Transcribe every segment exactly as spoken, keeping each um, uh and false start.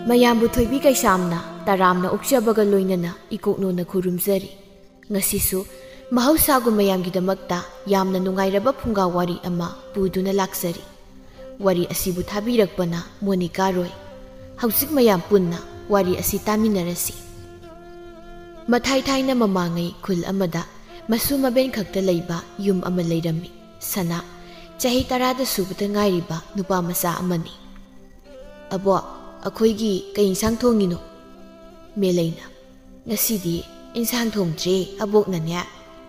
ꯃꯌꯥꯝꯕꯨ ꯊꯣꯏꯕꯤ ꯀꯩꯁꯥꯝꯅ ꯇꯔꯥꯝꯅ ꯑꯣꯛꯆꯕꯒ ꯂꯣꯏꯅꯅ ꯏꯀꯣꯛꯅꯣꯅ ꯈꯨꯔꯨꯝꯖꯔꯤ꯫ ꯉꯁꯤꯁꯨ ꯃꯍꯧꯁꯥꯒꯨꯝ ꯃꯌꯥꯝꯒꯤꯗꯃꯛꯇ ꯌꯥꯝꯅ ꯅꯨꯡꯉꯥꯏꯔꯕ ꯐꯨꯡꯒꯥ ꯋꯥꯔꯤ ꯑꯃ ꯄꯨꯗꯨꯅ ꯂꯥꯛꯆꯔꯤ꯫ ꯋꯥꯔꯤ ꯑꯁꯤꯕꯨ ꯊꯥꯕꯤꯔꯛꯄꯅ ꯃꯣꯅꯤꯀꯥ ꯔꯣꯏ꯫ ꯍꯧꯖꯤꯛ ꯃꯌꯥꯝ ꯄꯨꯟꯅ ꯋꯥꯔꯤ ꯑꯁꯤ ꯇꯥꯃꯤꯟꯅꯔꯁꯤ꯫ ꯃꯊꯥꯏ ꯊꯥꯏꯅ ꯃꯃꯥꯡꯉꯩ ꯈꯨꯜ ꯑꯃꯗ ꯃꯁꯨ ꯃꯕꯦꯟ ꯈꯛꯇ ꯂꯩꯕ ꯌꯨꯝ ꯑꯃ ꯂꯩꯔꯝꯃꯤ꯫ ꯁꯅꯥ, ꯆꯍꯤ ꯇꯔꯥꯗ ꯁꯨꯕꯗ ꯉꯥꯏꯔꯤꯕ ꯅꯨꯄꯥ ꯃꯆꯥ ꯑꯃꯅꯤ꯫ "ꯑꯕꯣꯛ, ꯑꯩꯈꯣꯏꯒꯤ ꯀꯩ ꯏꯟꯁꯥꯡ ꯊꯣꯡꯉꯤꯅꯣ?" ꯃꯦꯂꯩꯅ, "ꯉꯁꯤꯗꯤ ꯏꯟꯁꯥꯡ ꯊꯣꯡꯗ꯭ꯔꯦ, ꯑꯕꯣꯛꯅꯅꯦ,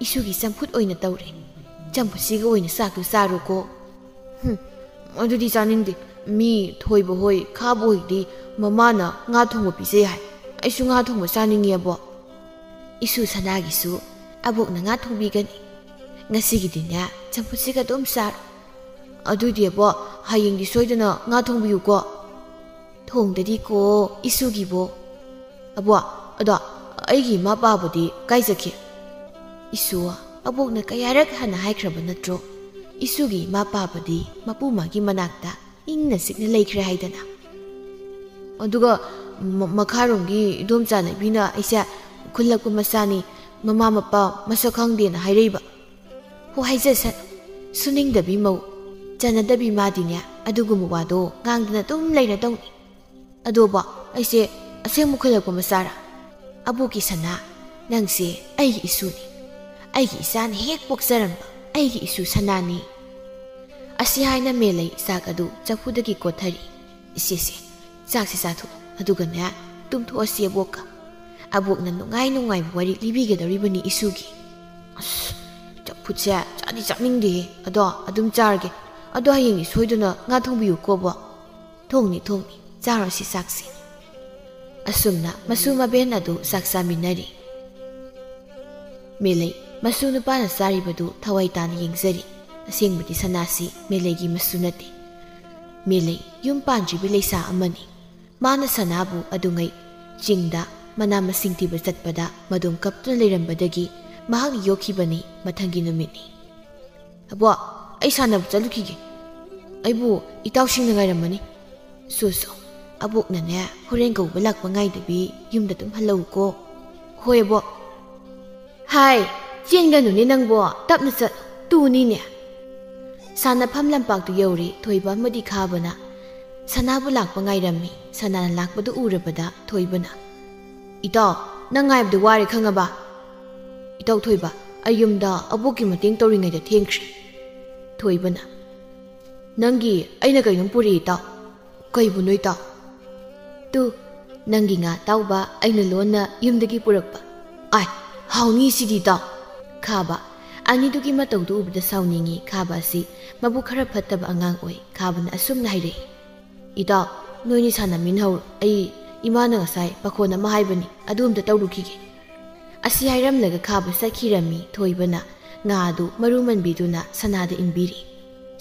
ꯏꯁꯨꯒꯤ ꯆꯝꯐꯨꯠ ꯑꯣꯏꯅ ꯇꯧꯔꯦ꯫ ꯆꯝꯐꯨꯠꯁꯤꯒ ꯑꯣꯏꯅ ꯆꯥꯛꯇꯨ ꯆꯥꯔꯣꯀꯣ꯫" "ꯍꯨꯝ, ꯑꯗꯨꯗꯤ ꯆꯥꯅꯤꯡꯗꯦ꯫ ꯃꯤ ꯊꯣꯏꯕ ꯍꯣꯏ, ꯈꯥꯕ ꯍꯣꯏꯗꯤ ꯃꯃꯥꯅ ꯉꯥ ꯊꯣꯡꯕ ꯄꯤꯖꯩ ꯍꯥꯏ꯫ ꯑꯩꯁꯨ ꯉꯥ ꯊꯣꯡꯕ ꯆꯥꯅꯤꯡꯉꯦ, ꯑꯕꯣꯛ꯫" "ꯏꯁꯨ ꯁꯅꯥꯒꯤꯁꯨ ꯑꯕꯣꯛꯅ ꯉꯥ ꯊꯣꯡꯕꯤꯒꯅꯤ꯫ ꯉꯁꯤꯒꯤꯗꯤꯅꯦ, ꯆꯝꯐꯨꯠꯁꯤꯒ ꯑꯗꯨꯝ ꯆꯥꯔꯣ꯫ ꯑꯗꯨꯗꯤ ꯑꯕꯣꯛ, ꯍꯌꯦꯡꯗꯤ ꯁꯣꯏꯗꯅ ꯉꯥ ꯊꯣꯡꯕꯤꯌꯨꯀꯣ꯫" "ꯊꯣꯡꯗꯗꯤꯀꯣ, ꯏꯁꯨꯒꯤꯕꯣ꯫" "ꯑꯕꯣꯛ, ꯑꯗꯣ ꯑꯩꯒꯤ ꯏꯃꯥ ꯄꯥꯕꯗꯤ ꯀꯥꯏ ꯆꯠꯈꯤ?" "ꯏꯁꯨ, ꯑꯕꯣꯛꯅ ꯀꯌꯥꯔꯛ ꯍꯥꯟꯅ ꯍꯥꯏꯈ꯭ꯔꯕ ꯅꯠꯇ꯭ꯔꯣ? ꯏꯁꯨꯒꯤ ꯏꯃꯥ ꯄꯥꯕꯗꯤ ꯃꯄꯨ ꯃꯥꯒꯤ ꯃꯅꯥꯛꯇ ꯏꯪꯅ ꯆꯤꯛꯅ ꯂꯩꯈ꯭ꯔꯦ ꯍꯥꯏꯗꯅ꯫ ꯑꯗꯨꯒ ꯃ-, ꯃꯈꯥꯔꯣꯝꯒꯤ ꯏꯗꯣꯝꯆꯥ ꯂꯩꯕꯤꯅ ꯑꯩꯁꯦ ꯈꯨꯜꯂꯛꯄ ꯃꯆꯥꯅꯤ, ꯃꯃꯥ ꯃꯄꯥ ꯃꯁꯛ ꯈꯪꯗꯦꯅ ꯍꯥꯏꯔꯛꯏꯕ꯫" "ꯍꯣ, ꯍꯥꯏꯖꯁꯅꯨ꯫ ꯁꯨꯅꯤꯡꯗꯕꯤ ꯃꯧ, ꯆꯟꯅꯗꯕꯤ ꯃꯥꯗꯤꯅꯦ, ꯑꯗꯨꯒꯨꯝꯕ ꯋꯥꯗꯣ ꯉꯥꯡꯗꯅ ꯑꯗꯨꯝ ꯂꯩꯔꯗꯧꯅꯤ꯫ ꯑꯗꯣꯕꯣ, ꯑꯩꯁꯦ ꯑꯁꯦꯡꯕ ꯈꯨꯜꯂꯛꯄ ꯃꯆꯥꯔꯥ? ꯑꯕꯣꯛꯀꯤ ꯁꯅꯥ, ꯅꯪꯁꯦ ꯑꯩꯒꯤ ꯏꯁꯨꯅꯤ꯫ ꯑꯩꯒꯤ ꯏꯆꯥꯅ ꯍꯦꯛ ꯄꯣꯛꯆꯔꯝꯕ ꯑꯩꯒꯤ ꯏꯁꯨ ꯁꯅꯥꯅꯤ꯫" ꯑꯁꯤ ꯍꯥꯏꯅ ꯃꯦꯂꯩ ꯆꯥꯛ ꯑꯗꯨ ꯆꯐꯨꯗꯒꯤ ꯀꯣꯠꯊꯔꯤ꯫ "ꯏꯆꯦꯁꯦ, ꯆꯥꯛꯁꯦ ꯆꯥꯊꯣꯛꯑꯣ, ꯑꯗꯨꯒꯅꯦ, ꯇꯨꯝꯊꯣꯛꯑꯁꯤ ꯑꯕꯣꯛꯀ꯫ ꯑꯕꯣꯛꯅ ꯅꯨꯡꯉꯥꯏ ꯅꯨꯡꯉꯥꯏꯕ ꯋꯥꯔꯤ ꯂꯤꯕꯤꯒꯗꯧꯔꯤꯕꯅꯤ ꯏꯁꯨꯒꯤ꯫" "ꯑꯁ, ꯆꯝꯐꯨꯠꯁꯦ ꯆꯥꯗꯤ ꯆꯥꯅꯤꯡꯗꯦꯍꯦ꯫ ꯑꯗꯣ ꯑꯗꯨꯝ ꯆꯥꯔꯒꯦ꯫ ꯑꯗꯣ ꯍꯌꯦꯡꯗꯤ ꯁꯣꯏꯗꯅ ꯉꯥ ꯊꯣꯡꯕꯤꯌꯨꯀꯣ, ꯑꯕꯣꯛ꯫" "ꯊꯣꯡꯅꯤ, ꯊꯣꯡꯅꯤ꯫ ꯆꯥꯔꯣꯁꯤ ꯆꯥꯛꯁꯤ꯫" ꯑꯁꯨꯝꯅ ꯃꯁꯨ ꯃꯕꯦꯟ ꯑꯗꯨ ꯆꯥꯛ ꯆꯥꯃꯤꯟꯅꯔꯤ꯫ ꯃꯦꯂꯩ, ꯃꯁꯨ ꯅꯨꯄꯥꯅ ꯆꯥꯔꯤꯕꯗꯨ ꯊꯋꯥꯏ ꯇꯥꯅ ꯌꯦꯡꯖꯔꯤ꯫ ꯑꯁꯦꯡꯕꯗꯤ ꯁꯅꯥꯁꯤ ꯃꯦꯂꯩꯒꯤ ꯃꯁꯨ ꯅꯠꯇꯦ꯫ ꯃꯦꯂꯩ ꯌꯨꯝ ꯄꯥꯟꯗ꯭ꯔꯤꯕ ꯂꯩꯁꯥ ꯑꯃꯅꯤ꯫ ꯃꯥꯅ ꯁꯅꯥꯕꯨ ꯑꯗꯨꯉꯩ ꯆꯤꯡꯗ ꯃꯅꯥ ꯃꯁꯤꯡ ꯊꯤꯕ ꯆꯠꯄꯗ ꯃꯗꯨꯝ ꯀꯞꯇꯨꯅ ꯂꯩꯔꯝꯕꯗꯒꯤ ꯃꯍꯥꯛꯅ ꯌꯣꯛꯈꯤꯕꯅꯤ꯫ ꯃꯊꯪꯒꯤ ꯅꯨꯃꯤꯠꯅꯤ꯫ "ꯑꯕꯣꯛ, ꯑꯩ ꯁꯥꯟꯅꯕ ꯆꯠꯂꯨꯈꯤꯒꯦ꯫ ꯑꯩꯕꯨ ꯏꯇꯥꯎꯁꯤꯡꯅ ꯉꯥꯏꯔꯝꯃꯅꯤ꯫ ꯁꯣ, ꯁꯣ, "ꯑꯕꯣꯛꯅꯅꯦ, ꯍꯣꯔꯦꯟ ꯀꯧꯕ ꯂꯥꯛꯄ ꯉꯥꯏꯗꯕꯤ ꯌꯨꯝꯗ ꯑꯗꯨꯝ ꯍꯜꯂꯛꯎꯀꯣ꯫" "ꯍꯣꯏ ꯑꯕꯣꯛ꯫" "ꯍꯥꯏ, ꯆꯦꯟꯒꯅꯨꯅꯦ ꯅꯪꯕꯣ, ꯇꯞꯅ ꯆꯠ, ꯇꯨꯅꯤꯅꯦ꯫" ꯁꯥꯟꯅꯐꯝ ꯂꯝꯄꯥꯛꯇꯨ ꯌꯧꯔꯦ꯫ ꯊꯣꯏꯕ ꯑꯃꯗꯤ ꯈꯥꯕꯅ ꯁꯅꯥꯕꯨ ꯂꯥꯛꯄ ꯉꯥꯏꯔꯝꯃꯤ꯫ ꯁꯅꯥꯅ ꯂꯥꯛꯄꯗꯨ ꯎꯔꯕꯗ ꯊꯣꯏꯕꯅ, "ꯏꯇꯥꯎ, ꯅꯪ ꯉꯥꯏꯕꯗ ꯋꯥꯔꯦ ꯈꯪꯉꯕ?" "ꯏꯇꯥꯎ ꯊꯣꯏꯕ, ꯑꯩ ꯌꯨꯝꯗ ꯑꯕꯣꯛꯀꯤ ꯃꯇꯦꯡ ꯇꯧꯔꯤꯉꯩꯗ ꯊꯦꯡꯈ꯭ꯔꯦ꯫" ꯊꯣꯏꯕꯅ, "ꯅꯪꯒꯤ ꯑꯩꯅ ꯀꯩꯅꯣꯝ ꯄꯨꯔꯛꯏ ꯏꯇꯥꯎ꯫" "ꯀꯩꯕꯨꯅꯣ ꯏꯇꯥꯎ?" "ꯇꯨ, ꯅꯪꯒꯤ ꯉꯥ ꯑꯇꯥꯎꯕ ꯑꯩꯅ ꯂꯣꯟꯅ ꯌꯨꯝꯗꯒꯤ ꯄꯨꯔꯛꯄ꯫" "ꯑꯥꯏ, ꯍꯥꯎꯅꯤ ꯁꯤꯗꯤ ꯏꯇꯥꯎ꯫" ꯈꯥꯕ ꯑꯅꯤꯗꯨꯒꯤ ꯃꯇꯧꯗꯨ ꯎꯕꯗ ꯁꯥꯎꯅꯤꯡꯉꯤ꯫ ꯈꯥꯕ ꯑꯁꯤ ꯃꯕꯨꯛ ꯈꯔ ꯐꯠꯇꯕ ꯑꯉꯥꯡ ꯑꯣꯏ꯫ ꯈꯥꯕꯅ ꯑꯁꯨꯝꯅ ꯍꯥꯏꯔꯛꯏ, "ꯏꯇꯥꯎ, ꯅꯣꯏꯅꯤ ꯁꯥꯟꯅꯃꯤꯟꯅꯍꯧꯔꯣ꯫ ꯑꯩ ꯏꯃꯥꯅ ꯉꯁꯥꯏ ꯄꯥꯈꯣꯟ ꯑꯃ ꯍꯥꯏꯕꯅꯤ, ꯑꯗꯨ ꯑꯝꯇ ꯇꯧꯔꯨꯈꯤꯒꯦ꯫" ꯑꯁꯤ ꯍꯥꯏꯔꯝꯂꯒ ꯈꯥꯕ ꯆꯠꯈꯤꯔꯝꯃꯤ꯫ ꯊꯣꯏꯕꯅ ꯉꯥ ꯑꯗꯨ ꯃꯔꯨ ꯃꯟꯕꯤꯗꯨꯅ ꯁꯅꯥꯗ ꯏꯟꯕꯤꯔꯤ꯫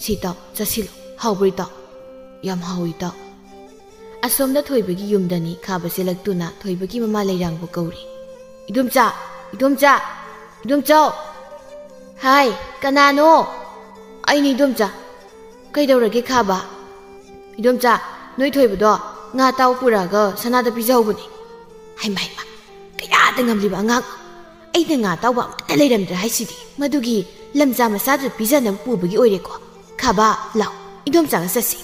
"ꯁꯤ ꯏꯇꯥꯎ, ꯆꯥꯁꯤꯜꯂꯨ꯫ ꯍꯥꯎꯕ꯭ꯔꯣ ꯏꯇꯥꯎ?" "ꯌꯥꯝ ꯍꯥꯎꯏ ꯏꯇꯥꯎ꯫" ꯑꯁꯣꯝꯗ ꯊꯣꯏꯕꯒꯤ ꯌꯨꯝꯗꯅꯤ꯫ ꯈꯥꯕ ꯆꯦꯜꯂꯛꯇꯨꯅ ꯊꯣꯏꯕꯒꯤ ꯃꯃꯥ ꯂꯩꯔꯥꯡꯕꯨ ꯀꯧꯔꯤ꯫ "ꯏꯗꯣꯝꯆꯥ! ꯏꯗꯣꯝꯆꯥ! ꯏꯗꯣꯝꯆꯥꯎ!" "ꯍꯥꯏ, ꯀꯅꯥꯅꯣ?" "ꯑꯩꯅꯤ ꯏꯗꯣꯝꯆꯥ꯫" "ꯀꯩꯗꯧꯔꯒꯦ ꯈꯥꯕ?" "ꯏꯗꯣꯝꯆꯥ, ꯅꯣꯏ ꯊꯣꯏꯕꯗꯣ ꯉꯥ ꯑꯇꯥꯎ ꯄꯨꯔꯛꯑꯒ ꯁꯅꯥꯗ ꯄꯤꯖꯍꯧꯕꯅꯤ꯫" "ꯍꯩꯃ, ꯍꯩꯃ, ꯀꯌꯥꯗ ꯉꯝꯂꯤꯕ ꯑꯉꯥꯡ! ꯑꯩꯅ ꯉꯥ ꯑꯇꯥꯎꯕ ꯑꯃꯠꯇ ꯂꯩꯔꯝꯗ꯭ꯔꯦ ꯍꯥꯏꯁꯤꯗꯤ꯫ ꯃꯗꯨꯒꯤ ꯂꯝꯖꯥ ꯃꯆꯥꯗꯨꯗ ꯄꯤꯖꯅꯕ ꯄꯨꯕꯒꯤ ꯑꯣꯏꯔꯦꯀꯣ꯫ ꯈꯥꯕ, ꯂꯥꯎ, ꯏꯗꯣꯝꯆꯥꯒ ꯆꯠꯁꯤ꯫"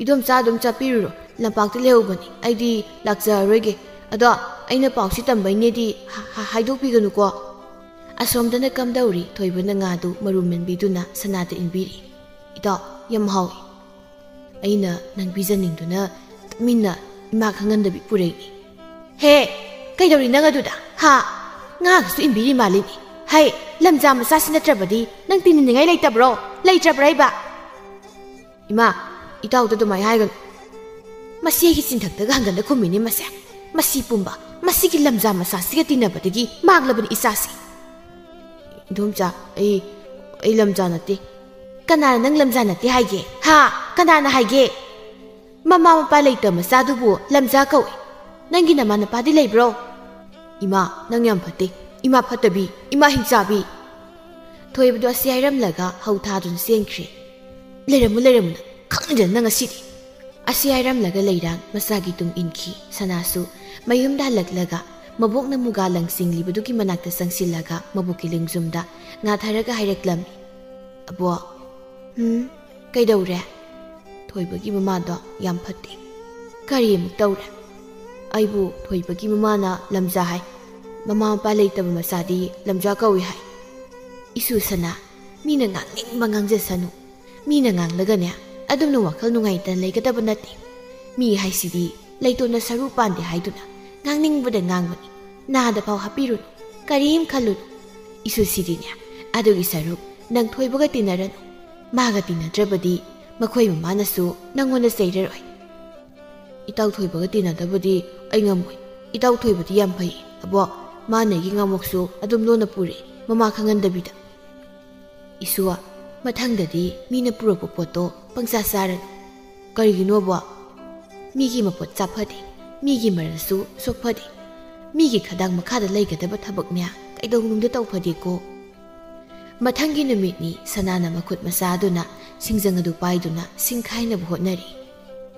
"ꯏꯗꯣꯝꯆꯥ ꯑꯗꯨꯝ ꯆꯠꯄꯤꯔꯨꯔꯣ, ꯂꯝꯄꯥꯛꯇ ꯂꯩꯍꯧꯕꯅꯤ, ꯑꯩꯗꯤ ꯂꯥꯛꯆꯔꯔꯣꯏꯒꯦ꯫ ꯑꯗꯣ ꯑꯩꯅ ꯄꯥꯎꯁꯤ ꯇꯝꯕꯩꯅꯦꯗꯤ ꯍ-, ꯍ-, ꯍꯥꯏꯗꯣꯛꯄꯤꯒꯅꯨꯀꯣ꯫" ꯑꯁꯣꯝꯗꯅ ꯀꯝꯗꯧꯔꯤ꯫ ꯊꯣꯏꯕꯅ ꯉꯥꯗꯨ ꯃꯔꯨ ꯃꯟꯕꯤꯗꯨꯅ ꯁꯅꯥꯗ ꯏꯟꯕꯤꯔꯤ꯫ "ꯏꯇꯥꯎ, ꯌꯥꯝ ꯍꯥꯎꯏ꯫ ꯑꯩꯅ ꯅꯪ ꯄꯤꯖꯅꯤꯡꯗꯨꯅ ꯇꯨꯃꯤꯟꯅ ꯏꯃꯥ ꯈꯪꯍꯟꯗꯕꯤ ꯄꯨꯔꯛꯏꯅꯤ꯫" "ꯍꯦ, ꯀꯩꯗꯧꯔꯤ ꯅꯪ ꯑꯗꯨꯗ? ꯍꯥ? ꯉꯥꯒꯁꯨ ꯏꯟꯕꯤꯔꯤ ꯃꯥꯜꯂꯤꯅꯤ꯫ ꯍꯩ, ꯂꯝꯖꯥ ꯃꯆꯥꯁꯤ ꯅꯠꯇ꯭ꯔꯕꯗꯤ ꯅꯪ ꯇꯤꯟꯅꯅꯤꯡꯉꯥꯏ ꯂꯩꯇꯕ꯭ꯔꯣ? ꯂꯩꯇ꯭ꯔꯕ꯭ꯔꯥ ꯍꯥꯏꯕ?" "ꯏꯃꯥ, ꯏꯇꯥꯎꯗ ꯑꯗꯨꯃꯥꯏ ꯍꯥꯏꯒꯅꯨ꯫ ꯃꯁꯤ ꯑꯩꯒꯤ ꯆꯤꯟꯊꯛꯇꯒ ꯍꯪꯒꯟꯗ ꯈꯨꯝꯃꯤꯅꯦ ꯃꯁꯦ꯫ ꯃꯁꯤ ꯄꯨꯝꯕ, ꯃꯁꯤꯒꯤ ꯂꯝꯖꯥ ꯃꯆꯥꯁꯤꯒ ꯇꯤꯟꯅꯕꯗꯒꯤ ꯃꯥꯡꯂꯕꯅꯤ ꯏꯆꯥꯁꯤ꯫" "ꯏꯗꯣꯝꯆꯥ, ꯑꯩ, ꯑꯩ ꯂꯝꯖꯥ ꯅꯠꯇꯦ꯫" "ꯀꯅꯥꯅ ꯅꯪ ꯂꯝꯖꯥ ꯅꯠꯇꯦ ꯍꯥꯏꯒꯦ? ꯍꯥ? ꯀꯅꯥꯅ ꯍꯥꯏꯒꯦ? ꯃꯃꯥ ꯃꯄꯥ ꯂꯩꯇꯕ ꯃꯆꯥꯗꯨꯕꯨ ꯂꯝꯖꯥ ꯀꯧꯏ꯫ ꯅꯪꯒꯤ ꯅꯃꯥ ꯅꯄꯥꯗꯤ ꯂꯩꯕ꯭ꯔꯣ?" "ꯏꯃꯥ, ꯅꯪ ꯌꯥꯝ ꯐꯠꯇꯦ꯫ ꯏꯃꯥ ꯐꯠꯇꯕꯤ, ꯏꯃꯥ ꯍꯤꯡꯆꯥꯕꯤ꯫" ꯊꯣꯏꯕꯗꯨ ꯑꯁꯤ ꯍꯥꯏꯔꯝꯂꯒ ꯍꯧ ꯊꯥꯗꯨꯅ ꯆꯦꯟꯈ꯭ꯔꯦ꯫ "ꯂꯩꯔꯝꯃꯨ, ꯂꯩꯔꯝꯃꯨ ꯅꯪ꯫ ꯈꯪꯗ꯭ꯔꯦ ꯅꯪ ꯉꯁꯤꯗꯤ꯫ ꯑꯁꯤ ꯍꯥꯏꯔꯝꯂꯒ ꯂꯩꯔꯥꯡ ꯃꯆꯥꯒꯤ ꯇꯨꯡ ꯏꯟꯈꯤ꯫ ꯁꯅꯥꯁꯨ ꯃꯌꯨꯝꯗ ꯍꯜꯂꯛꯂꯒ ꯃꯕꯣꯛꯅ ꯃꯨꯒꯥ ꯂꯪ ꯆꯤꯡꯂꯤꯕꯗꯨꯒꯤ ꯃꯅꯥꯛꯇ ꯆꯪꯁꯤꯜꯂꯒ ꯃꯕꯣꯛꯀꯤ ꯂꯦꯡꯖꯨꯝꯗ ꯉꯥꯊꯔꯒ ꯍꯥꯏꯔꯛꯂꯝꯃꯤ, "ꯑꯕꯣꯛ, ꯎꯝ, ꯀꯩꯗꯧꯔꯦ? ꯊꯣꯏꯕꯒꯤ ꯃꯃꯥꯗꯣ ꯌꯥꯝ ꯐꯠꯇꯦ꯫ ꯀꯔꯤ ꯑꯃꯨꯛ ꯇꯧꯔꯦ? ꯑꯩꯕꯨ ꯊꯣꯏꯕꯒꯤ ꯃꯃꯥꯅ ꯂꯝꯖꯥ ꯍꯥꯏ꯫ ꯃꯃꯥ ꯃꯄꯥ ꯂꯩꯇꯕ ꯃꯆꯥꯗꯤ ꯂꯝꯖꯥ ꯀꯧꯏ ꯍꯥꯏ꯫ ꯏꯁꯨ ꯁꯅꯥ, ꯃꯤꯅ ꯉꯥꯡꯅꯤꯡꯕ ꯉꯥꯡꯖꯁꯅꯨ꯫ ꯃꯤꯅ ꯉꯥꯡꯂꯒꯅꯦ, ꯑꯗꯨꯝꯅ ꯋꯥꯈꯜ ꯅꯨꯡꯉꯥꯏꯇꯅ ꯂꯩꯒꯗꯕ ꯅꯠꯇꯦ꯫ ꯃꯤ ꯍꯥꯏꯁꯤꯗꯤ ꯂꯩꯇꯣꯟꯅ ꯁꯔꯨ ꯄꯥꯟꯗꯦ ꯍꯥꯏꯗꯨꯅ ꯉꯥꯡꯅꯤꯡꯕꯗ ꯉꯥꯡꯕꯅꯤ꯫ ꯅꯥꯗ ꯐꯥꯎ ꯍꯥꯞꯄꯤꯔꯨꯅꯨ, ꯀꯔꯤꯝ ꯈꯜꯂꯨꯅꯨ꯫ ꯏꯁꯨꯁꯤꯗꯤꯅꯦ, ꯑꯗꯨꯒꯤ ꯁꯔꯨꯛ ꯅꯪ ꯊꯣꯏꯕꯒ ꯇꯤꯟꯅꯔꯅꯨ꯫ ꯃꯥꯒ ꯇꯤꯟꯅꯗ꯭ꯔꯕꯗꯤ ꯃꯈꯣꯏ ꯃꯃꯥꯅꯁꯨ ꯅꯪꯉꯣꯟꯗ ꯆꯩꯔꯔꯣꯏ꯫ ꯏꯇꯥꯎ ꯊꯣꯏꯕꯒ ꯇꯤꯟꯅꯗꯕꯗꯤ ꯑꯩ ꯉꯝꯃꯣꯏ꯫ ꯏꯇꯥꯎ ꯊꯣꯏꯕꯗꯤ ꯌꯥꯝ ꯐꯩ꯫ ꯑꯕꯣꯛ, ꯃꯥꯅ ꯑꯩꯒꯤ ꯉꯥꯃꯣꯛꯁꯨ ꯑꯗꯨꯝ ꯂꯣꯟꯅ ꯄꯨꯔꯦ, ꯃꯃꯥ ꯈꯪꯍꯟꯗꯕꯤꯗ꯫ ꯏꯁꯨ, ꯃꯊꯪꯗꯗꯤ ꯃꯤꯅ ꯄꯨꯔꯛꯄ ꯄꯣꯠꯇꯣ ꯄꯪꯆꯥ ꯆꯥꯔꯅꯨ꯫ ꯀꯔꯤꯒꯤꯅꯣꯕ? ꯃꯤꯒꯤ ꯃꯄꯣꯠ ꯆꯥ ꯐꯗꯦ, ꯃꯤꯒꯤ ꯃꯔꯜꯁꯨ ꯁꯣꯛ ꯐꯗꯦ꯫ ꯃꯤꯒꯤ ꯈꯗꯥꯡ ꯃꯈꯥꯗ ꯂꯩꯒꯗꯕ ꯊꯕꯛꯅꯦ ꯀꯩꯗꯧꯅꯨꯡꯗ ꯇꯧ ꯐꯗꯦꯀꯣ꯫ ꯃꯊꯪꯒꯤ ꯅꯨꯃꯤꯠꯅꯤ ꯁꯅꯥꯅ ꯃꯈꯨꯠ ꯃꯆꯥꯗꯨꯅ ꯁꯤꯡꯖꯪ ꯑꯗꯨ ꯄꯥꯏꯗꯨꯅ ꯁꯤꯡꯈꯥꯏꯅꯕ ꯍꯣꯠꯅꯔꯤ꯫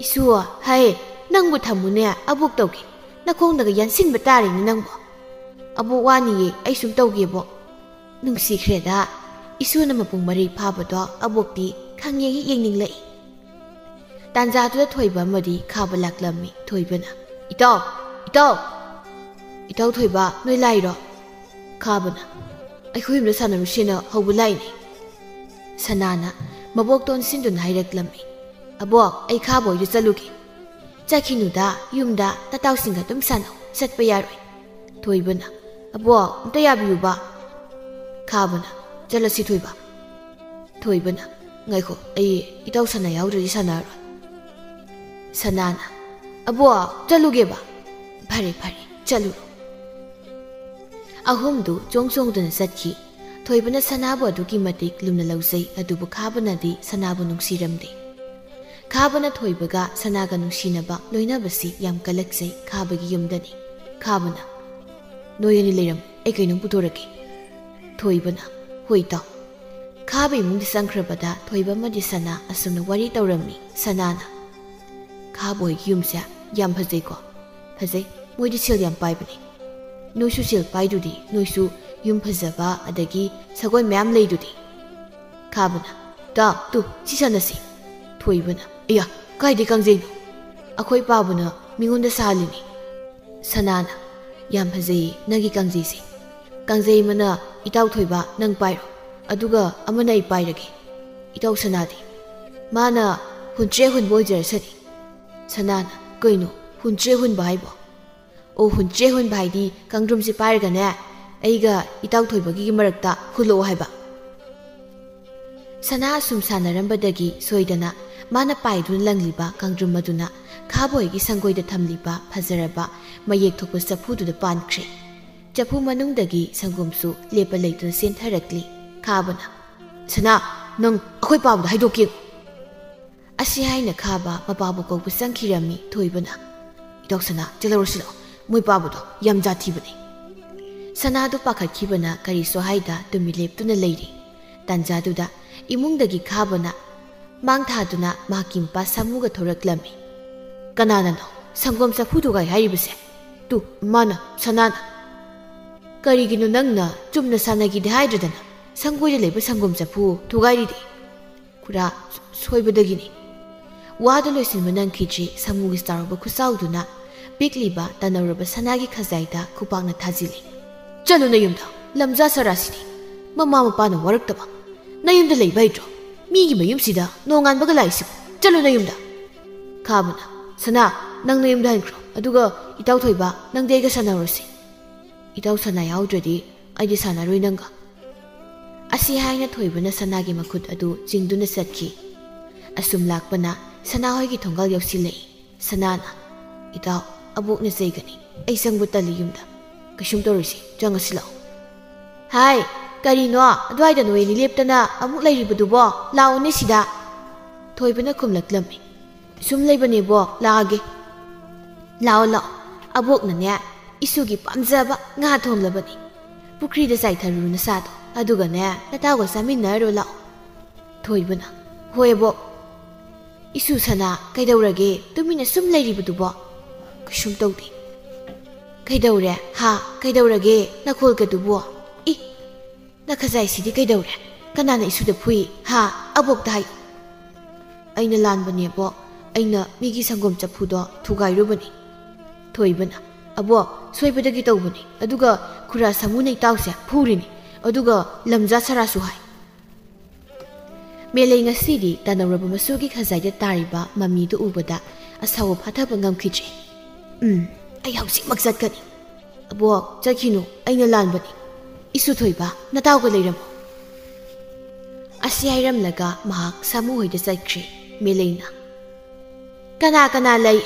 "ꯏꯁꯨ, ꯍꯩ, ꯅꯪꯕꯨ ꯊꯝꯃꯨꯅꯦ, ꯑꯕꯣꯛ ꯇꯧꯒꯦ꯫ ꯅꯈꯣꯡꯗꯒ ꯌꯥꯟꯁꯤꯟꯕ ꯇꯥꯔꯦꯅꯦ ꯅꯪꯕꯨ꯫ ꯑꯕꯣꯛ ꯋꯥꯅꯤꯌꯦ, ꯑꯩ ꯁꯨꯝ ꯇꯧꯒꯦꯕꯣ꯫" ꯅꯨꯡꯁꯤꯈ꯭ꯔꯦꯗ, ꯏꯁꯨꯅ ꯃꯄꯨꯡ ꯃꯔꯩ ꯐꯥꯕꯗꯣ ꯑꯕꯣꯛꯇꯤ ꯈꯪꯌꯦꯡ ꯍꯦꯛ ꯌꯦꯡꯅꯤꯡꯂꯛꯏ꯫ ꯇꯥꯟꯖꯥꯗꯨꯗ ꯊꯣꯏꯕ ꯑꯃꯗꯤ ꯈꯥꯕ ꯂꯥꯛꯂꯝꯃꯤ꯫ ꯊꯣꯏꯕꯅ, "ꯏꯇꯥꯎ! ꯏꯇꯥꯎ!" "ꯏꯇꯥꯎ ꯊꯣꯏꯕ, ꯅꯣꯏ ꯂꯥꯛꯏꯔꯣ?" ꯈꯥꯕꯅ, "ꯑꯩꯈꯣꯏ ꯌꯨꯝꯗ ꯁꯥꯟꯅꯔꯨꯁꯦꯅ ꯍꯧꯕ ꯂꯥꯛꯏꯅꯦ꯫" ꯁꯅꯥꯅ ꯃꯕꯣꯛꯇ ꯑꯣꯟꯁꯤꯟꯗꯨꯅ ꯍꯥꯏꯔꯛꯂꯝꯃꯤ, "ꯑꯕꯣꯛ, ꯑꯩ ꯈꯥꯕ ꯍꯣꯏꯗ ꯆꯠꯂꯨꯒꯦ꯫" "ꯆꯠꯈꯤꯅꯨꯗ, ꯌꯨꯝꯗ ꯅꯇꯥꯎꯁꯤꯡꯒ ꯑꯗꯨꯝ ꯁꯥꯟꯅꯧ, ꯆꯠꯄ ꯌꯥꯔꯣꯏ꯫" ꯊꯣꯏꯕꯅ, "ꯑꯕꯣꯛ, ꯑꯝꯇ ꯌꯥꯕꯤꯌꯨꯕ꯫" ꯈꯥꯕꯅ, "ꯆꯠꯂꯁꯤ ꯊꯣꯏꯕ꯫" ꯊꯣꯏꯕꯅ, "ꯉꯥꯏꯈꯣ, ꯑꯩ ꯏꯇꯥꯎ ꯁꯅꯥ ꯌꯥꯎꯗ꯭ꯔꯗꯤ ꯁꯥꯟꯅꯔꯣꯏ꯫" ꯁꯅꯥꯅ, "ꯑꯕꯣꯛ, ꯆꯠꯂꯨꯒꯦꯕ꯫" "ꯐꯔꯦ, ꯐꯔꯦ, ꯆꯠꯂꯨꯔꯣ꯫" ꯑꯍꯨꯝꯗꯨ ꯆꯣꯡ ꯆꯣꯡꯗꯨꯅ ꯆꯠꯈꯤ꯫ ꯊꯣꯏꯕꯅ ꯁꯅꯥꯕꯨ ꯑꯗꯨꯛꯀꯤ ꯃꯇꯤꯛ ꯂꯨꯝꯅ ꯂꯧꯖꯩ, ꯑꯗꯨꯕꯨ ꯈꯥꯕꯅꯗꯤ ꯁꯅꯥꯕꯨ ꯅꯨꯡꯁꯤꯔꯝꯗꯦ꯫ ꯈꯥꯕꯅ ꯊꯣꯏꯕꯒ ꯁꯅꯥꯒ ꯅꯨꯡꯁꯤꯅꯕ ꯂꯣꯏꯅꯕꯁꯤ ꯌꯥꯝ ꯀꯜꯂꯛꯆꯩ ꯈꯥꯕꯒꯤ ꯌꯨꯝꯗꯅꯤ꯫ ꯈꯥꯕꯅ, "ꯅꯣꯏ ꯑꯅꯤ ꯂꯩꯔꯝꯃꯨ, ꯑꯩ ꯀꯩꯅꯣꯝ ꯄꯨꯊꯣꯔꯛꯀꯦ꯫" ꯊꯣꯏꯕꯅ, "ꯍꯣꯏ ꯏꯇꯥꯎ꯫" ꯈꯥꯕ ꯏꯃꯨꯡꯗ ꯆꯪꯈ꯭ꯔꯕꯗ ꯊꯣꯏꯕ ꯑꯃꯗꯤ ꯁꯅꯥ ꯑꯁꯨꯝꯅ ꯋꯥꯔꯤ ꯇꯧꯔꯝꯃꯤ꯫ ꯁꯅꯥꯅ, "ꯈꯥꯕ ꯍꯣꯏꯒꯤ ꯌꯨꯝꯁꯦ ꯌꯥꯝ ꯐꯖꯩꯀꯣ?" "ꯐꯖꯩ, ꯃꯣꯏꯗꯤ ꯁꯦꯜ ꯌꯥꯝ ꯄꯥꯏꯕꯅꯦ꯫ ꯅꯣꯏꯁꯨ ꯁꯦꯜ ꯄꯥꯏꯗꯨꯗꯤ, ꯅꯣꯏꯁꯨ ꯌꯨꯝ ꯐꯖꯕ ꯑꯗꯒꯤ ꯁꯒꯣꯜ ꯃꯌꯥꯝ ꯂꯩꯗꯨꯗꯤ꯫" ꯈꯥꯕꯅ, "ꯇꯥ, ꯇꯨ, ꯁꯤ ꯁꯥꯟꯅꯁꯤ꯫" ꯊꯣꯏꯕꯅ, "ꯑꯌꯥ, ꯀꯥꯏꯗꯩ ꯀꯥꯡꯖꯩꯅꯣ? ꯑꯩꯈꯣꯏ ꯄꯥꯕꯨꯅ ꯃꯤꯉꯣꯟꯗ ꯁꯥꯍꯜꯂꯤꯅꯤ꯫" ꯁꯅꯥꯅ, "ꯌꯥꯝ ꯐꯖꯩꯌꯦ ꯅꯪꯒꯤ ꯀꯥꯡꯖꯩꯁꯦ꯫ ꯀꯥꯡꯖꯩ ꯑꯃꯅ ꯏꯇꯥꯎ ꯊꯣꯏꯕ ꯅꯪ ꯄꯥꯏꯔꯣ, ꯑꯗꯨꯒ ꯑꯃꯅ ꯑꯩ ꯄꯥꯏꯔꯒꯦ꯫ ꯏꯇꯥꯎ ꯁꯅꯥꯗꯤ? ꯃꯥꯅ ꯍꯨꯟꯇ꯭ꯔꯦ ꯍꯨꯟꯕ ꯑꯣꯏꯖꯔꯁꯅꯤ꯫" ꯁꯅꯥꯅ, "ꯀꯩꯅꯣ ꯍꯨꯟꯇ꯭ꯔꯦ ꯍꯨꯟꯕ ꯍꯥꯏꯕꯣ?" "ꯑꯣ, ꯍꯨꯟꯇ꯭ꯔꯦ ꯍꯨꯟꯕ ꯍꯥꯏꯗꯤ ꯀꯥꯡꯗ꯭ꯔꯨꯝꯁꯦ ꯄꯥꯏꯔꯒꯅꯦ, ꯑꯩꯒ ꯏꯇꯥꯎ ꯊꯣꯏꯕꯒꯤ ꯃꯔꯛꯇ ꯍꯨꯜꯂꯛꯑꯣ ꯍꯥꯏꯕ꯫" ꯁꯅꯥ ꯑꯁꯨꯝ ꯁꯥꯟꯅꯔꯝꯕꯗꯒꯤ ꯁꯣꯏꯗꯅ ꯃꯥꯅ ꯄꯥꯏꯗꯨꯅ ꯂꯪꯂꯤꯕ ꯀꯥꯡꯗ꯭ꯔꯨꯝ ꯑꯗꯨꯅ ꯈꯥꯕꯣꯏꯒꯤ ꯁꯪꯒꯣꯏꯗ ꯊꯝꯂꯤꯕ ꯐꯖꯔꯕ ꯃꯌꯦꯛ ꯊꯣꯛꯄ ꯆꯐꯨꯗꯨꯗ ꯄꯥꯟꯈ꯭ꯔꯦ꯫ ꯆꯐꯨ ꯃꯅꯨꯡꯗꯒꯤ ꯁꯪꯒꯣꯝꯁꯨ ꯂꯦꯞꯄ ꯂꯩꯇꯅ ꯆꯦꯟꯊꯔꯛꯂꯤ꯫ ꯈꯥꯕꯅ, "ꯁꯅꯥ, ꯅꯪ ꯑꯩꯈꯣꯏ ꯄꯥꯕꯗ ꯍꯥꯏꯗꯣꯛꯀꯦ꯫" ꯑꯁꯤ ꯍꯥꯏꯅ ꯈꯥꯕ ꯃꯄꯥꯕꯨ ꯀꯧꯕ ꯆꯪꯈꯤꯔꯝꯃꯤ꯫ ꯊꯣꯏꯕꯅ, "ꯏꯇꯥꯎ ꯁꯅꯥ, ꯆꯠꯂꯧꯔꯁꯤ ꯂꯥꯛꯑꯣ, ꯃꯣꯏ ꯄꯥꯕꯗꯣ ꯌꯥꯝ ꯖꯥꯊꯤꯕꯅꯦ꯫" ꯁꯅꯥꯗꯨ ꯄꯥꯈꯠꯈꯤꯕꯅ ꯀꯔꯤꯁꯨ ꯍꯥꯏꯗ ꯇꯨꯃꯤꯟ ꯂꯦꯞꯇꯨꯅ ꯂꯩꯔꯤ꯫ ꯇꯥꯟꯖꯥꯗꯨꯗ ꯏꯃꯨꯡꯗꯒꯤ ꯈꯥꯕꯅ ꯃꯥꯡ ꯊꯥꯗꯨꯅ ꯃꯍꯥꯛꯀꯤ ꯃꯄꯥ ꯁꯥꯃꯨꯒ ꯊꯣꯔꯛꯂꯝꯃꯤ꯫ "ꯀꯅꯥꯅꯅꯣ ꯁꯪꯒꯣꯝ ꯆꯐꯨ ꯊꯨꯒꯥꯏ ꯍꯥꯏꯔꯤꯕꯁꯦ?" "ꯇꯨ, ꯃꯥꯅ, ꯁꯅꯥꯅ꯫" "ꯀꯔꯤꯒꯤꯅꯣ ꯅꯪꯅ ꯆꯨꯝꯅ ꯁꯥꯟꯅꯒꯦꯗꯤ ꯍꯥꯏꯗ꯭ꯔꯗꯅ ꯁꯪꯒꯣꯏꯗ ꯂꯩꯕ ꯁꯪꯒꯣꯝ ꯆꯐꯨ ꯊꯨꯒꯥꯏꯔꯤꯗꯤ?" "ꯈꯨꯔꯥ, ꯁꯣꯏꯕꯗꯒꯤꯅꯤ꯫" ꯋꯥꯗꯨ ꯂꯣꯏꯁꯤꯟꯕ ꯅꯪꯈꯤꯗ꯭ꯔꯤ ꯁꯥꯃꯨꯒꯤ ꯆꯥꯎꯔꯕ ꯈꯨꯆꯥꯎꯗꯨꯅ ꯄꯤꯛꯂꯤꯕ ꯇꯅꯧꯔꯕ ꯁꯅꯥꯒꯤ ꯈꯖꯥꯏꯗ ꯈꯨꯄꯥꯛꯅ ꯊꯥꯖꯤꯜꯂꯤ꯫ "ꯆꯠꯂꯨ ꯅꯌꯨꯝꯗ, ꯂꯝꯖꯥ ꯁꯔꯥꯁꯤꯗꯤ꯫ ꯃꯃꯥ ꯃꯄꯥꯅ ꯋꯥꯔꯛꯇꯕ꯫ ꯅꯌꯨꯝꯗ ꯂꯩꯕ ꯍꯩꯇ꯭ꯔꯣ? ꯃꯤꯒꯤ ꯃꯌꯨꯝꯁꯤꯗ ꯅꯣꯡꯉꯥꯟꯕꯒ ꯂꯥꯛꯏꯁꯤꯕꯨ꯫ ꯆꯠꯂꯨ ꯅꯌꯨꯝꯗ꯫" ꯈꯥꯕꯅ, "ꯁꯅꯥ, ꯅꯪ ꯅꯌꯨꯝꯗ ꯍꯟꯈ꯭ꯔꯣ, ꯑꯗꯨꯒ ꯏꯇꯥꯎ ꯊꯣꯏꯕ, ꯅꯪꯗꯤ ꯑꯩꯒ ꯁꯥꯟꯅꯍꯧꯔꯁꯤ꯫" "ꯏꯇꯥꯎ ꯁꯅꯥ ꯌꯥꯎꯗ꯭ꯔꯗꯤ ꯑꯩꯗꯤ ꯁꯥꯟꯅꯔꯣꯏ ꯅꯪꯒ꯫" ꯑꯁꯤ ꯍꯥꯏꯅ ꯊꯣꯏꯕꯅ ꯁꯅꯥꯒꯤ ꯃꯈꯨꯠ ꯑꯗꯨ ꯆꯤꯡꯗꯨꯅ ꯆꯠꯈꯤ꯫ ꯑꯁꯨꯝ ꯂꯥꯛꯄꯅ ꯁꯅꯥꯍꯣꯏꯒꯤ ꯊꯣꯡꯒꯥꯜ ꯌꯧꯁꯤꯜꯂꯛꯏ꯫ ꯁꯅꯥꯅ, "ꯏꯇꯥꯎ, ꯑꯕꯣꯛꯅ ꯆꯩꯒꯅꯤ꯫ ꯑꯩ ꯆꯪꯕ ꯇꯜꯂꯤ ꯌꯨꯝꯗ꯫ ꯀꯩꯁꯨꯝ ꯇꯧꯔꯣꯏꯁꯤ, ꯆꯪꯉꯁꯤ ꯂꯥꯛꯑꯣ꯫" "ꯍꯥꯏ, ꯀꯔꯤꯅꯣ ꯑꯗꯨꯋꯥꯏꯗ ꯅꯣꯏ ꯑꯅꯤ ꯂꯦꯞꯇꯅ ꯑꯃꯨꯛ ꯂꯩꯔꯤꯕꯗꯨꯕꯣ? ꯂꯥꯛꯑꯣꯅꯦ ꯁꯤꯗ꯫" ꯊꯣꯏꯕꯅ ꯈꯨꯝꯂꯛꯂꯝꯃꯤ꯫ "ꯁꯨꯝ ꯂꯩꯕꯅꯦꯕꯣ, ꯂꯥꯛꯑꯒꯦ꯫" "ꯂꯥꯛꯑꯣ, ꯂꯥꯛꯑꯣ꯫ ꯑꯕꯣꯛꯅꯅꯦ, ꯏꯁꯨꯒꯤ ꯄꯥꯝꯖꯕ ꯉꯥ ꯊꯣꯡꯂꯕꯅꯤ꯫ ꯄꯨꯈ꯭ꯔꯤꯗ ꯆꯥꯏꯊꯔꯨ ꯅꯁꯥꯗꯣ, ꯑꯗꯨꯒꯅꯦ, ꯅꯇꯥꯎꯒ ꯆꯥꯃꯤꯟꯅꯔꯣ ꯂꯥꯛꯑꯣ꯫" ꯊꯣꯏꯕꯅ, "ꯍꯣꯏ ꯑꯕꯣꯛ꯫" "ꯏꯁꯨ ꯁꯅꯥ, ꯀꯩꯗꯧꯔꯒꯦ? ꯇꯨꯃꯤꯟꯅ ꯁꯨꯝ ꯂꯩꯔꯤꯕꯗꯨꯕꯣ?" "ꯀꯩꯁꯨꯝ ꯇꯧꯗꯦ꯫" "ꯀꯩꯗꯧꯔꯦ? ꯍꯥ? ꯀꯩꯗꯧꯔꯒꯦ? ꯅꯈꯣꯜꯒꯗꯨꯕꯣ? ꯏ! ꯅꯈꯖꯥꯏꯁꯤꯗꯤ ꯀꯩꯗꯧꯔꯦ? ꯀꯅꯥꯅ ꯏꯁꯨꯗ ꯐꯨꯏ? ꯍꯥ? ꯑꯕꯣꯛꯇ ꯍꯥꯏꯌꯨ꯫" "ꯑꯩꯅ ꯂꯥꯟꯕꯅꯦꯕꯣ꯫ ꯑꯩꯅ ꯃꯤꯒꯤ ꯁꯪꯒꯣꯝ ꯆꯐꯨꯗꯣ ꯊꯨꯒꯥꯏꯔꯨꯕꯅꯤ꯫" ꯊꯣꯏꯕꯅ, "ꯑꯕꯣꯛ, ꯁꯣꯏꯕꯗꯒꯤ ꯇꯧꯕꯅꯤ꯫ ꯑꯗꯨꯒ ꯈꯨꯔꯥ ꯁꯥꯃꯨꯅ ꯏꯇꯥꯎꯁꯦ ꯐꯨꯔꯤꯅꯤ꯫ ꯑꯗꯨꯒ ꯂꯝꯖꯥ ꯁꯔꯥꯁꯨ ꯍꯥꯏ꯫" ꯃꯦꯂꯩ ꯉꯁꯤꯗꯤ ꯇꯥꯅꯧꯔꯕ ꯃꯁꯨꯒꯤ ꯈꯖꯥꯏꯗ ꯇꯥꯔꯤꯕ ꯃꯃꯤꯗꯨ ꯎꯕꯗ ꯑꯁꯥꯎꯕ ꯐꯥꯊꯕ ꯉꯝꯈꯤꯗ꯭ꯔꯦ꯫ "ꯎꯝ, ꯑꯩ ꯍꯧꯖꯤꯛꯃꯛ ꯆꯠꯀꯅꯤ꯫" "ꯑꯕꯣꯛ, ꯆꯠꯈꯤꯅꯨ, ꯑꯩꯅ ꯂꯥꯟꯕꯅꯤ꯫ ꯏꯁꯨ ꯊꯣꯏꯕ, ꯅꯇꯥꯎꯒ ꯂꯩꯔꯝꯃꯨ꯫" ꯑꯁꯤ ꯍꯥꯏꯔꯝꯂꯒ ꯃꯍꯥꯛ ꯁꯥꯃꯨ ꯍꯣꯏꯗ ꯆꯠꯈ꯭ꯔꯦ꯫ ꯃꯦꯂꯩꯅ, "ꯀꯅꯥ ꯀꯅꯥ ꯂꯩ?"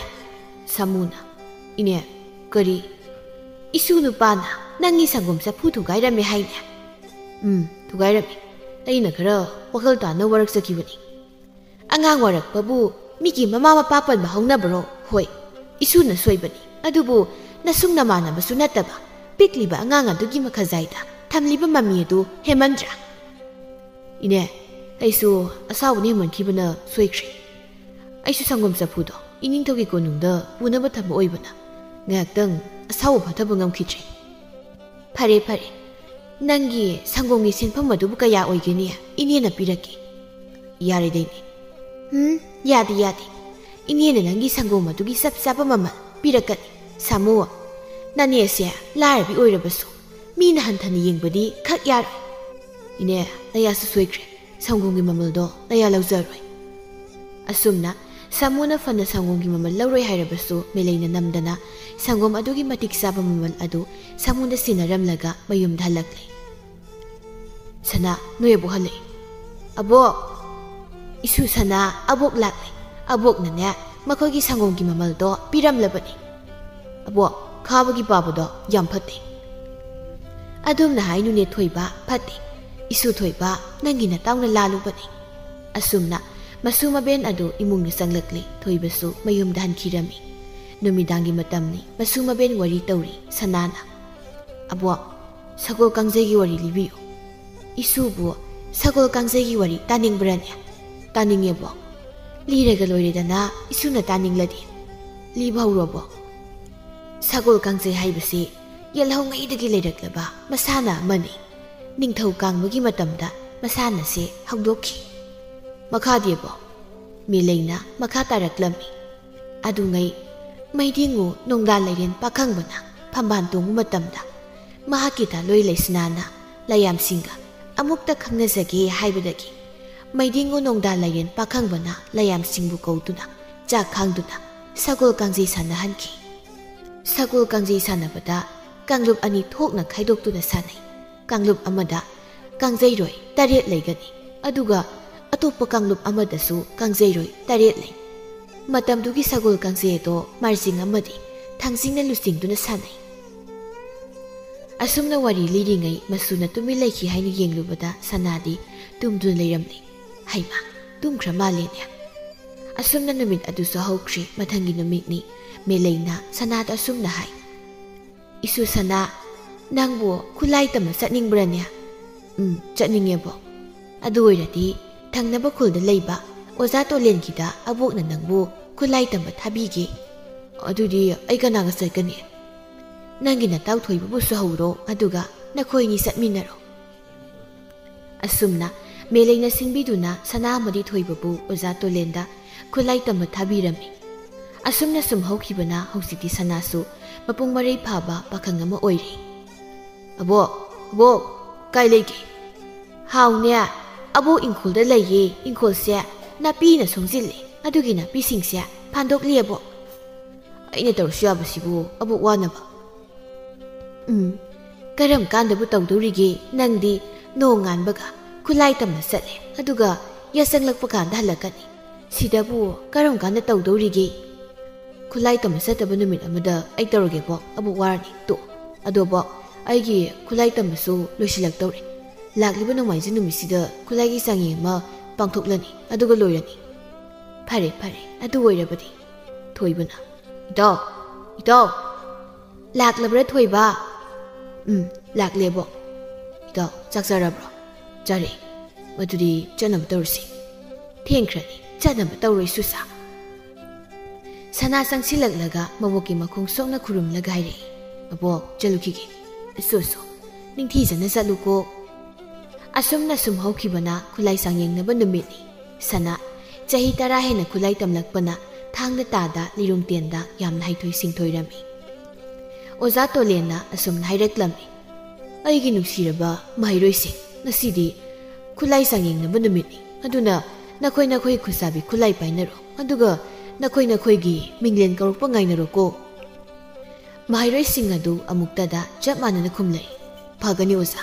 ꯁꯥꯃꯨꯅ, "ꯏꯅꯦ, ꯀꯔꯤ? ꯏꯁꯨ ꯅꯨꯄꯥꯅ ꯅꯪꯒꯤ ꯁꯪꯒꯣꯝ ꯆꯐꯨ ꯊꯨꯒꯥꯏꯔꯝꯃꯦ ꯍꯥꯏꯅꯦ?" "ꯎꯝ, ꯊꯨꯒꯥꯏꯔꯝꯃꯤ꯫ ꯑꯩꯅ ꯈꯔ ꯋꯥꯈꯜ ꯇꯥꯅ ꯋꯥꯔꯛꯆꯈꯤꯕꯅꯤ꯫" "ꯑꯉꯥꯡ ꯋꯥꯔꯛꯄꯕꯨ ꯃꯤꯒꯤ ꯃꯃꯥ ꯃꯄꯥ ꯄꯟꯕ ꯍꯧꯅꯕ꯭ꯔꯣ? ꯍꯣꯏ, ꯏꯁꯨꯅ ꯁꯣꯏꯕꯅꯤ꯫ ꯑꯗꯨꯕꯨ ꯅꯁꯨꯡ ꯅꯃꯥꯟꯅꯕꯁꯨ ꯅꯠꯇꯕ ꯄꯤꯛꯂꯤꯕ ꯑꯉꯥꯡ ꯑꯗꯨꯒꯤ ꯃꯈꯖꯥꯏꯗ ꯊꯝꯂꯤꯕ ꯃꯃꯤ ꯑꯗꯨ ꯍꯦꯃꯟꯗ꯭ꯔꯥ?" "ꯏꯅꯦ, ꯑꯩꯁꯨ ꯑꯁꯥꯎꯕꯅ ꯍꯦꯃꯟꯈꯤꯕꯅ ꯁꯣꯏꯈ꯭ꯔꯦ꯫ ꯑꯩꯁꯨ ꯁꯪꯒꯣꯝ ꯆꯐꯨꯗꯣ ꯏꯅꯤꯡꯊꯧꯒꯤ ꯀꯣꯅꯨꯡꯗ ꯄꯨꯅꯕ ꯊꯝꯕ ꯑꯣꯏꯕꯅ ꯉꯥꯏꯍꯥꯛꯇꯪ ꯑꯁꯥꯎꯕ ꯐꯥꯊꯕ ꯉꯝꯈꯤꯗ꯭ꯔꯦ꯫" "ꯐꯔꯦ, ꯐꯔꯦ꯫ ꯅꯪꯒꯤ ꯁꯪꯒꯣꯝꯒꯤ ꯁꯦꯟꯐꯝ ꯑꯗꯨꯕꯨ ꯀꯌꯥ ꯑꯣꯏꯒꯅꯤ? ꯏꯅꯦꯅ ꯄꯤꯔꯛꯀꯦ꯫" "ꯌꯥꯔꯦꯗꯩꯅꯦ꯫" "ꯎꯝ, ꯌꯥꯗꯦ, ꯌꯥꯗꯦ꯫ ꯏꯅꯦꯅ ꯅꯪꯒꯤ ꯁꯪꯒꯣꯝ ꯑꯗꯨꯒꯤ ꯆꯞ ꯆꯥꯕ ꯃꯃꯜ ꯄꯤꯔꯛꯀꯅꯤ꯫ ꯁꯥꯃꯨ, ꯅꯅꯦꯁꯦ ꯂꯥꯏꯔꯕꯤ ꯑꯣꯏꯔꯕꯁꯨ ꯃꯤꯅ ꯍꯟꯊꯅ ꯌꯦꯡꯕꯗꯤ ꯈꯛ ꯌꯥꯔꯣꯏ꯫" "ꯏꯅꯦ, ꯅꯌꯥꯁꯨ ꯁꯣꯏꯈ꯭ꯔꯦ꯫ ꯁꯪꯒꯣꯝꯒꯤ ꯃꯃꯜꯗꯣ ꯅꯌꯥ ꯂꯧꯖꯔꯣꯏ꯫" ꯑꯁꯨꯝꯅ ꯁꯥꯃꯨꯅ ꯐꯅ ꯁꯪꯒꯣꯝꯒꯤ ꯃꯃꯜ ꯂꯧꯔꯣꯏ ꯍꯥꯏꯔꯕꯁꯨ ꯃꯦꯂꯩꯅ ꯅꯝꯗꯅ ꯁꯪꯒꯣꯝ ꯑꯗꯨꯒꯤ ꯃꯇꯤꯛ ꯆꯥꯕ ꯃꯃꯜ ꯑꯗꯨ ꯁꯥꯃꯨꯗ ꯁꯤꯟꯅꯔꯝꯂꯒ ꯃꯌꯨꯝꯗ ꯍꯜꯂꯛꯂꯦ꯫ "ꯁꯅꯥ, ꯅꯣꯏ ꯑꯕꯣꯛ ꯍꯜꯂꯛꯑꯦ꯫" "ꯑꯕꯣꯛ!" "ꯏꯁꯨ ꯁꯅꯥ, ꯑꯕꯣꯛ ꯂꯥꯛꯂꯦ꯫ ꯑꯕꯣꯛꯅꯅꯦ, ꯃꯈꯣꯏꯒꯤ ꯁꯪꯒꯣꯝꯒꯤ ꯃꯃꯜꯗꯣ ꯄꯤꯔꯝꯂꯕꯅꯤ꯫" "ꯑꯕꯣꯛ, ꯈꯥꯕꯒꯤ ꯄꯥꯕꯗꯣ ꯌꯥꯝ ꯐꯠꯇꯦ꯫" "ꯑꯗꯨꯝꯅ ꯍꯥꯏꯅꯨꯅꯦ ꯊꯣꯏꯕ, ꯐꯠꯇꯦ꯫ ꯏꯁꯨ ꯊꯣꯏꯕ, ꯅꯪꯒꯤ ꯅꯇꯥꯎꯅ ꯂꯥꯜꯂꯨꯕꯅꯤ꯫" ꯑꯁꯨꯝꯅ ꯃꯁꯨ ꯃꯕꯦꯟ ꯑꯗꯨ ꯏꯃꯨꯡꯗ ꯆꯪꯂꯛꯂꯦ꯫ ꯊꯣꯏꯕꯁꯨ ꯃꯌꯨꯝꯗ ꯍꯟꯈꯤꯔꯝꯃꯤ꯫ ꯅꯨꯃꯤꯗꯥꯡꯒꯤ ꯃꯇꯝꯅꯤ꯫ ꯃꯁꯨ ꯃꯕꯦꯟ ꯋꯥꯔꯤ ꯇꯧꯔꯤ꯫ ꯁꯅꯥꯅ, "ꯑꯕꯣꯛ, ꯁꯒꯣꯜ ꯀꯥꯡꯖꯩꯒꯤ ꯋꯥꯔꯤ ꯂꯤꯕꯤꯌꯨ꯫" "ꯏꯁꯨꯕꯨ ꯁꯒꯣꯜ ꯀꯥꯡꯖꯩꯒꯤ ꯋꯥꯔꯤ ꯇꯥꯅꯤꯡꯕ꯭ꯔꯅꯦ?" "ꯇꯥꯅꯤꯡꯉꯦꯕꯣ꯫" ꯂꯤꯔꯒ ꯂꯣꯏꯔꯦꯗꯅ, ꯏꯁꯨꯅ ꯇꯥꯅꯤꯡꯂꯗꯤ꯫ ꯂꯤꯕ ꯍꯧꯔꯣꯕꯣ꯫ ꯁꯒꯣꯜ ꯀꯥꯡꯖꯩ ꯍꯥꯏꯕꯁꯤ ꯌꯦꯜꯍꯧꯉꯩꯗꯒꯤ ꯂꯩꯔꯛꯂꯕ ꯃꯁꯥꯟꯅ ꯑꯃꯅꯤ꯫ ꯅꯤꯡꯊꯧ ꯀꯥꯡꯕꯒꯤ ꯃꯇꯝꯗ ꯃꯁꯥꯟꯅꯁꯦ ꯍꯧꯗꯣꯛꯈꯤ꯫ ꯃꯈꯥꯗꯤꯕꯣ? ꯃꯦꯂꯩꯅ ꯃꯈꯥ ꯇꯥꯔꯛꯂꯝꯃꯤ꯫ ꯑꯗꯨꯉꯩ ꯃꯩꯗꯤꯡꯉꯨ ꯅꯣꯡꯗꯥ ꯂꯩꯔꯦꯟ ꯄꯥꯈꯪꯕꯅ ꯐꯝꯕꯥꯜ ꯇꯣꯡꯕ ꯃꯇꯝꯗ ꯃꯍꯥꯛꯀꯤ ꯗꯥꯂꯣꯏ ꯂꯩꯁꯅꯥꯅ ꯂꯥꯌꯥꯝꯁꯤꯡꯒ ꯑꯃꯨꯛꯇ ꯈꯪꯅꯖꯒꯦ ꯍꯥꯏꯕꯗꯒꯤ ꯃꯩꯗꯤꯡꯉꯨ ꯅꯣꯡꯗꯥ ꯂꯩꯔꯦꯟ ꯄꯥꯈꯪꯕꯅ ꯂꯥꯌꯥꯝꯁꯤꯡꯕꯨ ꯀꯧꯗꯨꯅ ꯆꯥꯛ ꯈꯥꯡꯗꯨꯅ ꯁꯒꯣꯜ ꯀꯥꯡꯖꯩ ꯁꯥꯟꯅꯍꯟꯈꯤ꯫ ꯁꯒꯣꯜ ꯀꯥꯡꯖꯩ ꯁꯥꯟꯅꯕꯗ ꯀꯥꯡꯂꯨꯞ ꯑꯅꯤ ꯊꯣꯛꯅ ꯈꯥꯏꯗꯣꯛꯇꯨꯅ ꯁꯥꯟꯅꯩ꯫ ꯀꯥꯡꯂꯨꯞ ꯑꯃꯗ ꯀꯥꯡꯖꯩꯔꯣꯏ ꯇꯔꯦꯠ ꯂꯩꯒꯅꯤ, ꯑꯗꯨꯒ ꯑꯇꯣꯞꯄ ꯀꯥꯡꯂꯨꯞ ꯑꯃꯗꯁꯨ ꯀꯥꯡꯖꯩꯔꯣꯏ ꯇꯔꯦꯠ ꯂꯩ꯫ ꯃꯇꯝꯗꯨꯒꯤ ꯁꯒꯣꯜ ꯀꯥꯡꯖꯩ ꯑꯗꯣ ꯃꯥꯔꯖꯤꯡ ꯑꯃꯗꯤ ꯊꯥꯡꯖꯤꯡꯅ ꯂꯨꯆꯤꯡꯗꯨꯅ ꯁꯥꯟꯅꯩ꯫ ꯑꯁꯨꯝꯅ ꯋꯥꯔꯤ ꯂꯤꯔꯤꯉꯩ ꯃꯁꯨꯅ ꯇꯨꯃꯤꯟ ꯂꯩꯈꯤ ꯍꯥꯏꯅ ꯌꯦꯡꯂꯨꯕꯗ ꯁꯅꯥꯗꯤ ꯇꯨꯝꯗꯨꯅ ꯂꯩꯔꯝꯂꯦ꯫ ꯍꯩꯃꯥ, ꯇꯨꯝꯈ꯭ꯔ ꯃꯥꯜꯂꯦꯅꯦ꯫ ꯑꯁꯨꯝꯅ ꯅꯨꯃꯤꯠ ꯑꯗꯨꯁꯨ ꯍꯧꯈ꯭ꯔꯦ꯫ ꯃꯊꯪꯒꯤ ꯅꯨꯃꯤꯠꯅꯤ꯫ ꯃꯦꯂꯩꯅ ꯁꯅꯥꯗ ꯑꯁꯨꯝꯅ ꯍꯥꯏ, "ꯏꯁꯨ ꯁꯅꯥ, ꯅꯪꯕꯨ ꯈꯨꯠꯂꯥꯏ ꯇꯝꯕ ꯆꯠꯅꯤꯡꯕ꯭ꯔꯅꯦ? ꯎꯝ, ꯆꯠꯅꯤꯡꯉꯦꯕꯣ꯫ ꯑꯗꯨ ꯑꯣꯏꯔꯗꯤ ꯊꯪꯅꯕ ꯈꯨꯜꯗ ꯂꯩꯕ ꯑꯣꯖꯥ ꯇꯣꯂꯦꯟꯒꯤꯗ ꯑꯕꯣꯛꯅ ꯅꯪꯕꯨ ꯈꯨꯠꯂꯥꯏ ꯇꯝꯕ ꯊꯥꯕꯤꯒꯦ꯫ ꯑꯗꯨꯗꯤ ꯑꯩ ꯀꯅꯥꯒ ꯆꯠꯀꯅꯤ?" "ꯅꯪꯒꯤ ꯅꯇꯥꯎ ꯊꯣꯏꯕꯕꯨꯁꯨ ꯍꯧꯔꯣ, ꯑꯗꯨꯒ ꯅꯈꯣꯏꯅꯤ ꯆꯠꯃꯤꯟꯅꯔꯣ꯫" ꯑꯁꯨꯝꯅ ꯃꯦꯂꯩꯅ ꯁꯤꯟꯕꯤꯗꯨꯅ ꯁꯅꯥ ꯑꯃꯗꯤ ꯊꯣꯏꯕꯕꯨ ꯑꯣꯖꯥ ꯇꯣꯂꯦꯟꯗ ꯈꯨꯠꯂꯥꯏ ꯇꯝꯕ ꯊꯥꯕꯤꯔꯝꯃꯤ꯫ ꯑꯁꯨꯝꯅ ꯁꯨꯝ ꯍꯧꯈꯤꯕꯅ ꯍꯧꯖꯤꯛꯇꯤ ꯁꯅꯥꯁꯨ ꯃꯄꯨꯡ ꯃꯔꯩ ꯐꯥꯕ ꯄꯥꯈꯪ ꯑꯃ ꯑꯣꯏꯔꯦ꯫ "ꯑꯕꯣꯛ, ꯑꯕꯣꯛ, ꯀꯥꯏ ꯂꯩꯒꯦ?" "ꯍꯥꯎꯅꯦ, ꯑꯕꯣꯛ ꯏꯪꯈꯣꯜꯗ ꯂꯩꯌꯦ꯫ ꯏꯪꯈꯣꯜꯁꯦ ꯅꯥꯄꯤꯅ ꯁꯣꯡꯖꯤꯜꯂꯦ, ꯑꯗꯨꯒꯤ ꯅꯥꯄꯤꯁꯤꯡꯁꯦ ꯐꯥꯟꯗꯣꯛꯂꯤ ꯑꯕꯣꯛ꯫" "ꯑꯩꯅ ꯇꯧꯔꯁꯨ ꯌꯥꯕꯁꯤꯕꯨ ꯑꯕꯣꯛ ꯋꯥꯅꯕ?" "ꯎꯝ, ꯀꯔꯝ ꯀꯥꯟꯗꯕꯨ ꯇꯧꯗꯧꯔꯤꯒꯦ? ꯅꯪꯗꯤ ꯅꯣꯡꯉꯥꯟꯕꯒ ꯈꯨꯠꯂꯥꯏ ꯇꯝꯕ ꯆꯠꯂꯦ, ꯑꯗꯨꯒ ꯌꯥꯆꯪꯂꯛꯄ ꯀꯥꯟꯗ ꯍꯜꯂꯛꯀꯅꯤ꯫ ꯁꯤꯗꯕꯨ ꯀꯔꯝ ꯀꯥꯟꯗ ꯇꯧꯗꯧꯔꯤꯒꯦ?" "ꯈꯨꯠꯂꯥꯏ ꯇꯝꯕ ꯆꯠꯇꯕ ꯅꯨꯃꯤꯠ ꯑꯃꯗ ꯑꯩ ꯇꯧꯔꯒꯦꯕꯣ, ꯑꯕꯣꯛ ꯋꯥꯔꯅꯤ꯫ ꯇꯣ, ꯑꯗꯣꯕꯣ, ꯑꯩꯒꯤ ꯈꯨꯠꯂꯥꯏ ꯇꯝꯕꯁꯨ ꯂꯣꯏꯁꯤꯜꯂꯛꯇꯧꯔꯦ꯫ ꯂꯥꯛꯂꯤꯕ ꯅꯣꯡꯃꯥꯏꯖꯤꯡ ꯅꯨꯃꯤꯠꯁꯤꯗ ꯈꯨꯠꯂꯥꯏꯒꯤ ꯆꯥꯡꯌꯦꯡ ꯑꯃ ꯄꯥꯡꯊꯣꯛꯂꯅꯤ, ꯑꯗꯨꯒ ꯂꯣꯏꯔꯅꯤ꯫" "ꯐꯔꯦ, ꯐꯔꯦ, ꯑꯗꯨ ꯑꯣꯏꯔꯕꯗꯤ꯫" ꯊꯣꯏꯕꯅ, "ꯏꯇꯥꯎ, ꯏꯇꯥꯎ!" "ꯂꯥꯛꯂꯕ꯭ꯔꯥ ꯊꯣꯏꯕ?" "ꯎꯝ, ꯂꯥꯛꯂꯦꯕꯣ꯫" "ꯏꯇꯥꯎ, ꯆꯥꯛ ꯆꯥꯔꯕ꯭ꯔꯣ?" "ꯆꯥꯔꯦ꯫" "ꯃꯗꯨꯗꯤ ꯆꯠꯅꯕ ꯇꯧꯔꯁꯤ꯫ ꯊꯦꯡꯈ꯭ꯔꯅꯤ꯫" ꯆꯠꯅꯕ ꯇꯧꯔꯣ ꯏꯁꯨꯁꯥ꯫ ꯁꯅꯥ ꯆꯪꯁꯤꯜꯂꯛꯂꯒ ꯃꯕꯣꯛꯀꯤ ꯃꯈꯣꯡ ꯁꯣꯛꯅ ꯈꯨꯔꯨꯝꯂꯒ ꯍꯥꯏꯔꯛꯏ, "ꯑꯕꯣꯛ, ꯆꯠꯂꯨꯈꯤꯒꯦ꯫ ꯏꯁꯨꯁꯨ ꯅꯤꯡꯊꯤꯖꯅ ꯆꯠꯂꯨꯀꯣ"꯫ ꯑꯁꯨꯝꯅ ꯁꯨꯝ ꯍꯧꯈꯤꯕꯅ ꯈꯨꯠꯂꯥꯏ ꯆꯥꯡꯌꯦꯡꯅꯕ ꯅꯨꯃꯤꯠꯅꯤ꯫ ꯁꯅꯥ ꯆꯍꯤ ꯇꯔꯥ ꯍꯦꯟꯅ ꯈꯨꯠꯂꯥꯏ ꯇꯝꯂꯛꯄꯅ ꯊꯥꯡꯗ ꯇꯥꯗ ꯂꯤꯔꯨꯡ ꯇꯦꯟꯗ ꯌꯥꯝꯅ ꯍꯩꯊꯣꯏ ꯁꯤꯡꯊꯣꯏꯔꯝꯃꯤ꯫ ꯑꯣꯖꯥ ꯇꯣꯂꯦꯟꯅ ꯑꯁꯨꯝꯅ ꯍꯥꯏꯔꯛꯂꯝꯃꯤ, "ꯑꯩꯒꯤ ꯅꯨꯡꯁꯤꯔꯕ ꯃꯍꯩꯔꯣꯏꯁꯤꯡ, ꯉꯁꯤꯗꯤ ꯈꯨꯠꯂꯥꯏ ꯆꯥꯡꯌꯦꯡꯅꯕ ꯅꯨꯃꯤꯠꯅꯤ꯫ ꯑꯗꯨꯅ ꯅꯈꯣꯏ ꯅꯈꯣꯏ ꯈꯨꯠꯁꯥꯕꯤ ꯈꯨꯠꯂꯥꯏ ꯄꯥꯏꯅꯔꯣ, ꯑꯗꯨꯒ ꯅꯈꯣꯏ ꯅꯈꯣꯏꯒꯤ ꯃꯤꯡꯂꯦꯟ ꯀꯧꯔꯛꯄ ꯉꯥꯏꯅꯔꯣꯀꯣ"꯫ ꯃꯍꯩꯔꯣꯏꯁꯤꯡ ꯑꯗꯨ ꯑꯃꯨꯛꯇꯗ ꯆꯞ ꯃꯥꯟꯅꯅ ꯈꯨꯝꯂꯛꯏ, "ꯐꯒꯅꯤ ꯑꯣꯖꯥ"꯫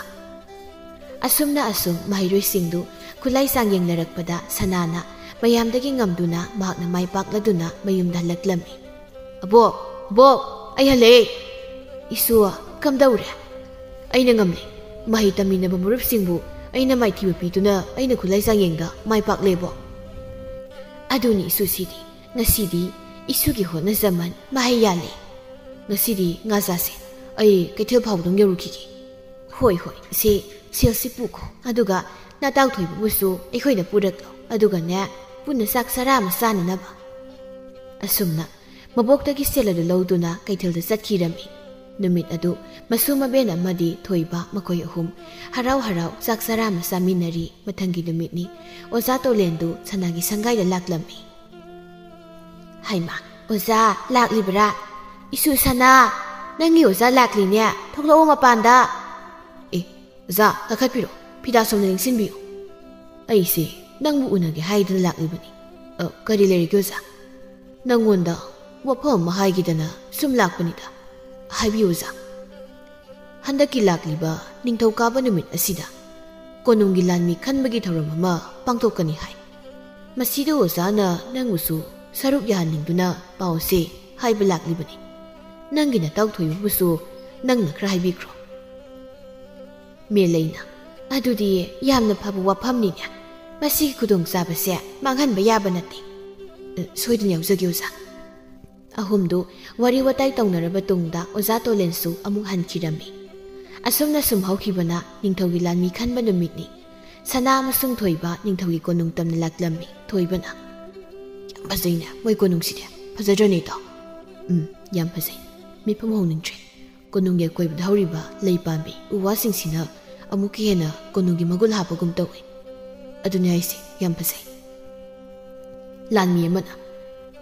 ꯑꯁꯨꯝꯅ ꯑꯁꯨꯝ ꯃꯍꯩꯔꯣꯏꯁꯤꯡꯗꯨ ꯈꯨꯠꯂꯥꯏ ꯆꯥꯡꯌꯦꯡꯅꯔꯛꯄꯗ ꯁꯅꯥꯅ ꯃꯌꯥꯝꯗꯒꯤ ꯉꯝꯗꯨꯅ ꯃꯍꯥꯛꯅ ꯃꯥꯏ ꯄꯥꯛꯂꯗꯨꯅ ꯃꯌꯨꯝꯗ ꯍꯜꯂꯛꯂꯝꯃꯤ꯫ "ꯑꯕꯣꯛ, ꯑꯕꯣꯛ, ꯑꯩ ꯍꯜꯂꯛꯑꯦ!" "ꯏꯁꯨ, ꯀꯝꯗꯧꯔꯦ?" "ꯑꯩꯅ ꯉꯝꯂꯦ꯫ ꯃꯍꯩ ꯇꯝꯃꯤꯟꯅꯕ ꯃꯔꯨꯞꯁꯤꯡꯕꯨ ꯑꯩꯅ ꯃꯥꯏꯊꯤꯕ ꯄꯤꯗꯨꯅ ꯑꯩꯅ ꯈꯨꯠꯂꯥꯏ ꯆꯥꯡꯌꯦꯡꯗ ꯃꯥꯏ ꯄꯥꯛꯂꯦꯕꯣ"꯫ "ꯑꯗꯨꯅꯤ ꯏꯁꯨꯁꯤꯗꯤ, ꯉꯁꯤꯗꯤ ꯏꯁꯨꯒꯤ ꯍꯣꯠꯅꯖꯃꯟ ꯃꯍꯩ ꯌꯥꯜꯂꯦ꯫ ꯉꯁꯤꯗꯤ ꯉꯥ ꯆꯥꯁꯦ꯫ ꯑꯩ ꯀꯩꯊꯦꯜ ꯐꯥꯎꯕꯗꯪ ꯌꯧꯔꯨꯈꯤꯒꯦ"꯫ "ꯍꯣꯏ, ꯍꯣꯏ, ꯁꯦ, ꯁꯦꯜꯁꯤ ꯄꯨꯈꯣ꯫ ꯑꯗꯨꯒ ꯅꯇꯥꯎ ꯊꯣꯏꯕꯕꯨꯁꯨ ꯑꯩꯈꯣꯏꯗ ꯄꯨꯔꯛꯂꯣ꯫ ꯑꯗꯨꯒꯅꯦ, ꯄꯨꯟꯅ ꯆꯥꯛ ꯆꯔꯥ ꯑꯃ ꯆꯥꯅꯅꯕ"꯫ ꯑꯁꯨꯝꯅ ꯃꯕꯣꯛꯇꯒꯤ ꯁꯦꯜ ꯑꯗꯨ ꯂꯧꯗꯨꯅ ꯀꯩꯊꯦꯜꯗ ꯆꯠꯈꯤꯔꯝꯃꯤ꯫ ꯅꯨꯃꯤꯠ ꯑꯗꯨ ꯃꯁꯨ ꯃꯕꯦꯟ ꯑꯃꯗꯤ ꯊꯣꯏꯕ ꯃꯈꯣꯏ ꯑꯍꯨꯝ ꯍꯔꯥꯎ ꯍꯔꯥꯎ ꯆꯥꯛ ꯆꯔꯥ ꯑꯃ ꯆꯥꯃꯤꯟꯅꯔꯤ꯫ ꯃꯊꯪꯒꯤ ꯅꯨꯃꯤꯠꯅꯤ꯫ ꯑꯣꯖꯥ ꯇꯣꯂꯦꯟꯗꯨ ꯁꯅꯥꯒꯤ ꯁꯪꯒꯥꯏꯗ ꯂꯥꯛꯂꯝꯃꯤ꯫ "ꯍꯩꯃꯥ, ꯑꯣꯖꯥ ꯂꯥꯛꯂꯤꯕ꯭ꯔꯥ? ꯏꯁꯨ ꯁꯅꯥ, ꯅꯪꯒꯤ ꯑꯣꯖꯥ ꯂꯥꯛꯂꯤꯅꯦ, ꯊꯣꯛꯂꯛꯑꯣ ꯃꯄꯥꯟꯗ"꯫ "ꯑꯦ, ꯑꯣꯖꯥ, ꯀꯥꯈꯠꯄꯤꯔꯣ, ꯐꯤꯗꯥ ꯁꯣꯝꯗ ꯂꯦꯡꯁꯤꯟꯕꯤꯌꯨ꯫ ꯑꯩꯁꯦ ꯅꯪꯕꯨ ꯎꯅꯒꯦ ꯍꯥꯏꯗꯨꯅ ꯂꯥꯛꯂꯤꯕꯅꯤ꯫ ꯑ, ꯀꯔꯤ ꯂꯩꯔꯒꯦ ꯑꯣꯖꯥ?" "ꯅꯪꯉꯣꯟꯗ ꯋꯥꯐꯝ ꯑꯃ ꯍꯥꯏꯒꯦꯗꯅ ꯁꯨꯝ ꯂꯥꯛꯄꯅꯤꯗ"꯫ "ꯍꯥꯏꯕꯤꯌꯨ ꯑꯣꯖꯥ"꯫ "ꯍꯟꯗꯛꯀꯤ ꯂꯥꯛꯂꯤꯕ ꯅꯤꯡꯊꯧꯀꯥꯕ ꯅꯨꯃꯤꯠ ꯑꯁꯤꯗ ꯀꯣꯅꯨꯡꯒꯤ ꯂꯥꯟꯃꯤ ꯈꯟꯕꯒꯤ ꯊꯧꯔꯝ ꯑꯃ ꯄꯥꯡꯊꯣꯛꯀꯅꯤ ꯍꯥꯏ꯫ ꯃꯁꯤꯗ ꯑꯣꯖꯥꯅ ꯅꯪꯕꯨꯁꯨ ꯁꯔꯨꯛ ꯌꯥꯍꯟꯅꯤꯡꯗꯨꯅ ꯄꯥꯎꯁꯦ ꯍꯥꯏꯕ ꯂꯥꯛꯂꯤꯕꯅꯤ꯫ ꯅꯪꯒꯤ ꯅꯇꯥꯎ ꯊꯣꯏꯕꯕꯨꯁꯨ ꯅꯪꯅ ꯈꯔ ꯍꯥꯏꯕꯤꯈ꯭ꯔꯣ"꯫ ꯃꯦꯂꯩꯅ, "ꯑꯗꯨꯗꯤ ꯌꯥꯝꯅ ꯐꯕ ꯋꯥꯐꯝꯅꯤꯅꯦ꯫ ꯃꯁꯤꯒꯤ ꯈꯨꯗꯣꯡꯆꯥꯕꯁꯦ ꯃꯥꯡꯍꯟꯕ ꯌꯥꯕ ꯅꯠꯇꯦ꯫ ꯑ, ꯁꯣꯏꯗꯅ ꯌꯥꯎꯖꯒꯦ ꯑꯣꯖꯥ"꯫ ꯑꯍꯨꯝꯗꯨ ꯋꯥꯔꯤ ꯋꯥꯇꯥꯏ ꯇꯧꯅꯔꯕ ꯇꯨꯡꯗ ꯑꯣꯖꯥ ꯇꯣꯂꯦꯟꯁꯨ ꯑꯃꯨꯛ ꯍꯟꯈꯤꯔꯝꯃꯤ꯫ ꯑꯁꯨꯝꯅ ꯁꯨꯝ ꯍꯧꯈꯤꯕꯅ ꯅꯤꯡꯊꯧꯒꯤ ꯂꯥꯟꯃꯤ ꯈꯟꯕ ꯅꯨꯃꯤꯠꯅꯤ꯫ ꯁꯅꯥ ꯑꯃꯁꯨꯡ ꯊꯣꯏꯕ ꯅꯤꯡꯊꯧꯒꯤ ꯀꯣꯅꯨꯡ ꯇꯝꯅ ꯂꯥꯛꯂꯝꯃꯤ꯫ ꯊꯣꯏꯕꯅ, ꯐꯖꯩꯅꯦ ꯃꯣꯏ ꯀꯣꯅꯨꯡꯁꯤꯗꯤ꯫ ꯐꯖꯗ꯭ꯔꯅꯦ ꯏꯇꯥꯎ? ꯎꯝ, ꯌꯥꯝ ꯐꯖꯩ꯫ ꯃꯤꯠꯐꯝ ꯍꯣꯡꯅꯤꯡꯗ꯭ꯔꯦ꯫ ꯀꯣꯅꯨꯡꯒꯤ ꯑꯀꯣꯏꯕꯗ ꯍꯧꯔꯤꯕ ꯂꯩ ꯄꯥꯝꯕꯤ ꯎ ꯋꯥꯁꯤꯡꯁꯤꯅ ꯑꯃꯨꯛꯀ ꯍꯦꯟꯅ ꯀꯣꯅꯨꯡꯒꯤ ꯃꯒꯨꯟ ꯍꯥꯞꯄꯒꯨꯝ ꯇꯧꯏ꯫ ꯑꯗꯨꯅꯦ ꯍꯥꯏꯁꯦ, ꯌꯥꯝ ꯐꯖꯩ꯫ ꯂꯥꯟꯃꯤ ꯑꯃꯅ,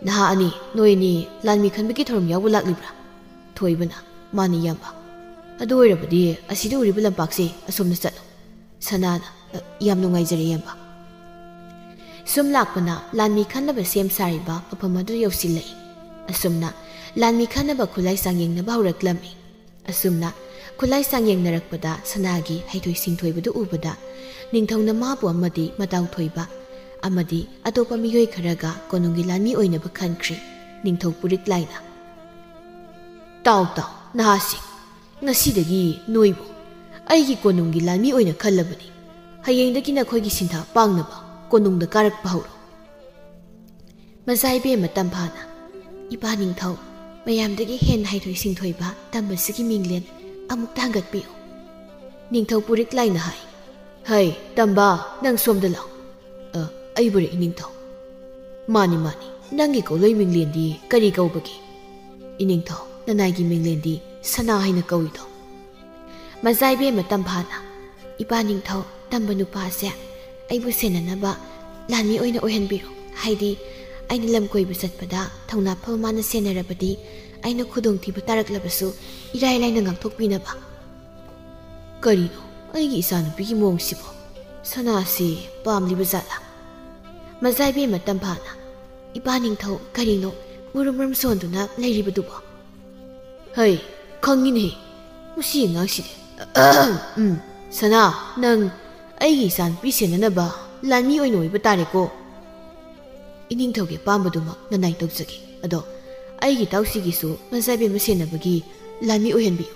"ꯅꯍꯥ ꯑꯅꯤ, ꯅꯣꯏ ꯑꯅꯤ ꯂꯥꯟꯃꯤ ꯈꯟꯕꯒꯤ ꯊꯧꯔꯝ ꯌꯥꯎꯕ ꯂꯥꯛꯂꯤꯕ꯭ꯔꯥ?" ꯊꯣꯏꯕꯅ, "ꯃꯥꯅꯤ ꯏꯌꯥꯝꯕ꯫ ꯑꯗꯨ ꯑꯣꯏꯔꯕꯗꯤ ꯑꯁꯤꯗ ꯎꯔꯤꯕ ꯂꯝꯄꯥꯛꯁꯦ ꯑꯁꯣꯝꯗ ꯆꯠꯂꯨ꯫" ꯁꯅꯥꯅ, "ꯑ, ꯌꯥꯝ ꯅꯨꯡꯉꯥꯏꯖꯔꯦ ꯏꯌꯥꯝꯕ꯫" ꯁꯨꯝ ꯂꯥꯛꯄꯅ ꯂꯥꯟꯃꯤ ꯈꯟꯅꯕ ꯁꯦꯝ ꯁꯥꯔꯤꯕ ꯃꯐꯝ ꯑꯗꯨ ꯌꯧꯁꯤꯜꯂꯛꯏ꯫ ꯑꯁꯨꯝꯅ ꯂꯥꯟꯃꯤ ꯈꯟꯅꯕ ꯈꯨꯠꯂꯥꯏ ꯆꯥꯡꯌꯦꯡꯅꯕ ꯍꯧꯔꯛꯂꯝꯃꯤ꯫ ꯑꯁꯨꯝꯅ ꯈꯨꯠꯂꯥꯏ ꯆꯥꯡꯌꯦꯡꯅꯔꯛꯄꯗ ꯁꯅꯥꯒꯤ ꯍꯩꯊꯣꯏ ꯁꯤꯡꯊꯣꯏꯕꯗꯨ ꯎꯕꯗ ꯅꯤꯡꯊꯧꯅ ꯃꯥꯕꯨ ꯑꯃꯗꯤ ꯃꯇꯥꯎ ꯊꯣꯏꯕ ꯑꯃꯗꯤ ꯑꯇꯣꯞꯄ ꯃꯤꯑꯣꯏ ꯈꯔꯒ ꯀꯣꯅꯨꯡꯒꯤ ꯂꯥꯟꯃꯤ ꯑꯣꯏꯅꯕ ꯈꯟꯈ꯭ꯔꯤ꯫ ꯅꯤꯡꯊꯧ ꯄꯨꯔꯤꯛ ꯂꯥꯏꯅ, "ꯇꯥꯎ ꯇꯥꯎ, ꯅꯍꯥꯁꯤꯡ, ꯉꯁꯤꯗꯒꯤ ꯅꯣꯏꯕꯨ ꯑꯩꯒꯤ ꯀꯣꯅꯨꯡꯒꯤ ꯂꯥꯟꯃꯤ ꯑꯣꯏꯅ ꯈꯜꯂꯕꯅꯤ꯫ ꯍꯌꯦꯡꯗꯒꯤ ꯅꯈꯣꯏꯒꯤ ꯁꯤꯟꯊꯥ ꯄꯥꯡꯅꯕ ꯀꯣꯅꯨꯡꯗ ꯀꯥꯔꯛꯄ ꯍꯧꯔꯣ꯫" ꯃꯖꯥ ꯏꯕꯦꯝꯃ ꯇꯝꯐꯥꯅ, "ꯏꯄꯥ ꯅꯤꯡꯊꯧ, ꯃꯌꯥꯝꯗꯒꯤ ꯍꯦꯟꯅ ꯍꯩꯊꯣꯏ ꯁꯤꯡꯊꯣꯏꯕ ꯇꯝꯕꯁꯤꯒꯤ ꯃꯤꯡꯂꯦꯟ ꯑꯃꯨꯛꯇ ꯍꯪꯒꯠꯄꯤꯌꯨ꯫" ꯅꯤꯡꯊꯧ ꯄꯨꯔꯤꯛ ꯂꯥꯏꯅ ꯍꯥꯏ, "ꯍꯩ, ꯇꯝꯕ, ꯅꯪ ꯁꯣꯝꯗ ꯂꯥꯛꯎ꯫" "ꯑ, ꯑꯩꯕꯨꯔ ꯏꯅꯤꯡꯊꯧ?" "ꯃꯥꯅꯤ, ꯃꯥꯅꯤ, ꯅꯪꯒꯤ ꯀꯧꯂꯣꯏ ꯃꯤꯡꯂꯦꯟꯗꯤ ꯀꯔꯤ ꯀꯧꯕꯒꯦ?" "ꯏꯅꯤꯡꯊꯧ, ꯅꯅꯥꯏꯒꯤ ꯃꯤꯡꯂꯦꯟꯗꯤ ꯁꯅꯥ ꯍꯥꯏꯅ ꯀꯧꯏꯗꯣ꯫" ꯃꯖꯥ ꯏꯕꯦꯝꯃ ꯇꯝꯐꯥꯅ, "ꯏꯄꯥ ꯅꯤꯡꯊꯧ, ꯇꯝꯕ ꯅꯨꯄꯥꯁꯦ ꯑꯩꯕꯨ ꯁꯦꯟꯅꯅꯕ ꯂꯥꯟꯃꯤ ꯑꯣꯏꯅ ꯑꯣꯏꯍꯟꯕꯤꯔꯣ꯫ ꯍꯥꯏꯗꯤ ꯑꯩꯅ ꯂꯝ ꯀꯣꯏꯕ ꯆꯠꯄꯗ ꯊꯧꯅꯥ ꯐꯕ ꯃꯥꯅ ꯁꯦꯟꯅꯔꯕꯗꯤ ꯑꯩꯅ ꯈꯨꯗꯣꯡꯊꯤꯕ ꯇꯥꯔꯛꯂꯕꯁꯨ ꯏꯔꯥꯏ ꯂꯥꯏꯅ ꯉꯥꯛꯊꯣꯛꯄꯤꯅꯕ꯫" "ꯀꯔꯤꯅꯣ ꯑꯩꯒꯤ ꯏꯆꯥꯅꯨꯄꯤꯒꯤ ꯃꯑꯣꯡꯁꯤꯕꯣ? ꯁꯅꯥꯁꯤ ꯄꯥꯝꯂꯤꯕ ꯖꯥꯠꯂꯥ?" ꯃꯖꯥ ꯏꯕꯦꯝꯃ ꯇꯝꯐꯥꯅ, "ꯏꯄꯥ ꯅꯤꯡꯊꯧ, ꯀꯔꯤꯅꯣ ꯃꯨꯔꯨꯝ ꯃꯨꯔꯨꯝ ꯁꯣꯟꯗꯨꯅ ꯂꯩꯔꯤꯕꯗꯨꯕꯣ?" "ꯍꯩ, ꯈꯪꯉꯤꯅꯦ, ꯃꯁꯤ ꯑꯉꯥꯡꯁꯤꯗꯤ꯫ ꯎꯝ, ꯁꯅꯥ, ꯅꯪ ꯑꯩꯒꯤ ꯏꯆꯥꯅꯨꯄꯤ ꯁꯦꯟꯅꯅꯕ ꯂꯥꯟꯃꯤ ꯑꯣꯏꯅ ꯑꯣꯏꯕ ꯇꯥꯔꯦꯀꯣ꯫" "ꯏꯅꯤꯡꯊꯧꯒꯤ ꯑꯄꯥꯝꯕꯗꯨꯃꯛ ꯅꯅꯥꯏ ꯇꯧꯖꯒꯦ꯫ ꯑꯗꯣ ꯑꯩꯒꯤ ꯏꯇꯥꯎꯁꯤꯒꯤꯁꯨ ꯃꯖꯥ ꯏꯕꯦꯝꯃ ꯁꯦꯟꯅꯕꯒꯤ ꯂꯥꯟꯃꯤ ꯑꯣꯏꯍꯟꯕꯤꯌꯨ꯫"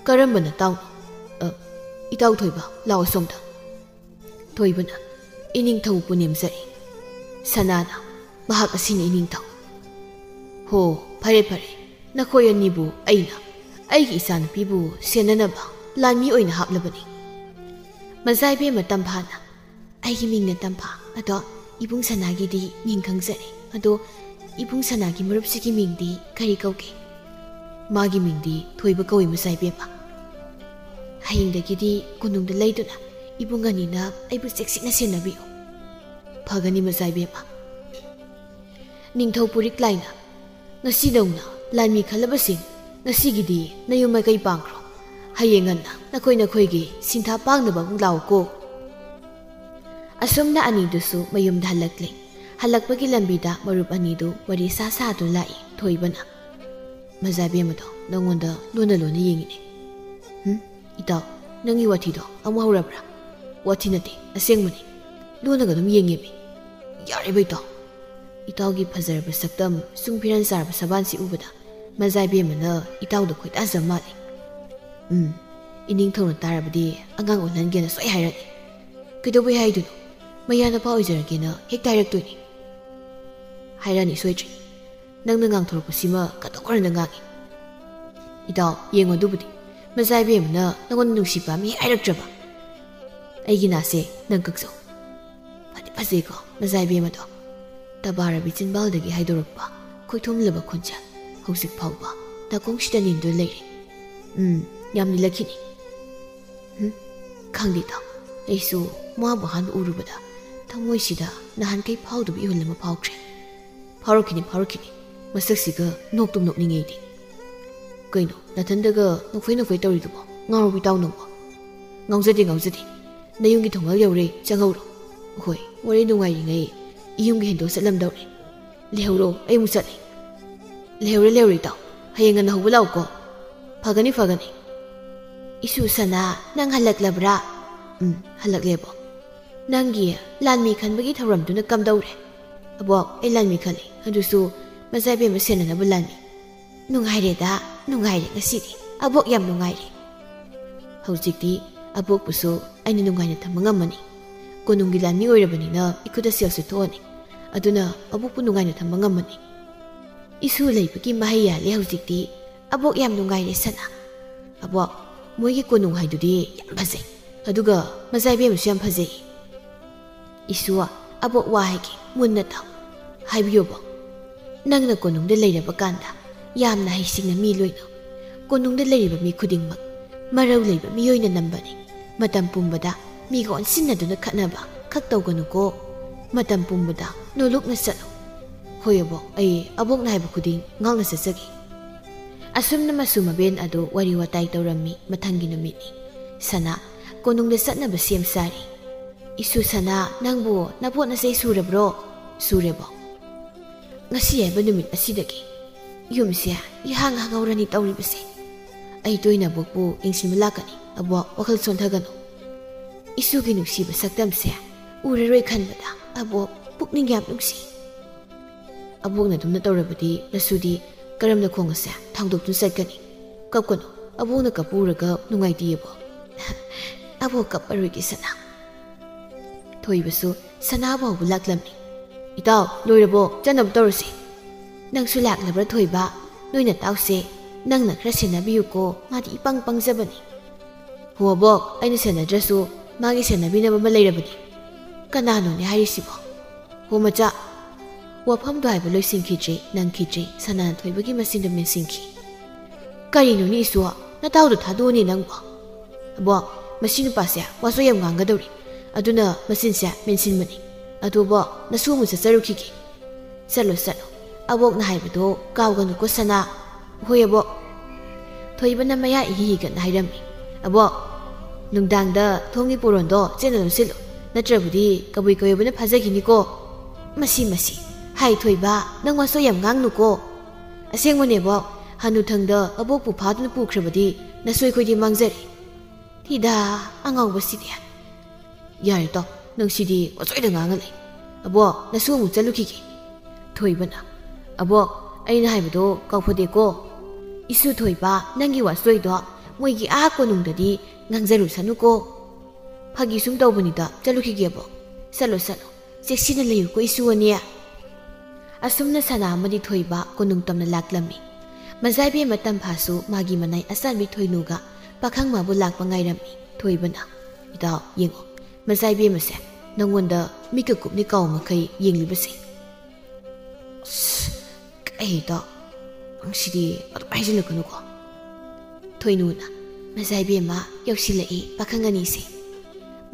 "ꯀꯔꯝꯕ ꯅꯇꯥꯎꯅꯣ?" "ꯑ, ꯏꯇꯥꯎ ꯊꯣꯏꯕ, ꯂꯥꯛꯑꯣ ꯁꯣꯝꯗ꯫" ꯊꯣꯏꯕꯅ, "ꯏꯅꯤꯡꯊꯧꯕꯨ ꯅꯦꯝꯖꯔꯤ꯫" ꯁꯅꯥꯅ, "ꯃꯍꯥꯛ ꯑꯁꯤꯅꯤ ꯏꯅꯤꯡꯊꯧ꯫" "ꯍꯣ, ꯐꯔꯦ ꯐꯔꯦ, ꯅꯈꯣꯏ ꯑꯅꯤꯕꯨ ꯑꯩꯅ ꯑꯩꯒꯤ ꯏꯆꯥꯅꯨꯄꯤꯕꯨ ꯁꯦꯟꯅꯅꯕ ꯂꯥꯟꯃꯤ ꯑꯣꯏꯅ ꯍꯥꯞꯂꯕꯅꯤ꯫" ꯃꯖꯥ ꯏꯕꯦꯝꯃ ꯇꯝꯐꯥꯅ, "ꯑꯩꯒꯤ ꯃꯤꯡꯅ ꯇꯝꯐꯥ, ꯑꯗꯣ ꯏꯕꯨꯡ ꯁꯅꯥꯒꯤꯗꯤ ꯃꯤꯡ ꯈꯪꯖꯔꯦ꯫ ꯑꯗꯣ ꯏꯕꯨꯡ ꯁꯅꯥꯒꯤ ꯃꯔꯨꯞꯁꯤꯒꯤ ꯃꯤꯡꯗꯤ ꯀꯔꯤ ꯀꯧꯒꯦ? ꯃꯥꯒꯤ ꯃꯤꯡꯗꯤ ꯊꯣꯏꯕ ꯀꯧꯏ, ꯃꯆꯥ ꯏꯕꯦꯝꯃ꯫ ꯍꯌꯦꯡꯗꯒꯤꯗꯤ ꯀꯣꯅꯨꯡꯗ ꯂꯩꯗꯨꯅ ꯏꯕꯨꯡ ꯑꯅꯤꯅ ꯑꯩꯕꯨ ꯆꯦꯛꯁꯤꯟꯅ ꯁꯦꯟꯅꯕꯤꯌꯨ꯫ ꯐꯒꯅꯤ, ꯃꯆꯥ ꯏꯕꯦꯝꯃ꯫ ꯅꯤꯡꯊꯧ ꯄꯨꯔꯤꯛ ꯂꯥꯏꯅ, ꯉꯁꯤꯗꯧꯅ ꯂꯥꯟꯃꯤ ꯈꯜꯂꯕꯁꯤꯡ, ꯉꯁꯤꯒꯤꯗꯤ ꯅꯌꯨꯝ ꯃꯥꯏꯀꯩ ꯄꯥꯡꯈ꯭ꯔꯣ꯫ ꯍꯌꯦꯡ ꯉꯟꯅ ꯅꯈꯣꯏ ꯅꯈꯣꯏꯒꯤ ꯁꯤꯟꯊꯥ ꯄꯥꯡꯅꯕ ꯑꯃꯨꯛ ꯂꯥꯛꯎꯀꯣ꯫ ꯑꯁꯨꯝꯅ ꯑꯅꯤꯗꯨꯁꯨ ꯃꯌꯨꯝꯗ ꯍꯜꯂꯛꯂꯦ꯫ ꯍꯜꯂꯛꯄꯒꯤ ꯂꯝꯕꯤꯗ ꯃꯔꯨꯞ ꯑꯅꯤꯗꯨ ꯋꯥꯔꯤ ꯁꯥ ꯁꯥꯗꯨꯅ ꯂꯥꯛꯏ꯫ ꯊꯣꯏꯕꯅ, "ꯃꯆꯥ ꯏꯕꯦꯝꯃꯗꯣ ꯅꯉꯣꯟꯗ ꯂꯣꯟꯅ ꯂꯣꯟꯅ ꯌꯦꯡꯉꯤꯅꯦ꯫ ꯍꯨꯝ? ꯏꯇꯥꯎ, ꯅꯪꯒꯤ ꯋꯥꯊꯤꯗꯣ ꯑꯃꯨꯛ ꯍꯧꯔꯕ꯭ꯔꯥ?" "ꯋꯥꯊꯤ ꯅꯠꯇꯦ, ꯑꯁꯦꯡꯕꯅꯤ꯫ ꯂꯣꯟꯅꯒ ꯑꯗꯨꯝ ꯌꯦꯡꯉꯦꯃꯤ꯫ ꯌꯥꯔꯦꯕ ꯏꯇꯥꯎ꯫ ꯏꯇꯥꯎꯒꯤ ꯐꯖꯔꯕ ꯁꯛꯇꯝ, ꯁꯨꯝ ꯐꯤꯔꯥꯟ ꯆꯥꯔꯕ ꯁꯕꯥꯟꯁꯤ ꯎꯕꯗ ꯃꯆꯥ ꯏꯕꯦꯝꯃꯅ ꯏꯇꯥꯎꯗ ꯈꯣꯏꯗꯥꯖ ꯃꯥꯜꯂꯦ꯫ ꯎꯝ, ꯏꯅꯤꯡꯊꯧꯅ ꯇꯥꯔꯕꯗꯤ ꯑꯉꯥꯡ ꯑꯣꯜꯍꯟꯒꯦꯅ ꯁꯣꯏ ꯍꯥꯏꯔꯛꯅꯤ꯫ ꯀꯩꯗꯧꯕꯩ ꯍꯥꯏꯗꯣꯏꯅꯣ? ꯃꯌꯥꯅꯄꯥ ꯑꯣꯏꯖꯔꯒꯦꯅ ꯍꯦꯛꯇ ꯍꯥꯏꯔꯛꯇꯣꯏꯅꯤ꯫" "ꯍꯥꯏꯔꯛꯑꯅꯤ ꯁꯣꯏꯗ꯭ꯔꯦ꯫ ꯅꯪꯅ ꯉꯥꯡꯊꯣꯔꯛꯄꯁꯤꯃ ꯀꯇꯧ ꯀꯔꯝꯅ ꯉꯥꯡꯉꯤ꯫" "ꯏꯇꯥꯎ, ꯌꯦꯡꯉꯣ ꯑꯗꯨꯕꯨꯗꯤ꯫ ꯃꯆꯥ ꯏꯕꯦꯝꯃꯅ ꯅꯪꯉꯣꯟꯗ ꯅꯨꯡꯁꯤ ꯄꯥꯝꯃꯤ ꯍꯥꯏꯔꯛꯇ꯭ꯔꯕ? ꯑꯩꯒꯤ ꯅꯥꯁꯦ ꯅꯪ ꯀꯛꯆꯧ꯫ ꯐꯗꯤ ꯐꯖꯩꯀꯣ ꯃꯆꯥ ꯏꯕꯦꯝꯃꯗꯣ꯫" ꯇꯕꯥꯔꯕꯤ ꯆꯤꯟꯕꯥꯜꯗꯒꯤ ꯍꯥꯏꯗꯣꯔꯛꯄ ꯈꯣꯏꯊꯨꯝꯂꯕ ꯈꯣꯟꯖꯦꯜ ꯍꯧꯖꯤꯛ ꯐꯥꯎꯕ ꯅꯥꯀꯣꯡꯁꯤꯗ ꯅꯤꯟꯗꯨꯅ ꯂꯩꯔꯦ꯫ ꯎꯝ, ꯌꯥꯝ ꯅꯤꯜꯂꯛꯈꯤꯅꯤ꯫ ꯎꯝ, ꯈꯪꯗꯦ ꯏꯇꯥꯎ, ꯑꯩꯁꯨ ꯃꯥꯕꯨ ꯑꯍꯥꯟꯕ ꯎꯔꯨꯕꯗ ꯊꯃꯣꯏꯁꯤꯗ ꯅꯍꯥꯟꯈꯩ ꯐꯥꯎꯗꯕ ꯏꯍꯨꯜ ꯑꯃ ꯐꯥꯎꯈ꯭ꯔꯦ꯫ ꯐꯥꯎꯔꯛꯈꯤꯅꯤ, ꯐꯥꯎꯔꯛꯈꯤꯅꯤ꯫ ꯃꯁꯛꯁꯤꯒ ꯅꯣꯛꯇꯨꯝ ꯅꯣꯛꯅꯤꯡꯉꯦ ꯑꯩꯗꯤ꯫ ꯀꯩꯅꯣ, ꯅꯊꯟꯗꯒ ꯅꯣꯛꯐꯩ ꯅꯣꯛꯐꯩ ꯇꯧꯔꯤꯗꯨꯕꯣ? ꯉꯥꯎꯔꯕ ꯏꯇꯥꯎ ꯅꯪꯕꯣ? ꯉꯥꯎꯖꯗꯦ, ꯉꯥꯎꯖꯗꯦ꯫ ꯅꯌꯨꯝꯒꯤ ꯊꯣꯡꯒꯥꯜ ꯌꯧꯔꯦ, ꯆꯪꯍꯧꯔꯣ꯫ ꯍꯣꯏ, ꯋꯥꯔꯤ ꯅꯨꯡꯉꯥꯏꯔꯤꯉꯩ ꯏꯌꯨꯝꯒꯤ ꯍꯦꯟꯗꯣꯛ ꯆꯠꯂꯝꯗꯧꯔꯦ꯫ ꯂꯩꯍꯧꯔꯣ, ꯑꯩ ꯑꯃꯨꯛ ꯆꯠꯂꯦ꯫ ꯂꯩꯍꯧꯔꯦ, ꯂꯩꯍꯧꯔꯦ ꯏꯇꯥꯎ꯫ ꯍꯌꯦꯡ ꯉꯟꯅ ꯍꯧꯕ ꯂꯥꯛꯎꯀꯣ꯫ ꯐꯒꯅꯤ, ꯐꯒꯅꯤ꯫ ꯏꯁꯨ ꯁꯅꯥ, ꯅꯪ ꯍꯜꯂꯛꯂꯕ꯭ꯔꯥ? ꯎꯝ, ꯍꯜꯂꯛꯂꯦꯕꯣ꯫ ꯅꯪꯒꯤ ꯂꯥꯟꯃꯤ ꯈꯟꯕꯒꯤ ꯊꯧꯔꯝꯗꯨꯅ ꯀꯝꯗꯧꯔꯦ? ꯑꯕꯣꯛ, ꯑꯩ ꯂꯥꯟꯃꯤ ꯈꯜꯂꯦ, ꯑꯗꯨꯁꯨ ꯃꯆꯥ ꯏꯕꯦꯝꯃ ꯁꯦꯟꯅꯅꯕ ꯂꯥꯟꯃꯤ꯫ ꯅꯨꯡꯉꯥꯏꯔꯦꯗ, ꯅꯨꯡꯉꯥꯏꯔꯦ ꯉꯁꯤꯗꯤ꯫ ꯑꯕꯣꯛ ꯌꯥꯝ ꯅꯨꯡꯉꯥꯏꯔꯦ꯫ ꯍꯧꯖꯤꯛꯇꯤ ꯑꯕꯣꯛꯄꯨꯁꯨ ꯑꯩꯅ ꯅꯨꯡꯉꯥꯏꯅ ꯊꯝꯕ ꯉꯝꯃꯅꯤ꯫ ꯀꯣꯅꯨꯡꯒꯤ ꯂꯥꯟꯃꯤ ꯑꯣꯏꯔꯕꯅꯤꯅ ꯏꯈꯨꯠꯇ ꯁꯦꯜꯁꯨ ꯊꯣꯛꯑꯅꯤ꯫ ꯑꯗꯨꯅ ꯑꯕꯣꯛꯄꯨ ꯅꯨꯡꯉꯥꯏꯅ ꯊꯝꯕ ꯉꯝꯃꯅꯤ꯫ ꯏꯁꯨ ꯂꯩꯕꯒꯤ ꯃꯍꯩ ꯌꯥꯜꯂꯦ ꯍꯧꯖꯤꯛꯇꯤ꯫ ꯑꯕꯣꯛ ꯌꯥꯝ ꯅꯨꯡꯉꯥꯏꯔꯦ ꯁꯅꯥ꯫ ꯑꯕꯣꯛ, ꯃꯣꯏꯒꯤ ꯀꯣꯅꯨꯡ ꯍꯥꯏꯗꯨꯗꯤ ꯌꯥꯝ ꯐꯖꯩ꯫ ꯑꯗꯨꯒ ꯃꯆꯥ ꯏꯕꯦꯝꯃꯁꯨ ꯌꯥꯝ ꯐꯖꯩ꯫ ꯏꯁꯨ, "ꯑꯕꯣꯛ, ꯋꯥ ꯍꯥꯏꯒꯦ, ꯃꯨꯟꯅ ꯇꯥꯎ꯫" "ꯍꯥꯏꯕꯤꯌꯨ, ꯕꯣꯛ꯫" "ꯅꯪꯅ ꯀꯣꯅꯨꯡꯗ ꯂꯩꯔꯕ ꯀꯥꯟꯗ ꯌꯥꯝꯅ ꯍꯩꯁꯤꯡꯅ ꯃꯤ ꯂꯣꯏꯅꯧ꯫ ꯀꯣꯅꯨꯡꯗ ꯂꯩꯔꯤꯕ ꯃꯤ ꯈꯨꯗꯤꯡꯃꯛ ꯃꯔꯧ ꯂꯩꯕ ꯃꯤꯑꯣꯏꯅ ꯅꯝꯕꯅꯤ꯫ ꯃꯇꯝ ꯄꯨꯝꯕꯗ ꯃꯤꯒ ꯑꯣꯟꯁꯤꯟꯅꯗꯨꯅ ꯈꯠꯅꯕ ꯈꯛ ꯇꯧꯒꯅꯨꯀꯣ꯫ ꯃꯇꯝ ꯄꯨꯝꯕꯗ ꯅꯣꯂꯨꯛꯅ ꯆꯠꯂꯨ꯫" "ꯍꯣꯏ ꯑꯕꯣꯛ, ꯑꯩ ꯑꯕꯣꯛꯅ ꯍꯥꯏꯕ ꯈꯨꯗꯤꯡ ꯉꯥꯛꯅ ꯆꯠꯆꯒꯦ꯫" ꯑꯁꯨꯝꯅ ꯃꯁꯨ ꯃꯕꯦꯟ ꯑꯗꯨ ꯋꯥꯔꯤ ꯋꯥꯇꯥꯏ ꯇꯧꯔꯝꯃꯤ꯫ ꯃꯊꯪꯒꯤ ꯅꯨꯃꯤꯠꯅꯤ꯫ ꯁꯅꯥ ꯀꯣꯅꯨꯡꯗ ꯆꯠꯅꯕ ꯁꯦꯝ ꯁꯥꯔꯤ꯫ "ꯏꯁꯨ ꯁꯅꯥ, ꯅꯪꯕꯨ ꯅꯄꯣꯠ ꯅꯆꯩ ꯁꯨꯔꯕ꯭ꯔꯣ?" "ꯁꯨꯔꯦ, ꯕꯣꯛ꯫" "ꯉꯁꯤ ꯍꯥꯏꯕ ꯅꯨꯃꯤꯠ ꯑꯁꯤꯗꯒꯤ ꯌꯨꯝꯁꯦ ꯏꯍꯥꯡ ꯍꯥꯡꯍꯧꯔꯅꯤ ꯇꯧꯔꯤꯕꯁꯦ꯫ ꯑꯩ ꯇꯣꯏꯅ ꯑꯕꯣꯛꯄꯨ ꯌꯦꯡꯁꯤꯟꯕ ꯂꯥꯛꯀꯅꯤ꯫ ꯑꯕꯣꯛ, ꯋꯥꯈꯜ ꯁꯣꯟꯊꯒꯅꯨ꯫ ꯏꯁꯨꯒꯤ ꯅꯨꯡꯁꯤꯕ ꯁꯛꯇꯝꯁꯦ ꯎꯔꯔꯣꯏ ꯈꯟꯕꯗ ꯑꯕꯣꯛ ꯄꯨꯛꯅꯤꯡ ꯌꯥꯝ ꯅꯨꯡꯁꯤ꯫ ꯑꯕꯣꯛꯅ ꯑꯗꯨꯝꯅ ꯇꯧꯔꯕꯗꯤ ꯅꯁꯨꯗꯤ ꯀꯔꯝꯅ ꯈꯣꯡ ꯑꯁꯦ ꯊꯥꯡꯗꯣꯛꯇꯨꯅ ꯆꯠꯀꯅꯤ? ꯀꯞꯀꯅꯨ, ꯑꯕꯣꯛꯅ ꯀꯞꯄ ꯎꯔꯒ ꯅꯨꯡꯉꯥꯏꯇꯦ, ꯑꯕꯣꯛ꯫" "ꯑꯕꯣꯛ ꯀꯞꯄꯔꯣꯏꯒꯦ, ꯁꯅꯥ꯫" ꯊꯣꯏꯕꯁꯨ ꯁꯅꯥꯕꯨ ꯍꯧꯕ ꯂꯥꯛꯂꯝꯃꯤ꯫ "ꯏꯇꯥꯎ, ꯂꯣꯏꯔꯕꯣ? ꯆꯠꯅꯕ ꯇꯧꯔꯁꯤ꯫" "ꯅꯪꯁꯨ ꯂꯥꯛꯂꯕ꯭ꯔꯥ, ꯊꯣꯏꯕ? ꯅꯣꯏ ꯅꯇꯥꯎꯁꯦ ꯅꯪꯅ ꯈꯔ ꯁꯦꯟꯅꯕꯤꯌꯨꯀꯣ, ꯃꯥꯗꯤ ꯏꯄꯪ ꯄꯪꯖꯕꯅꯤ꯫" "ꯍꯣ ꯑꯕꯣꯛ, ꯑꯩꯅ ꯁꯦꯟꯅꯗ꯭ꯔꯁꯨ ꯃꯥꯒꯤ ꯁꯦꯟꯅꯕꯤꯅꯕ ꯑꯃ ꯂꯩꯔꯕꯅꯤ꯫" "ꯀꯅꯥꯅꯣꯅꯦ ꯍꯥꯏꯔꯤꯁꯤꯕꯣ?" "ꯍꯣ ꯃꯆꯥ꯫" ꯋꯥꯐꯝꯗꯣ ꯍꯥꯏꯕ ꯂꯣꯏꯁꯤꯟꯈꯤꯗ꯭ꯔꯤ ꯅꯪꯈꯤꯗ꯭ꯔꯤ ꯁꯅꯥꯅ ꯊꯣꯏꯕꯒꯤ ꯃꯆꯤꯟꯗ ꯃꯦꯟꯁꯤꯟꯈꯤ꯫ "ꯀꯔꯤꯅꯣꯅꯦ ꯏꯁꯨ, ꯅꯇꯥꯎꯗꯣ ꯊꯥꯗꯣꯛꯑꯣꯅꯦ ꯅꯪꯕꯣ꯫" "ꯑꯕꯣꯛ, ꯃꯁꯤ ꯅꯨꯄꯥꯁꯦ ꯋꯥꯁꯨ ꯌꯥꯝ ꯉꯥꯡꯒꯗꯧꯔꯤ, ꯑꯗꯨꯅ ꯃꯆꯤꯟꯁꯦ ꯃꯦꯟꯁꯤꯟꯕꯅꯤ꯫ ꯑꯗꯨ ꯑꯕꯣꯛ, ꯅꯁꯨ ꯑꯃꯨꯛ ꯆꯠꯆꯔꯨꯈꯤꯒꯦ꯫" "ꯆꯠꯂꯣ, ꯆꯠꯂꯣ꯫ ꯑꯕꯣꯛꯅ ꯍꯥꯏꯕꯗꯣ ꯀꯥꯎꯒꯅꯨꯀꯣ, ꯁꯅꯥ꯫" "ꯍꯣꯏ ꯑꯕꯣꯛ꯫" ꯊꯣꯏꯕꯅ ꯃꯌꯥ ꯏꯍꯤ ꯍꯤꯒꯠꯅ ꯍꯥꯏꯔꯝꯃꯤ꯫ "ꯑꯕꯣꯛ, ꯅꯨꯡꯗꯥꯡꯗ ꯊꯣꯡꯒꯤ ꯄꯣꯔꯣꯟꯗꯣ ꯆꯦꯠꯅ ꯂꯣꯟꯁꯤꯜꯂꯨ, ꯅꯠꯇ꯭ꯔꯕꯗꯤ ꯀꯕꯨꯏ ꯀꯕꯨꯏꯕꯅ ꯐꯥꯖꯈꯤꯅꯤꯀꯣ꯫" "ꯃꯁꯤ, ꯃꯁꯤ꯫ ꯍꯥꯏ ꯊꯣꯏꯕ, ꯅꯪ ꯋꯥꯁꯣꯏ ꯌꯥꯝ ꯉꯥꯡꯅꯨꯀꯣ꯫ ꯑꯁꯦꯡꯕꯅꯦ ꯑꯕꯣꯛ, ꯍꯅꯨꯊꯪꯗ ꯑꯕꯣꯛꯄꯨ ꯐꯥꯗꯨꯅ ꯄꯨꯈ꯭ꯔꯕꯗꯤ ꯅꯁꯨ ꯑꯩꯈꯣꯏꯗꯤ ꯃꯥꯡꯖꯔꯦ꯫" "ꯊꯤꯗꯥ, ꯑꯉꯥꯎꯕꯁꯤꯗꯤ꯫" "ꯌꯥꯔꯦ ꯇꯣ, ꯅꯪ ꯁꯤꯗꯤ ꯄꯪꯁꯣꯏꯗ ꯉꯥꯡꯉ ꯂꯩ꯫ ꯑꯕꯣꯛ, ꯅꯁꯨ ꯑꯃꯨꯛ ꯆꯠꯂꯨꯈꯤꯒꯦ꯫" ꯊꯣꯏꯕꯅ, "ꯑꯕꯣꯛ, ꯑꯩꯅ ꯍꯥꯏꯕꯗꯣ ꯀꯥꯎꯐꯗꯦꯀꯣ꯫" "ꯏꯁꯨ ꯊꯣꯏꯕ, ꯅꯪꯒꯤ ꯋꯥꯆꯣꯏꯗꯣ ꯃꯣꯏꯒꯤ ꯑꯥ ꯀꯣꯅꯨꯡꯗꯗꯤ ꯉꯥꯡꯖꯔꯨꯁꯅꯨꯀꯣ꯫" "ꯐꯥꯒꯤ ꯁꯨꯝ ꯇꯧꯕꯅꯤꯗ, ꯆꯠꯂꯨꯈꯤꯒꯦ ꯑꯕꯣꯛ꯫" "ꯆꯠꯂꯣ, ꯆꯠꯂꯣ꯫ ꯆꯦꯛꯁꯤꯟꯅ ꯂꯩꯌꯨꯀꯣ, ꯏꯁꯨ ꯑꯅꯤ꯫" ꯑꯁꯨꯝꯅ ꯁꯅꯥ ꯑꯃꯗꯤ ꯊꯣꯏꯕ ꯀꯣꯅꯨꯡ ꯇꯝꯅ ꯂꯥꯛꯂꯝꯃꯤ꯫ ꯃꯖꯥꯏꯕꯦꯝꯃ ꯇꯝꯐꯥꯁꯨ ꯃꯥꯒꯤ ꯃꯅꯥꯏ ꯑꯆꯥꯟꯕꯤ ꯊꯣꯏꯅꯨꯒ ꯄꯥꯈꯪ ꯃꯥꯕꯨ ꯂꯥꯛꯄ ꯉꯥꯏꯔꯝꯃꯤ꯫ ꯊꯣꯏꯕꯅ, "ꯏꯇꯥꯎ, ꯌꯦꯡꯉꯣ, ꯃꯖꯥꯏꯕꯦꯝꯃꯁꯦ ꯅꯪꯉꯣꯟꯗ ꯃꯤꯠꯀ ꯀꯨꯞꯅꯤ ꯀꯥꯎ ꯃꯈꯩ ꯌꯦꯡꯂꯤꯕꯁꯦ꯫ ꯑꯁ, ꯀꯩꯗ? ꯅꯪꯁꯤꯗꯤ ꯑꯗꯨꯝ ꯍꯥꯏꯖꯤꯜꯂꯛꯀꯅꯨꯀꯣ꯫ ꯊꯣꯏꯅꯨꯅ, ꯃꯖꯥꯏꯕꯦꯝꯃ ꯌꯧꯁꯤꯜꯂꯛꯏ ꯄꯥꯈꯪ ꯑꯅꯤꯁꯦ꯫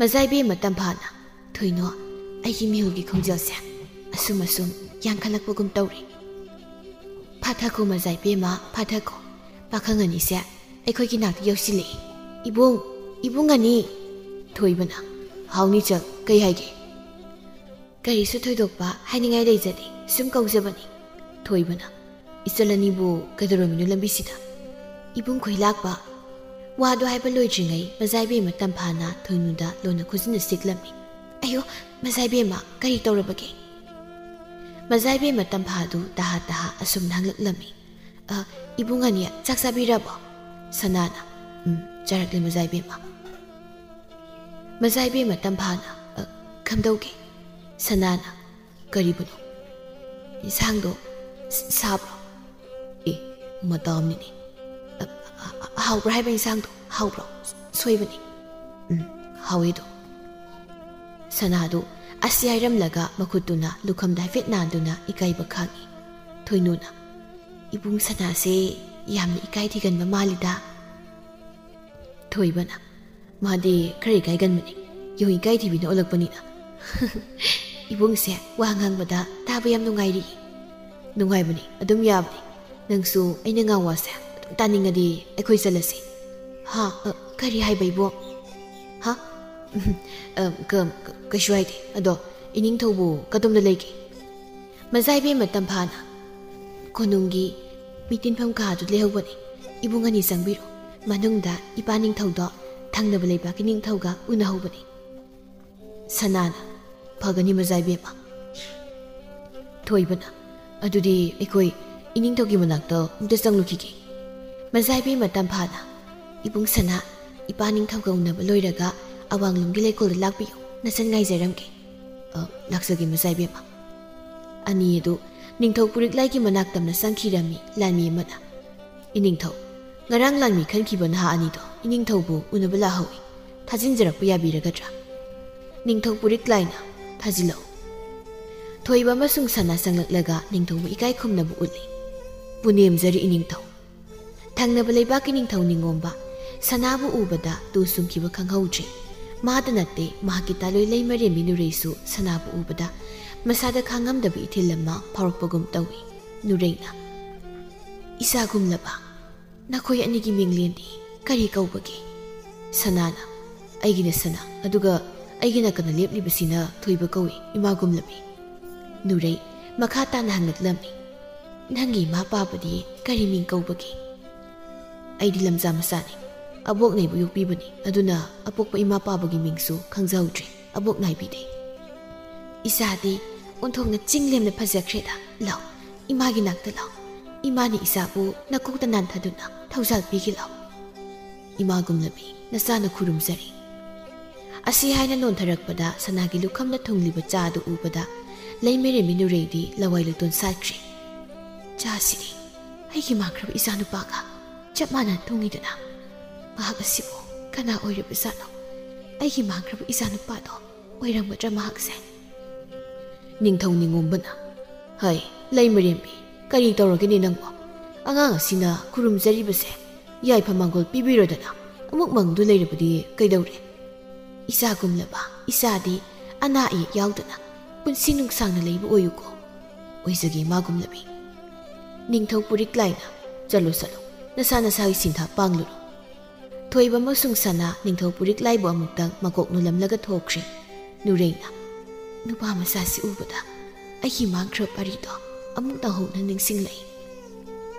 ꯃꯖꯥꯏꯕꯦꯝꯃ ꯇꯝꯐꯥꯅ, ꯊꯣꯏꯅꯨ, ꯑꯩꯒꯤ ꯃꯤꯍꯨꯜꯒꯤ ꯈꯣꯡꯖꯦꯜꯁꯦ ꯑꯁꯨꯝ ꯑꯁꯨꯝ ꯌꯥꯡꯈꯠꯂꯛꯄꯒꯨꯝ ꯇꯧꯔꯦ꯫ ꯐꯥꯊꯈꯣ ꯃꯖꯥꯏꯕꯦꯝꯃ, ꯐꯥꯊꯈꯣ꯫ ꯄꯥꯈꯪ ꯑꯅꯤꯁꯦ ꯑꯩꯈꯣꯏꯒꯤ ꯅꯥꯛꯇ ꯌꯧꯁꯤꯜꯂꯛꯏ꯫ ꯏꯕꯨꯡ, ꯏꯕꯨꯡ ꯑꯅꯤ꯫ ꯊꯣꯏꯕꯅ, ꯍꯥꯎꯅꯤ ꯆꯜ, ꯀꯩ ꯍꯥꯏꯒꯦ? ꯀꯔꯤꯁꯨ ꯊꯣꯏꯗꯣꯛꯄ ꯍꯥꯏꯅꯤꯡꯉꯥꯏ ꯂꯩꯖꯗꯦ, ꯁꯨꯝ ꯀꯧꯖꯕꯅꯤ꯫ ꯊꯣꯏꯕꯅ, ꯏꯆꯜ ꯑꯅꯤꯕꯨ ꯀꯩꯗꯧꯔꯝꯃꯤꯅꯣ ꯂꯝꯕꯤꯁꯤꯗ? ꯏꯕꯨꯡ ꯈꯣꯏ ꯂꯥꯛꯄ꯫ ꯋꯥꯗꯨ ꯍꯥꯏꯕ ꯂꯣꯏꯗ꯭ꯔꯤꯉꯩ ꯃꯖꯥꯏꯕꯦꯝꯃ ꯇꯝꯐꯥꯅ ꯊꯣꯏꯅꯨꯗ ꯂꯣꯟꯅ ꯈꯨꯖꯤꯟꯅ ꯁꯤꯛꯂꯝꯃꯤ꯫ ꯑꯌꯣ, ꯃꯖꯥꯏꯕꯦꯝꯃ, ꯀꯔꯤ ꯇꯧꯔꯕꯒꯦ? ꯃꯖꯥꯏꯕꯦꯝꯃ ꯇꯝꯐꯥꯗꯨ ꯇꯍꯥ ꯇꯍꯥ ꯑꯁꯨꯝꯅ ꯍꯪꯂꯛꯂꯝꯃꯤ꯫ "ꯑ, ꯏꯕꯨꯡ ꯑꯅꯤ, ꯆꯥꯛ ꯆꯥꯕꯤꯔꯕꯣ?" ꯁꯅꯥꯅ, "ꯎꯝ, ꯆꯥꯔꯛꯂꯦ ꯃꯖꯥꯏꯕꯦꯝꯃ꯫" ꯃꯖꯥꯏꯕꯦꯝꯃ ꯇꯝꯐꯥꯅ, "ꯑ, ꯀꯝꯗꯧꯒꯦ?" ꯁꯅꯥꯅ, "ꯀꯔꯤꯕꯨꯅꯣ? ꯏꯟꯁꯥꯡꯗꯣ ꯁ-, ꯁꯥꯕ꯭ꯔꯣ?" "ꯑꯦ, ꯃꯇꯥꯝꯅꯤꯅꯦ꯫ ꯑ, ꯑ, ꯑ, ꯍꯥꯎꯕ꯭ꯔꯥ ꯍꯥꯏꯕ ꯏꯟꯁꯥꯡꯗꯣ? ꯍꯥꯎꯕ꯭ꯔꯣ? ꯁꯣꯏꯕꯅꯤ꯫" "ꯎꯝ, ꯍꯥꯎꯋꯦꯗꯣ꯫" ꯁꯅꯥꯗꯨ ꯑꯁꯤ ꯍꯥꯏꯔꯝꯂꯒ ꯃꯈꯨꯠꯇꯨꯅ ꯂꯨꯈꯝꯗ ꯍꯥꯏꯐꯦꯠ ꯅꯥꯟꯗꯨꯅ ꯏꯀꯥꯏꯕ ꯈꯥꯡꯏ꯫ ꯊꯣꯏꯅꯨꯅ, "ꯏꯕꯨꯡ ꯁꯅꯥꯁꯦ ꯌꯥꯝꯅ ꯏꯀꯥꯏ ꯊꯤꯒꯟꯕ ꯃꯥꯜꯂꯤꯗ꯫" ꯊꯣꯏꯕꯅ, "ꯃꯥꯗꯤ ꯈꯔ ꯏꯀꯥꯏꯒꯟꯕꯅꯤ, ꯌꯣꯡ ꯏꯀꯥꯏ ꯊꯤꯕꯤꯅ ꯑꯣꯜꯂꯛꯄꯅꯤꯅ꯫" "ꯏꯕꯨꯡꯁꯦ ꯋꯥ ꯉꯥꯡꯕꯗ ꯇꯥꯕ ꯌꯥꯝ ꯅꯨꯡꯉꯥꯏꯔꯤ꯫" "ꯅꯨꯡꯉꯥꯏꯕꯅꯤ, ꯑꯗꯨꯝ ꯌꯥꯕꯅꯤ꯫ ꯅꯪꯁꯨ ꯑꯩꯅ ꯉꯥꯡ ꯋꯥꯁꯦ ꯑꯗꯨꯝ ꯇꯥꯅꯤꯡꯉꯗꯤ ꯑꯩꯈꯣꯏ ꯆꯠꯂꯁꯤ꯫" "ꯍꯥ? ꯑ, ꯀꯔꯤ ꯍꯥꯏꯕ, ꯏꯕꯣ?" "ꯍꯥ? ꯎꯝ, ꯑ, ꯀ-, ꯀ-, ꯀꯩꯁꯨ ꯍꯥꯏꯗꯦ꯫ ꯑꯗꯣ ꯏꯅꯤꯡꯊꯧꯕꯨ ꯀꯗꯣꯝꯗ ꯂꯩꯒꯦ?" ꯃꯖꯥꯏꯕꯦꯝꯃ ꯇꯝꯐꯥꯅ, "ꯀꯣꯅꯨꯡꯒꯤ ꯃꯤ ꯇꯤꯟꯐꯝ ꯀꯥꯗꯨ ꯂꯩꯍꯧꯕꯅꯤ꯫ ꯏꯕꯨꯡ ꯑꯅꯤ ꯆꯪꯕꯤꯔꯣ꯫ ꯃꯅꯨꯡꯗ ꯏꯄꯥ ꯅꯤꯡꯊꯧꯗꯣ ꯊꯪꯅꯕ ꯂꯩꯕꯥꯛꯀꯤ ꯅꯤꯡꯊꯧꯒ ꯎꯅꯍꯧꯕꯅꯤ꯫" ꯁꯅꯥꯅ, "ꯐꯒꯅꯤ ꯃꯖꯥꯏꯕꯦꯝꯃ꯫" ꯊꯣꯏꯕꯅ, "ꯑꯗꯨꯗꯤ ꯑꯩꯈꯣꯏ ꯏꯅꯤꯡꯊꯧꯒꯤ ꯃꯅꯥꯛꯇ ꯑꯃꯨꯛꯇ ꯆꯪꯂꯨꯈꯤꯒꯦ꯫" ꯃꯖꯥꯏꯕꯦꯝꯃ ꯇꯝꯐꯥꯅ, "ꯏꯕꯨꯡ ꯁꯅꯥ, ꯏꯄꯥ ꯅꯤꯡꯊꯧꯒ ꯎꯅꯕ ꯂꯣꯏꯔꯒ ꯑꯋꯥꯡꯂꯣꯝꯒꯤ ꯂꯩꯀꯣꯜꯗ ꯂꯥꯛꯄꯤꯌꯨ, ꯅꯆꯟ ꯉꯥꯏꯖꯔꯝꯒꯦ꯫" "ꯑ, ꯂꯥꯛꯆꯒꯦ ꯃꯖꯥꯏꯕꯦꯝꯃ꯫" ꯑꯅꯤ ꯑꯗꯨ ꯅꯤꯡꯊꯧ ꯄꯨꯔꯤꯛꯂꯥꯏꯒꯤ ꯃꯅꯥꯛ ꯇꯝꯅ ꯆꯪꯈꯤꯔꯝꯃꯤ ꯂꯥꯟꯃꯤ ꯑꯃꯅ꯫ "ꯏꯅꯤꯡꯊꯧ, ꯉꯔꯥꯡ ꯂꯥꯟꯃꯤ ꯈꯟꯈꯤꯕ ꯅꯍꯥ ꯑꯅꯤꯗꯣ ꯏꯅꯤꯡꯊꯧꯕꯨ ꯎꯅꯕ ꯂꯥꯛꯍꯧꯏ꯫ ꯊꯥꯖꯤꯟꯖꯔꯛꯄ ꯌꯥꯕꯤꯔꯒꯗ꯭ꯔꯥ?" ꯅꯤꯡꯊꯧ ꯄꯨꯔꯤꯛ ꯂꯥꯏꯅ, "ꯊꯥꯖꯤꯜꯂꯛꯎ"꯫ ꯊꯣꯏꯕ ꯑꯃꯁꯨꯡ ꯁꯅꯥ ꯆꯪꯂꯛꯂꯒ ꯅꯤꯡꯊꯧꯕꯨ ꯏꯀꯥꯏ ꯈꯨꯝꯅꯕ ꯎꯠꯂꯤ꯫ "ꯄꯨꯅꯦꯝꯖꯔꯤ ꯏꯅꯤꯡꯊꯧ"꯫ ꯊꯪꯅꯕ ꯂꯩꯕꯥꯛꯀꯤ ꯅꯤꯡꯊꯧ ꯅꯤꯉꯣꯝꯕ ꯁꯅꯥꯕꯨ ꯎꯕꯗ ꯇꯨ ꯁꯨꯝꯈꯤꯕ ꯈꯪꯍꯧꯗ꯭ꯔꯤ꯫ ꯃꯥꯗ ꯅꯠꯇꯦ, ꯃꯍꯥꯛꯀꯤ ꯇꯥꯂꯣꯏ ꯂꯩꯃꯔꯦꯝꯕꯤ ꯅꯨꯔꯩꯁꯨ ꯁꯅꯥꯕꯨ ꯎꯕꯗ ꯃꯁꯥꯗ ꯈꯥꯡꯉꯝꯗꯕ ꯏꯊꯤꯜ ꯑꯃ ꯐꯥꯎꯔꯛꯄꯒꯨꯝ ꯇꯧꯏ꯫ ꯅꯨꯔꯩꯅ, "ꯏꯆꯥꯒꯨꯝꯂꯕ, ꯅꯈꯣꯏ ꯑꯅꯤꯒꯤ ꯃꯤꯡꯂꯦꯟꯗꯤ ꯀꯔꯤ ꯀꯧꯕꯒꯦ?" ꯁꯅꯥꯅ, "ꯑꯩꯒꯤꯅ ꯁꯅꯥ, ꯑꯗꯨꯒ ꯑꯩꯒꯤ ꯅꯥꯀꯟꯗ ꯂꯦꯞꯂꯤꯕꯁꯤꯅ ꯊꯣꯏꯕ ꯀꯧꯏ, ꯏꯃꯥꯒꯨꯝꯂꯕꯤ"꯫ ꯅꯨꯔꯩ ꯃꯈꯥ ꯇꯥꯅ ꯍꯪꯂꯛꯂꯝꯃꯤ, "ꯅꯪꯒꯤ ꯏꯃꯥ ꯄꯥꯕꯗꯤ ꯀꯔꯤ ꯃꯤꯡ ꯀꯧꯕꯒꯦ?" "ꯑꯩꯗꯤ ꯂꯝꯖꯥ ꯃꯆꯥꯅꯤ, ꯑꯕꯣꯛꯅ ꯑꯩꯕꯨ ꯌꯣꯛꯄꯤꯕꯅꯤ, ꯑꯗꯨꯅ ꯑꯄꯣꯛꯄ ꯏꯃꯥ ꯄꯥꯕꯒꯤ ꯃꯤꯡꯁꯨ ꯈꯪꯖꯍꯧꯗ꯭ꯔꯦ, ꯑꯕꯣꯛ ꯅꯥꯏꯕꯤꯗꯦ"꯫ "ꯏꯆꯥꯗꯤ ꯑꯣꯟꯊꯣꯛꯅ ꯆꯤꯡ ꯂꯦꯝꯅ ꯐꯖꯈ꯭ꯔꯦꯗ꯫ ꯂꯥꯎ, ꯏꯃꯥꯒꯤ ꯅꯥꯛꯇ ꯂꯥꯎ꯫ ꯏꯃꯥꯅ ꯏꯆꯥꯕꯨ ꯅꯀꯣꯛꯇ ꯅꯥꯟꯊꯗꯨꯅ ꯊꯧꯖꯥꯜ ꯄꯤꯒꯦ ꯂꯥꯎ"꯫ "ꯏꯃꯥꯒꯨꯝꯂꯕꯤ, ꯅꯆꯥꯅ ꯈꯨꯔꯨꯝꯖꯔꯤ"꯫ ꯑꯁꯤ ꯍꯥꯏꯅ ꯅꯣꯟꯊꯔꯛꯄꯗ ꯁꯅꯥꯒꯤ ꯂꯨꯈꯝꯗ ꯊꯨꯡꯂꯤꯕ ꯆꯥꯗꯨ ꯎꯕꯗ ꯂꯩꯃꯔꯦꯝꯕꯤ ꯅꯨꯔꯩꯗꯤ ꯂꯋꯥꯏ ꯂꯨꯇꯣꯟ ꯁꯥꯠꯈ꯭ꯔꯦ꯫ "ꯆꯥꯁꯤꯗꯤ ꯑꯩꯒꯤ ꯃꯥꯡꯈ꯭ꯔꯕ ꯏꯆꯥꯅꯨꯄꯥꯒ ꯆꯞ ꯃꯥꯟꯅ ꯊꯨꯡꯉꯤꯗꯅ꯫ ꯃꯍꯥꯛ ꯑꯁꯤꯕꯨ ꯀꯅꯥ ꯑꯣꯏꯔꯕꯖꯥꯠꯅꯣ? ꯑꯩꯒꯤ ꯃꯥꯡꯈ꯭ꯔꯕ ꯏꯆꯥꯅꯨꯄꯥꯗꯣ ꯑꯣꯏꯔꯝꯒꯗ꯭ꯔꯥ ꯃꯍꯥꯛꯁꯦ?" ꯅꯤꯡꯊꯧ ꯅꯤꯉꯣꯝꯕꯅ, "ꯍꯩ, ꯂꯩꯃꯔꯦꯝꯕꯤ, ꯀꯔꯤ ꯇꯧꯔꯒꯦꯅꯦ ꯅꯪꯕꯣ? ꯑꯉꯥꯡ ꯑꯁꯤꯅ ꯈꯨꯔꯨꯝꯖꯔꯤꯕꯁꯦ ꯌꯥꯏꯐ ꯃꯪꯒꯣꯜ ꯄꯤꯕꯤꯔꯣꯗꯅ ꯑꯃꯨꯛ ꯃꯪꯗꯨ ꯂꯩꯔꯕꯗꯤ ꯀꯩꯗꯧꯔꯦ? ꯏꯆꯥꯒꯨꯝꯂꯕ ꯏꯆꯥꯗꯤ ꯑꯅꯥ ꯑꯌꯦꯛ ꯌꯥꯎꯗꯅ ꯄꯨꯟꯁꯤ ꯅꯨꯡꯁꯥꯡꯅ ꯂꯩꯕ ꯑꯣꯏꯌꯨꯀꯣ꯫ ꯑꯣꯏꯖꯒꯦ ꯃꯥꯒꯨꯝꯂꯕꯤ"꯫ ꯅꯤꯡꯊꯧ ꯄꯨꯔꯤꯛ ꯂꯥꯏꯅ, "ꯆꯠꯂꯣ, ꯆꯠꯂꯣ, ꯅꯁꯥ ꯅꯁꯥꯒꯤ ꯁꯤꯟꯊꯥ ꯄꯥꯡꯂꯨꯔꯣ"꯫ ꯊꯣꯏꯕ ꯑꯃꯁꯨꯡ ꯁꯅꯥ ꯅꯤꯡꯊꯧ ꯄꯨꯔꯤꯛ ꯂꯥꯏꯕꯨ ꯑꯃꯨꯛꯇꯪ ꯃꯀꯣꯛ ꯅꯣꯜꯂꯝꯂꯒ ꯊꯣꯛꯈ꯭ꯔꯦ꯫ ꯅꯨꯔꯩꯅ, "ꯅꯨꯄꯥ ꯃꯆꯥꯁꯤ ꯎꯕꯗ ꯑꯩꯒꯤ ꯃꯥꯡꯈ꯭ꯔꯕ ꯄꯥꯔꯤꯗꯣ ꯑꯃꯨꯛ ꯅꯧꯍꯧꯅ ꯅꯤꯡꯁꯤꯡꯂꯛꯏ"꯫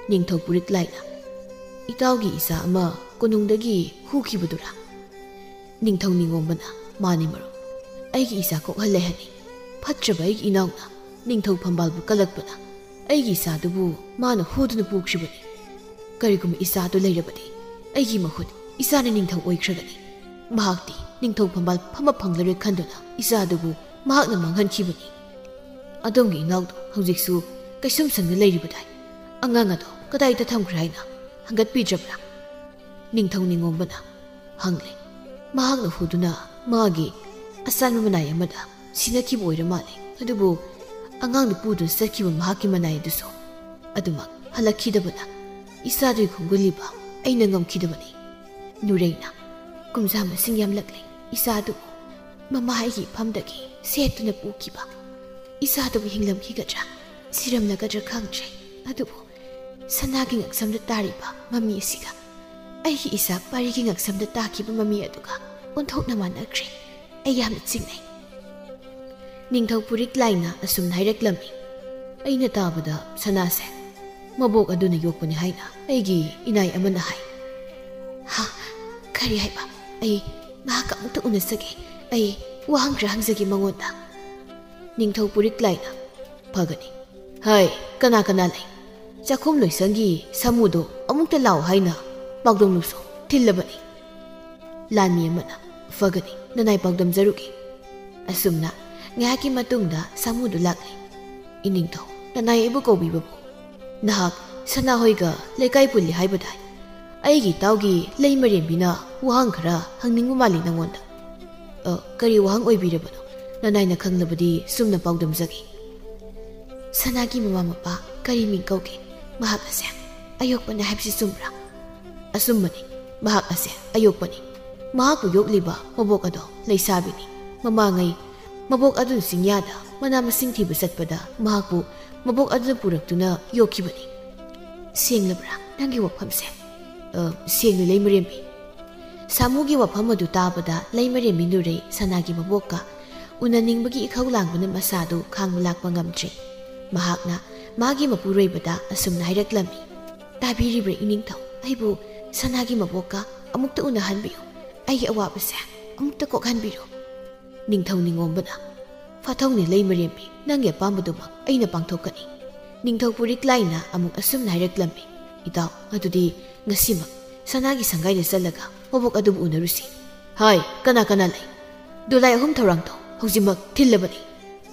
ꯅꯤꯡꯊꯧ ꯄꯨꯔꯤꯛ ꯂꯥꯏꯅ, "ꯏꯇꯥꯎꯒꯤ ꯏꯆꯥ ꯑꯃ ꯀꯣꯅꯨꯡꯗꯒꯤ ꯍꯨꯈꯤꯕꯗꯨꯔꯥ?" ꯅꯤꯡꯊꯧ ꯅꯤꯉꯣꯝꯕꯅ, "ꯃꯥꯅꯤ ꯃꯔꯨꯞ, ꯑꯩꯒꯤ ꯏꯆꯥ ꯀꯣꯛꯍꯜꯂꯦ ꯍꯥꯏꯅꯤ꯫ ꯐꯠꯇ꯭ꯔꯕ ꯑꯩꯒꯤ ꯏꯅꯥꯎꯅ ꯅꯤꯡꯊꯧ ꯐꯝꯕꯥꯜꯕꯨ ꯀꯜꯂꯛꯄꯅ ꯑꯩꯒꯤ ꯏꯆꯥꯗꯨꯕꯨ ꯃꯥꯅ ꯍꯨꯗꯨꯅ ꯄꯨꯈ꯭ꯔꯤꯕꯅꯤ꯫ ꯀꯔꯤꯒꯨꯝꯕ ꯏꯆꯥꯗꯨ ꯂꯩꯔꯕꯗꯤ ꯑꯩꯒꯤ ꯃꯍꯨꯠ ꯏꯆꯥꯅ ꯅꯤꯡꯊꯧ ꯑꯣꯏꯈ꯭ꯔꯒꯅꯤ꯫ ꯃꯍꯥꯛꯇꯤ ꯅꯤꯡꯊꯧ ꯐꯝꯕꯥꯜ ꯐꯝꯕ ꯐꯪꯂꯔꯣꯏ ꯈꯟꯗꯨꯅ ꯏꯆꯥꯗꯨꯕꯨ ꯃꯍꯥꯛꯅ ꯃꯥꯡꯍꯟꯈꯤꯕꯅꯤ꯫ ꯑꯗꯣꯝꯒꯤ ꯏꯅꯥꯎꯗꯨ ꯍꯧꯖꯤꯛꯁꯨ ꯀꯩꯁꯨꯝꯁꯪꯗ ꯂꯩꯔꯤꯕꯗꯥꯏ꯫ ꯑꯉꯥꯡ ꯑꯗꯣ ꯀꯗꯥꯏꯗ ꯊꯝꯈ꯭ꯔꯦ ꯍꯥꯏꯅ ꯍꯪꯒꯠꯄꯤꯗ꯭ꯔꯕ꯭ꯔꯥ?" ꯅꯤꯡꯊꯧ ꯅꯤꯉꯣꯝꯕꯅ ꯍꯪꯂꯦ꯫ "ꯃꯍꯥꯛꯅ ꯍꯨꯗꯨꯅ ꯃꯥꯒꯤ ꯑꯆꯥꯟꯕ ꯃꯅꯥꯏ ꯑꯃꯗ ꯁꯤꯟꯅꯈꯤꯕ ꯑꯣꯏꯔ ꯃꯥꯜꯂꯦ꯫ ꯑꯗꯨꯕꯨ ꯑꯉꯥꯡꯗꯨ ꯄꯨꯗꯨꯅ ꯆꯠꯈꯤꯕ ꯃꯍꯥꯛꯀꯤ ꯃꯅꯥꯏ ꯑꯗꯨꯁꯨ ꯑꯗꯨꯃꯛ ꯍꯜꯂꯛꯈꯤꯗꯕꯅ ꯏꯆꯥꯗꯨꯒꯤ ꯈꯣꯡꯒꯨꯜꯂꯤꯕ ꯑꯩꯅ ꯉꯝꯈꯤꯗꯕꯅꯤ꯫ ꯅꯨꯔꯩꯅ ꯀꯨꯝꯖꯥ ꯃꯁꯤꯡ ꯌꯥꯝꯂꯛꯂꯦ꯫ ꯏꯆꯥꯗꯨꯕꯨ ꯃꯃꯥ ꯑꯩꯒꯤ ꯏꯐꯝꯗꯒꯤ ꯁꯦꯠꯇꯨꯅ ꯄꯨꯈꯤꯕ꯫ ꯏꯆꯥꯗꯨꯕꯨ ꯍꯤꯡꯂꯝꯈꯤꯒꯗ꯭ꯔꯥ, ꯁꯤꯔꯝꯂꯒꯗ꯭ꯔꯥ ꯈꯪꯗ꯭ꯔꯦ꯫ ꯑꯗꯨꯕꯨ ꯁꯅꯥꯒꯤ ꯉꯛꯁꯝꯗ ꯇꯥꯔꯤꯕ ꯃꯃꯤ ꯑꯁꯤꯒ ꯑꯩꯒꯤ ꯏꯆꯥ ꯄꯥꯔꯤꯒꯤ ꯉꯛꯁꯝꯗ ꯇꯥꯈꯤꯕ ꯃꯃꯤ ꯑꯗꯨꯒ ꯑꯣꯟꯊꯣꯛꯅ ꯃꯥꯟꯅꯈ꯭ꯔꯦ꯫ ꯑꯩ ꯌꯥꯝꯅ ꯆꯤꯡꯅꯩ꯫ ꯅꯤꯡꯊꯧ ꯄꯨꯔꯤꯛ ꯂꯥꯏꯅ ꯑꯁꯨꯝꯅ ꯍꯥꯏꯔꯛꯂꯝꯃꯤ꯫ ꯑꯩꯅ ꯇꯥꯕꯗ ꯁꯅꯥꯁꯦ ꯃꯕꯣꯛ ꯑꯗꯨꯅ ꯌꯣꯛꯄꯅꯤ ꯍꯥꯏꯅ ꯑꯩꯒꯤ ꯏꯅꯥꯏ ꯑꯃꯅ ꯍꯥꯏ꯫ ꯍꯥ? ꯀꯔꯤ ꯍꯥꯏꯕ? ꯑꯩ ꯃꯍꯥꯛꯀ ꯑꯃꯨꯛꯇ ꯎꯅꯖꯒꯦ꯫ ꯑꯩ ꯋꯥꯍꯪ ꯈꯔ ꯍꯪꯖꯒꯦ ꯃꯉꯣꯟꯗ꯫ ꯅꯤꯡꯊꯧ ꯄꯨꯔꯤꯛ ꯂꯥꯏꯅ, ꯐꯒꯅꯤ꯫ ꯍꯥꯏ, ꯀꯅꯥ ꯀꯅꯥ ꯂꯩ? ꯆꯥꯛꯈꯨꯝ ꯂꯣꯏꯁꯪꯒꯤ ꯁꯥꯃꯨꯗꯣ ꯑꯃꯨꯛꯇ ꯂꯥꯛꯑꯣ ꯍꯥꯏꯅ ꯄꯥꯎꯗꯝꯂꯨꯁꯨ ꯊꯤꯜꯂꯕꯅꯤ꯫ ꯂꯥꯟꯃꯤ ꯑꯃꯅ, ꯐꯒꯅꯤ, ꯅꯅꯥꯏ ꯄꯥꯎꯗꯝꯖꯔꯨꯒꯦ꯫ ꯑꯁꯨꯝꯅ ꯉꯥꯏꯍꯥꯛꯀꯤ ꯃꯇꯨꯡꯗ ꯁꯥꯃꯨꯗꯨ ꯂꯥꯛꯂꯦ꯫ ꯏꯅꯤꯡꯊꯧ, ꯅꯅꯥꯏ ꯑꯩꯕꯨ ꯀꯧꯕꯤꯕꯕꯨ? ꯅꯍꯥꯛ ꯁꯅꯥꯍꯣꯏꯒ ꯂꯩꯀꯥꯏ ꯄꯨꯜꯂꯤ ꯍꯥꯏꯕꯗꯥꯏ? ꯑꯩꯒꯤ ꯏꯇꯥꯎꯒꯤ ꯂꯩꯃꯔꯦꯝꯕꯤꯅ ꯋꯥꯍꯪ ꯈꯔ ꯍꯪꯅꯤꯡꯕ ꯃꯥꯜꯂꯤ ꯅꯉꯣꯟꯗ꯫ ꯑ, ꯀꯔꯤ ꯋꯥꯍꯪ ꯑꯣꯏꯕꯤꯔꯕꯅꯣ? ꯅꯅꯥꯏꯅ ꯈꯪꯂꯕꯗꯤ ꯁꯨꯝꯅ ꯄꯥꯎꯗꯝꯖꯒꯦ꯫ ꯁꯅꯥꯒꯤ ꯃꯃꯥ ꯃꯄꯥ ꯀꯔꯤ ꯃꯤꯡ ꯀꯧꯒꯦ? ꯃꯍꯥꯛ ꯑꯁꯦ ꯑꯌꯣꯛꯄꯅꯦ ꯍꯥꯏꯕꯁꯤ ꯆꯨꯝꯕ꯭ꯔꯥ? ꯑꯆꯨꯝꯕꯅꯤ, ꯃꯍꯥꯛ ꯑꯁꯦ ꯑꯌꯣꯛꯄꯅꯤ꯫ ꯃꯍꯥꯛꯄꯨ ꯌꯣꯛꯂꯤꯕ ꯃꯕꯣꯛ ꯑꯗꯣ ꯂꯩꯁꯥꯕꯤꯅꯤ꯫ ꯃꯃꯥꯡꯉꯩ ꯃꯕꯣꯛ ꯑꯗꯨꯅ ꯆꯤꯡꯌꯥꯗ ꯃꯅꯥ ꯃꯁꯤꯡ ꯊꯤꯕ ꯆꯠꯄꯗ ꯃꯍꯥꯛꯄꯨ ꯃꯕꯣꯛ ꯑꯗꯨꯅ ꯄꯨꯔꯛꯇꯨꯅ ꯌꯣꯛꯈꯤꯕꯅꯤ꯫ ꯁꯦꯡꯂꯕ꯭ꯔꯥ ꯅꯪꯒꯤ ꯋꯥꯐꯝꯁꯦ? ꯑ, ꯁꯦꯡꯅ, ꯂꯩꯃꯔꯦꯝꯕꯤ꯫ ꯁꯥꯃꯨꯒꯤ ꯋꯥꯐꯝ ꯑꯗꯨ ꯇꯥꯕꯗ ꯂꯩꯃꯔꯦꯝꯕꯤ ꯅꯨꯔꯩ ꯁꯅꯥꯒꯤ ꯃꯕꯣꯛꯀ ꯎꯅꯅꯤꯡꯕꯒꯤ ꯏꯈꯧ ꯂꯥꯡꯕꯅ ꯃꯁꯥꯗꯨ ꯈꯥꯡꯕ ꯂꯥꯛꯄ ꯉꯝꯗ꯭ꯔꯦ꯫ ꯃꯍꯥꯛꯅ ꯃꯥꯒꯤ ꯃꯄꯨꯔꯣꯏꯕꯗ ꯑꯁꯨꯝꯅ ꯍꯥꯏꯔꯛꯂꯝꯃꯤ, "ꯇꯥꯕꯤꯔꯤꯕ꯭ꯔꯥ ꯏꯅꯤꯡꯊꯧ? ꯑꯩꯕꯨ ꯁꯅꯥꯒꯤ ꯃꯕꯣꯛꯀ ꯑꯃꯨꯛꯇ ꯎꯅꯍꯟꯕꯤꯌꯨ꯫ ꯑꯩꯒꯤ ꯑꯋꯥꯕꯁꯦ ꯑꯃꯨꯛꯇ ꯀꯣꯛꯍꯟꯕꯤꯔꯣ꯫" ꯅꯤꯡꯊꯧ ꯅꯤꯉꯣꯝꯕꯅ, "ꯐꯥꯊꯧꯅꯦ ꯂꯩꯃꯔꯦꯝꯕꯤ, ꯅꯪꯒꯤ ꯑꯄꯥꯝꯕꯗꯨꯃꯛ ꯑꯩꯅ ꯄꯥꯡꯊꯣꯛꯀꯅꯤ꯫" ꯅꯤꯡꯊꯧ ꯄꯨꯔꯤꯛ ꯂꯥꯏꯅ ꯑꯃꯨꯛ ꯑꯁꯨꯝꯅ ꯍꯥꯏꯔꯛꯂꯝꯃꯤ, "ꯏꯇꯥꯎ, ꯑꯗꯨꯗꯤ ꯉꯁꯤꯃꯛ ꯁꯅꯥꯒꯤ ꯁꯪꯒꯥꯏꯗ ꯆꯠꯂꯒ ꯃꯕꯣꯛ ꯑꯗꯨꯕꯨ ꯎꯅꯔꯨꯁꯤ꯫ ꯍꯥꯏ, ꯀꯅꯥ ꯀꯅꯥ ꯂꯩ? ꯗꯣꯂꯥꯏ ꯑꯍꯨꯝ ꯊꯧꯔꯥꯡ ꯇꯧ, ꯍꯧꯖꯤꯛꯃꯛ ꯊꯤꯜꯂꯕꯅꯤ꯫"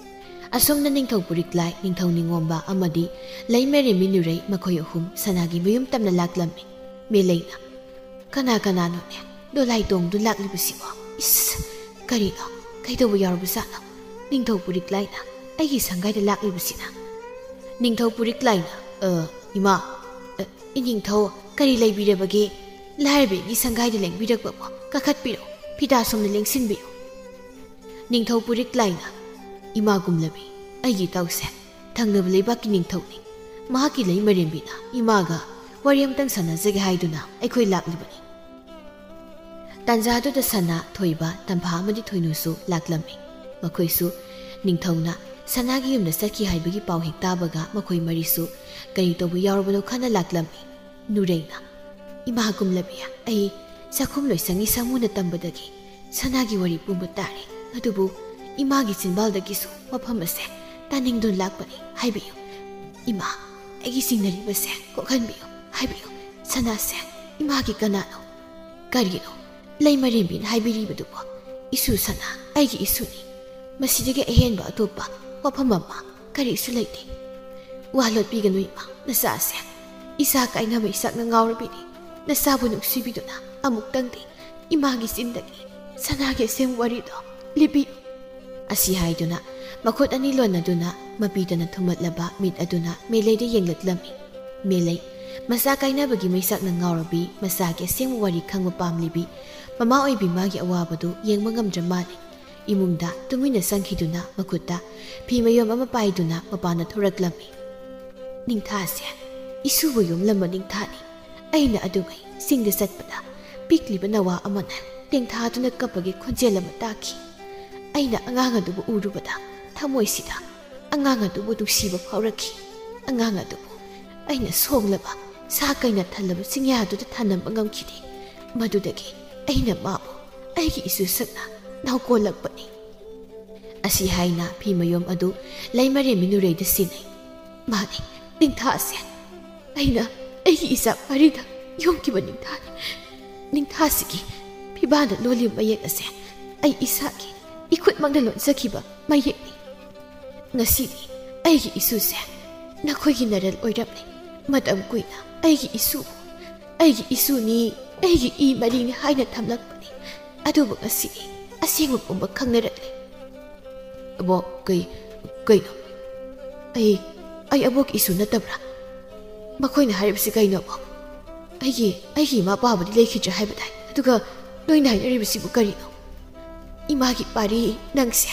ꯑꯁꯨꯝꯅ ꯅꯤꯡꯊꯧ ꯄꯨꯔꯤꯛ ꯂꯥꯏ, ꯅꯤꯡꯊꯧ ꯅꯤꯉꯣꯝꯕ ꯑꯃꯗꯤ ꯂꯩꯃꯔꯦꯝꯕꯤ ꯅꯨꯔꯩ ꯃꯈꯣꯏ ꯑꯍꯨꯝ ꯁꯅꯥꯒꯤ ꯃꯌꯨꯝ ꯇꯝꯅ ꯂꯥꯛꯂꯝꯃꯤ꯫ ꯃꯦꯂꯩꯅ, "ꯀꯅꯥ ꯀꯅꯥꯅꯣꯅꯦ ꯗꯣꯂꯥꯏ ꯇꯣꯡꯗꯨ ꯂꯥꯛꯂꯤꯕꯁꯤꯕꯣ? ꯏꯁ, ꯀꯔꯤꯅꯣ? ꯀꯩꯗꯧꯕ ꯌꯥꯎꯔꯕꯖꯥꯠꯅꯣ? ꯅꯤꯡꯊꯧ ꯄꯨꯔꯤꯛ ꯂꯥꯏꯅ ꯑꯩꯒꯤ ꯁꯪꯒꯥꯏꯗ ꯂꯥꯛꯂꯤꯕꯁꯤꯅ꯫ ꯅꯤꯡꯊꯧ ꯄꯨꯔꯤꯛ ꯂꯥꯏꯅ, "ꯑ, ꯏꯃꯥ, ꯑ, ꯏꯅꯤꯡꯊꯧ, ꯀꯔꯤ ꯂꯩꯕꯤꯔꯕꯒꯦ? ꯂꯥꯏꯔꯕꯤꯒꯤ ꯁꯪꯒꯥꯏꯗ ꯂꯦꯡꯕꯤꯔꯛꯄꯕꯨ ꯀꯥꯈꯠꯄꯤꯔꯣ, ꯐꯤꯗꯥ ꯁꯣꯝꯅ ꯂꯦꯡꯁꯤꯟꯕꯤꯌꯨ꯫" ꯅꯤꯡꯊꯧ ꯄꯨꯔꯤꯛ ꯂꯥꯏꯅ, "ꯏꯃꯥ ꯒꯨꯝꯂꯕꯤ, ꯑꯩꯒꯤ ꯏꯇꯥꯎꯁꯦ ꯊꯪꯅꯕ ꯂꯩꯕꯥꯛꯀꯤ ꯅꯤꯡꯊꯧꯅꯤ꯫ ꯃꯍꯥꯛꯀꯤ ꯂꯩꯃꯔꯦꯝꯕꯤꯅ ꯏꯃꯥꯒ ꯋꯥꯔꯤ ꯑꯃꯇꯪ ꯁꯥꯟꯅꯖꯒꯦ ꯍꯥꯏꯗꯨꯅ ꯑꯩꯈꯣꯏ ꯂꯥꯛꯂꯤꯕꯅꯤ꯫" ꯇꯥꯟꯖꯥꯗꯨꯗ ꯁꯅꯥ, ꯊꯣꯏꯕ, ꯇꯝꯐꯥ ꯑꯃꯗꯤ ꯊꯣꯏꯅꯨꯁꯨ ꯂꯥꯛꯂꯝꯃꯤ꯫ ꯃꯈꯣꯏꯁꯨ ꯅꯤꯡꯊꯧꯅ ꯁꯅꯥꯒꯤ ꯌꯨꯝꯗ ꯆꯠꯈꯤ ꯍꯥꯏꯕꯒꯤ ꯄꯥꯎ ꯍꯦꯛ ꯇꯥꯕꯒ ꯃꯈꯣꯏ ꯃꯔꯤꯁꯨ ꯀꯔꯤ ꯇꯧꯕ ꯌꯥꯎꯔꯕꯅꯣ ꯈꯟꯅ ꯂꯥꯛꯂꯝꯃꯤ꯫ ꯅꯨꯔꯩꯅ, "ꯏꯃꯥ ꯒꯨꯝꯂꯕꯤ, ꯑꯩ ꯆꯥꯛꯈꯨꯝ ꯂꯣꯏꯁꯪꯒꯤ ꯁꯥꯃꯨꯅ ꯇꯝꯕꯗꯒꯤ ꯁꯅꯥꯒꯤ ꯋꯥꯔꯤ ꯄꯨꯝꯕ ꯇꯥꯔꯦ꯫ ꯑꯗꯨꯕꯨ ꯏꯃꯥꯒꯤ ꯆꯤꯟꯕꯥꯜꯗꯒꯤꯁꯨ ꯋꯥꯐꯝ ꯑꯁꯦ ꯇꯥꯅꯤꯡꯗꯨꯅ ꯂꯥꯛꯄꯅꯤ꯫ ꯍꯥꯏꯕꯤꯌꯨ ꯏꯃꯥ, ꯑꯩꯒꯤ ꯆꯤꯡꯅꯔꯤꯕꯁꯦ ꯀꯣꯛꯍꯟꯕꯤꯌꯨ꯫ ꯍꯥꯏꯕꯤꯌꯨ, ꯁꯅꯥꯁꯦ ꯏꯃꯥꯒꯤ ꯀꯅꯥꯅꯣ? ꯀꯔꯤꯅꯣ ꯂꯩꯃꯔꯦꯝꯕꯤꯅ ꯍꯥꯏꯕꯤꯔꯤꯕꯗꯨꯕꯣ? ꯏꯁꯨ ꯁꯅꯥ, ꯑꯩꯒꯤ ꯏꯁꯨꯅꯤ꯫ ꯃꯁꯤꯗꯒꯤ ꯑꯍꯦꯟꯕ ꯑꯇꯣꯞꯄ ꯋꯥꯐꯝ ꯑꯃ ꯀꯔꯤꯁꯨ ꯂꯩꯇꯦ꯫ ꯋꯥ ꯂꯣꯠꯄꯤꯒꯅꯨ ꯏꯃꯥ, ꯅꯆꯥꯁꯦ ꯏꯆꯥ ꯀꯥꯏꯅꯕ ꯏꯁꯥꯛꯅ ꯉꯥꯎꯔꯕꯤꯅꯤ꯫ ꯅꯆꯥꯕꯨ ꯅꯨꯡꯁꯤꯕꯤꯗꯨꯅ ꯑꯃꯨꯛꯇꯪꯗꯤ ꯏꯃꯥꯒꯤ ꯆꯤꯟꯗꯒꯤ ꯁꯅꯥꯒꯤ ꯑꯁꯦꯡꯕ ꯋꯥꯔꯤꯗꯣ ꯂꯤꯕꯤꯌꯨ꯫" ꯑꯁꯤ ꯍꯥꯏꯗꯨꯅ ꯃꯈꯨꯠ ꯑꯅꯤ ꯂꯣꯟꯅꯗꯨꯅ ꯃꯄꯤꯗꯅ ꯊꯨꯝꯃꯠꯂꯕ ꯃꯤꯠ ꯑꯗꯨꯅ ꯃꯦꯂꯩꯗ ꯌꯦꯡꯂꯛꯂꯝꯃꯤ꯫ ꯃꯦꯂꯩ, ꯃꯆꯥ ꯀꯥꯏꯅꯕꯒꯤ ꯃꯩꯁꯥꯛꯅ ꯉꯥꯎꯔꯕꯤ, ꯃꯆꯥꯒꯤ ꯑꯁꯦꯡꯕ ꯋꯥꯔꯤ ꯈꯪꯕ ꯄꯥꯝꯂꯤꯕꯤ, ꯃꯃꯥ ꯑꯣꯏꯕꯤ ꯃꯥꯒꯤ ꯑꯋꯥꯕꯗꯨ ꯌꯦꯡꯕ ꯉꯝꯗ꯭ꯔ ꯃꯥꯜꯂꯦ꯫ ꯏꯃꯨꯡꯗ ꯇꯨꯃꯤꯟꯅ ꯆꯪꯈꯤꯗꯨꯅ ꯃꯈꯨꯠꯇ ꯐꯤ ꯃꯌꯣꯝ ꯑꯃ ꯄꯥꯏꯗꯨꯅ ꯃꯄꯥꯟꯗ ꯊꯣꯔꯛꯂꯝꯃꯤ꯫ "ꯅꯤꯡꯊꯥꯁꯦ ꯏꯁꯨꯕꯨ ꯌꯣꯝꯂꯝꯕ ꯅꯤꯡꯊꯥꯅꯤ꯫ ꯑꯩꯅ ꯑꯗꯨꯉꯩ ꯆꯤꯡꯗ ꯆꯠꯄꯗ ꯄꯤꯛꯂꯤꯕ ꯅꯋꯥ ꯑꯃꯅ ꯇꯦꯡꯊꯥꯗꯨꯅ ꯀꯞꯄꯒꯤ ꯈꯣꯟꯖꯦꯜ ꯑꯃ ꯇꯥꯈꯤ꯫ ꯑꯩꯅ ꯑꯉꯥꯡ ꯑꯗꯨꯕꯨ ꯎꯔꯨꯕꯗ ꯊꯃꯣꯏꯁꯤꯗ ꯑꯉꯥꯡ ꯑꯗꯨꯕꯨ ꯅꯨꯡꯁꯤꯕ ꯐꯥꯎꯔꯛꯈꯤ꯫ ꯑꯉꯥꯡ ꯑꯗꯨꯕꯨ ꯑꯩꯅ ꯁꯣꯡꯂꯕ ꯁꯥ ꯀꯩꯅ ꯊꯜꯂꯕ ꯆꯤꯡꯌꯥꯗꯨꯗ ꯊꯥꯅꯝꯕ ꯉꯝꯈꯤꯗꯦ꯫ ꯃꯗꯨꯗꯒꯤ ꯑꯩꯅ ꯃꯥꯕꯨ ꯑꯩꯒꯤ ꯏꯁꯨ ꯁꯛꯅ ꯅꯥꯎꯀꯣꯜꯂꯛꯄꯅꯤ꯫" ꯑꯁꯤ ꯍꯥꯏꯅ ꯐꯤ ꯃꯌꯣꯝ ꯑꯗꯨ ꯂꯩꯃꯔꯦꯝꯕꯤ ꯅꯨꯔꯩꯗ ꯁꯤꯟꯅꯩ꯫ "ꯃꯥꯅꯤ, ꯅꯤꯡꯊꯥꯁꯦ ꯑꯩꯅ ꯑꯩꯒꯤ ꯏꯆꯥ ꯃꯔꯤꯗ ꯌꯣꯡꯈꯤꯕ ꯅꯤꯡꯊꯥꯅꯤ꯫ ꯅꯤꯡꯊꯥꯁꯤꯒꯤ ꯐꯤꯕꯥꯟꯗ ꯂꯣꯜꯂꯤꯕ ꯃꯌꯦꯛ ꯑꯁꯦ ꯑꯩ ꯏꯁꯥꯒꯤ ꯏꯈꯨꯠꯃꯛꯅ ꯂꯣꯟꯖꯈꯤꯕ ꯃꯌꯦꯛꯅꯤ꯫ ꯉꯁꯤꯗꯤ ꯑꯩꯒꯤ ꯏꯁꯨꯁꯦ ꯅꯈꯣꯏꯒꯤ ꯅꯔꯜ ꯑꯣꯏꯔꯝꯂꯦ꯫ ꯃꯇꯝ ꯀꯨꯏꯅ ꯑꯩꯒꯤ ꯏꯁꯨꯕꯨ ꯑꯩꯒꯤ ꯏꯁꯨꯅꯤ, ꯑꯩꯒꯤ ꯏ ꯃꯔꯤꯅꯤ ꯍꯥꯏꯅ ꯊꯝꯂꯛꯄꯅꯤ꯫ ꯑꯗꯨꯕꯨ ꯉꯁꯤꯗꯤ ꯑꯁꯦꯡꯕ ꯄꯨꯝꯕ ꯈꯪꯅꯔꯛꯂꯦ꯫ ꯑꯕꯣꯛ, ꯀꯩ, ꯀꯩꯅꯣ? ꯑꯩ, ꯑꯩ ꯑꯕꯣꯛꯀꯤ ꯏꯁꯨ ꯅꯠꯇꯕ꯭ꯔꯥ? ꯃꯈꯣꯏꯅ ꯍꯥꯏꯔꯤꯕꯁꯤ ꯀꯩꯅꯣ, ꯑꯕꯣꯛ? ꯑꯩꯒꯤ, ꯑꯩꯒꯤ ꯏꯃꯥ ꯄꯥꯕꯗꯤ ꯂꯩꯈꯤꯗ꯭ꯔꯦ ꯍꯥꯏꯕ ꯇꯥꯏ꯫ ꯑꯗꯨꯒ ꯅꯣꯏꯅ ꯍꯥꯏꯅꯔꯤꯕꯁꯤꯕꯨ ꯀꯔꯤꯅꯣ? ꯏꯃꯥꯒꯤ ꯄꯥꯔꯤ, ꯅꯪꯁꯦ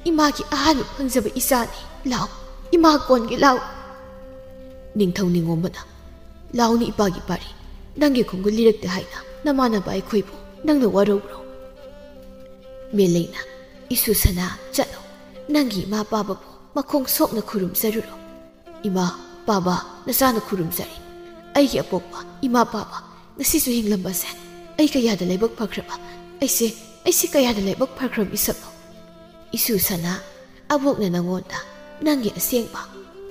ꯏꯃꯥꯒꯤ ꯑꯍꯥꯟꯕ ꯐꯪꯖꯕ ꯏꯆꯥꯅꯤ꯫ ꯂꯥꯎ, ꯏꯃꯥ ꯀꯣꯟꯒꯦ, ꯂꯥꯎ꯫ ꯅꯤꯡꯊꯧ ꯅꯤꯉꯣꯝꯕꯅ, ꯂꯥꯎꯅꯤ ꯏꯄꯥꯒꯤ ꯄꯥꯔꯤ, ꯅꯪꯒꯤ ꯈꯣꯡꯒꯨꯜ ꯂꯤꯔꯛꯇꯦ ꯍꯥꯏꯅ ꯅꯃꯥꯟꯅꯕ ꯑꯩꯈꯣꯏꯕꯨ ꯅꯪꯅ ꯋꯥꯔꯧꯕ꯭ꯔꯣ? ꯃꯦꯂꯩꯅ, ꯏꯁꯨ ꯁꯅꯥ, ꯆꯠꯂꯣ, ꯅꯪꯒꯤ ꯏꯃꯥ ꯄꯥꯕꯕꯨ ꯃꯈꯣꯡ ꯁꯣꯛꯅ ꯈꯨꯔꯨꯝꯖꯔꯨꯔꯣ꯫ ꯏꯃꯥ, ꯄꯥꯕ, ꯅꯆꯥꯅ ꯈꯨꯔꯨꯝꯖꯔꯤ꯫ ꯑꯩꯒꯤ ꯑꯄꯣꯛꯄ ꯏꯃꯥ ꯄꯥꯕ ꯉꯁꯤꯁꯨ ꯍꯤꯡꯂꯝꯕꯁꯦ ꯑꯩ ꯀꯌꯥꯗ ꯂꯥꯏꯕꯛ ꯐꯈ꯭ꯔꯕ, ꯑꯩꯁꯦ, ꯑꯩꯁꯦ ꯀꯌꯥꯗ ꯂꯥꯏꯕꯛ ꯐꯈ꯭ꯔꯕ ꯃꯤꯁꯛꯅꯣ꯫ ꯏꯁꯨ ꯁꯅꯥ, ꯑꯕꯣꯛꯅ ꯅꯪꯉꯣꯟꯗ ꯅꯪꯒꯤ ꯑꯁꯦꯡꯕ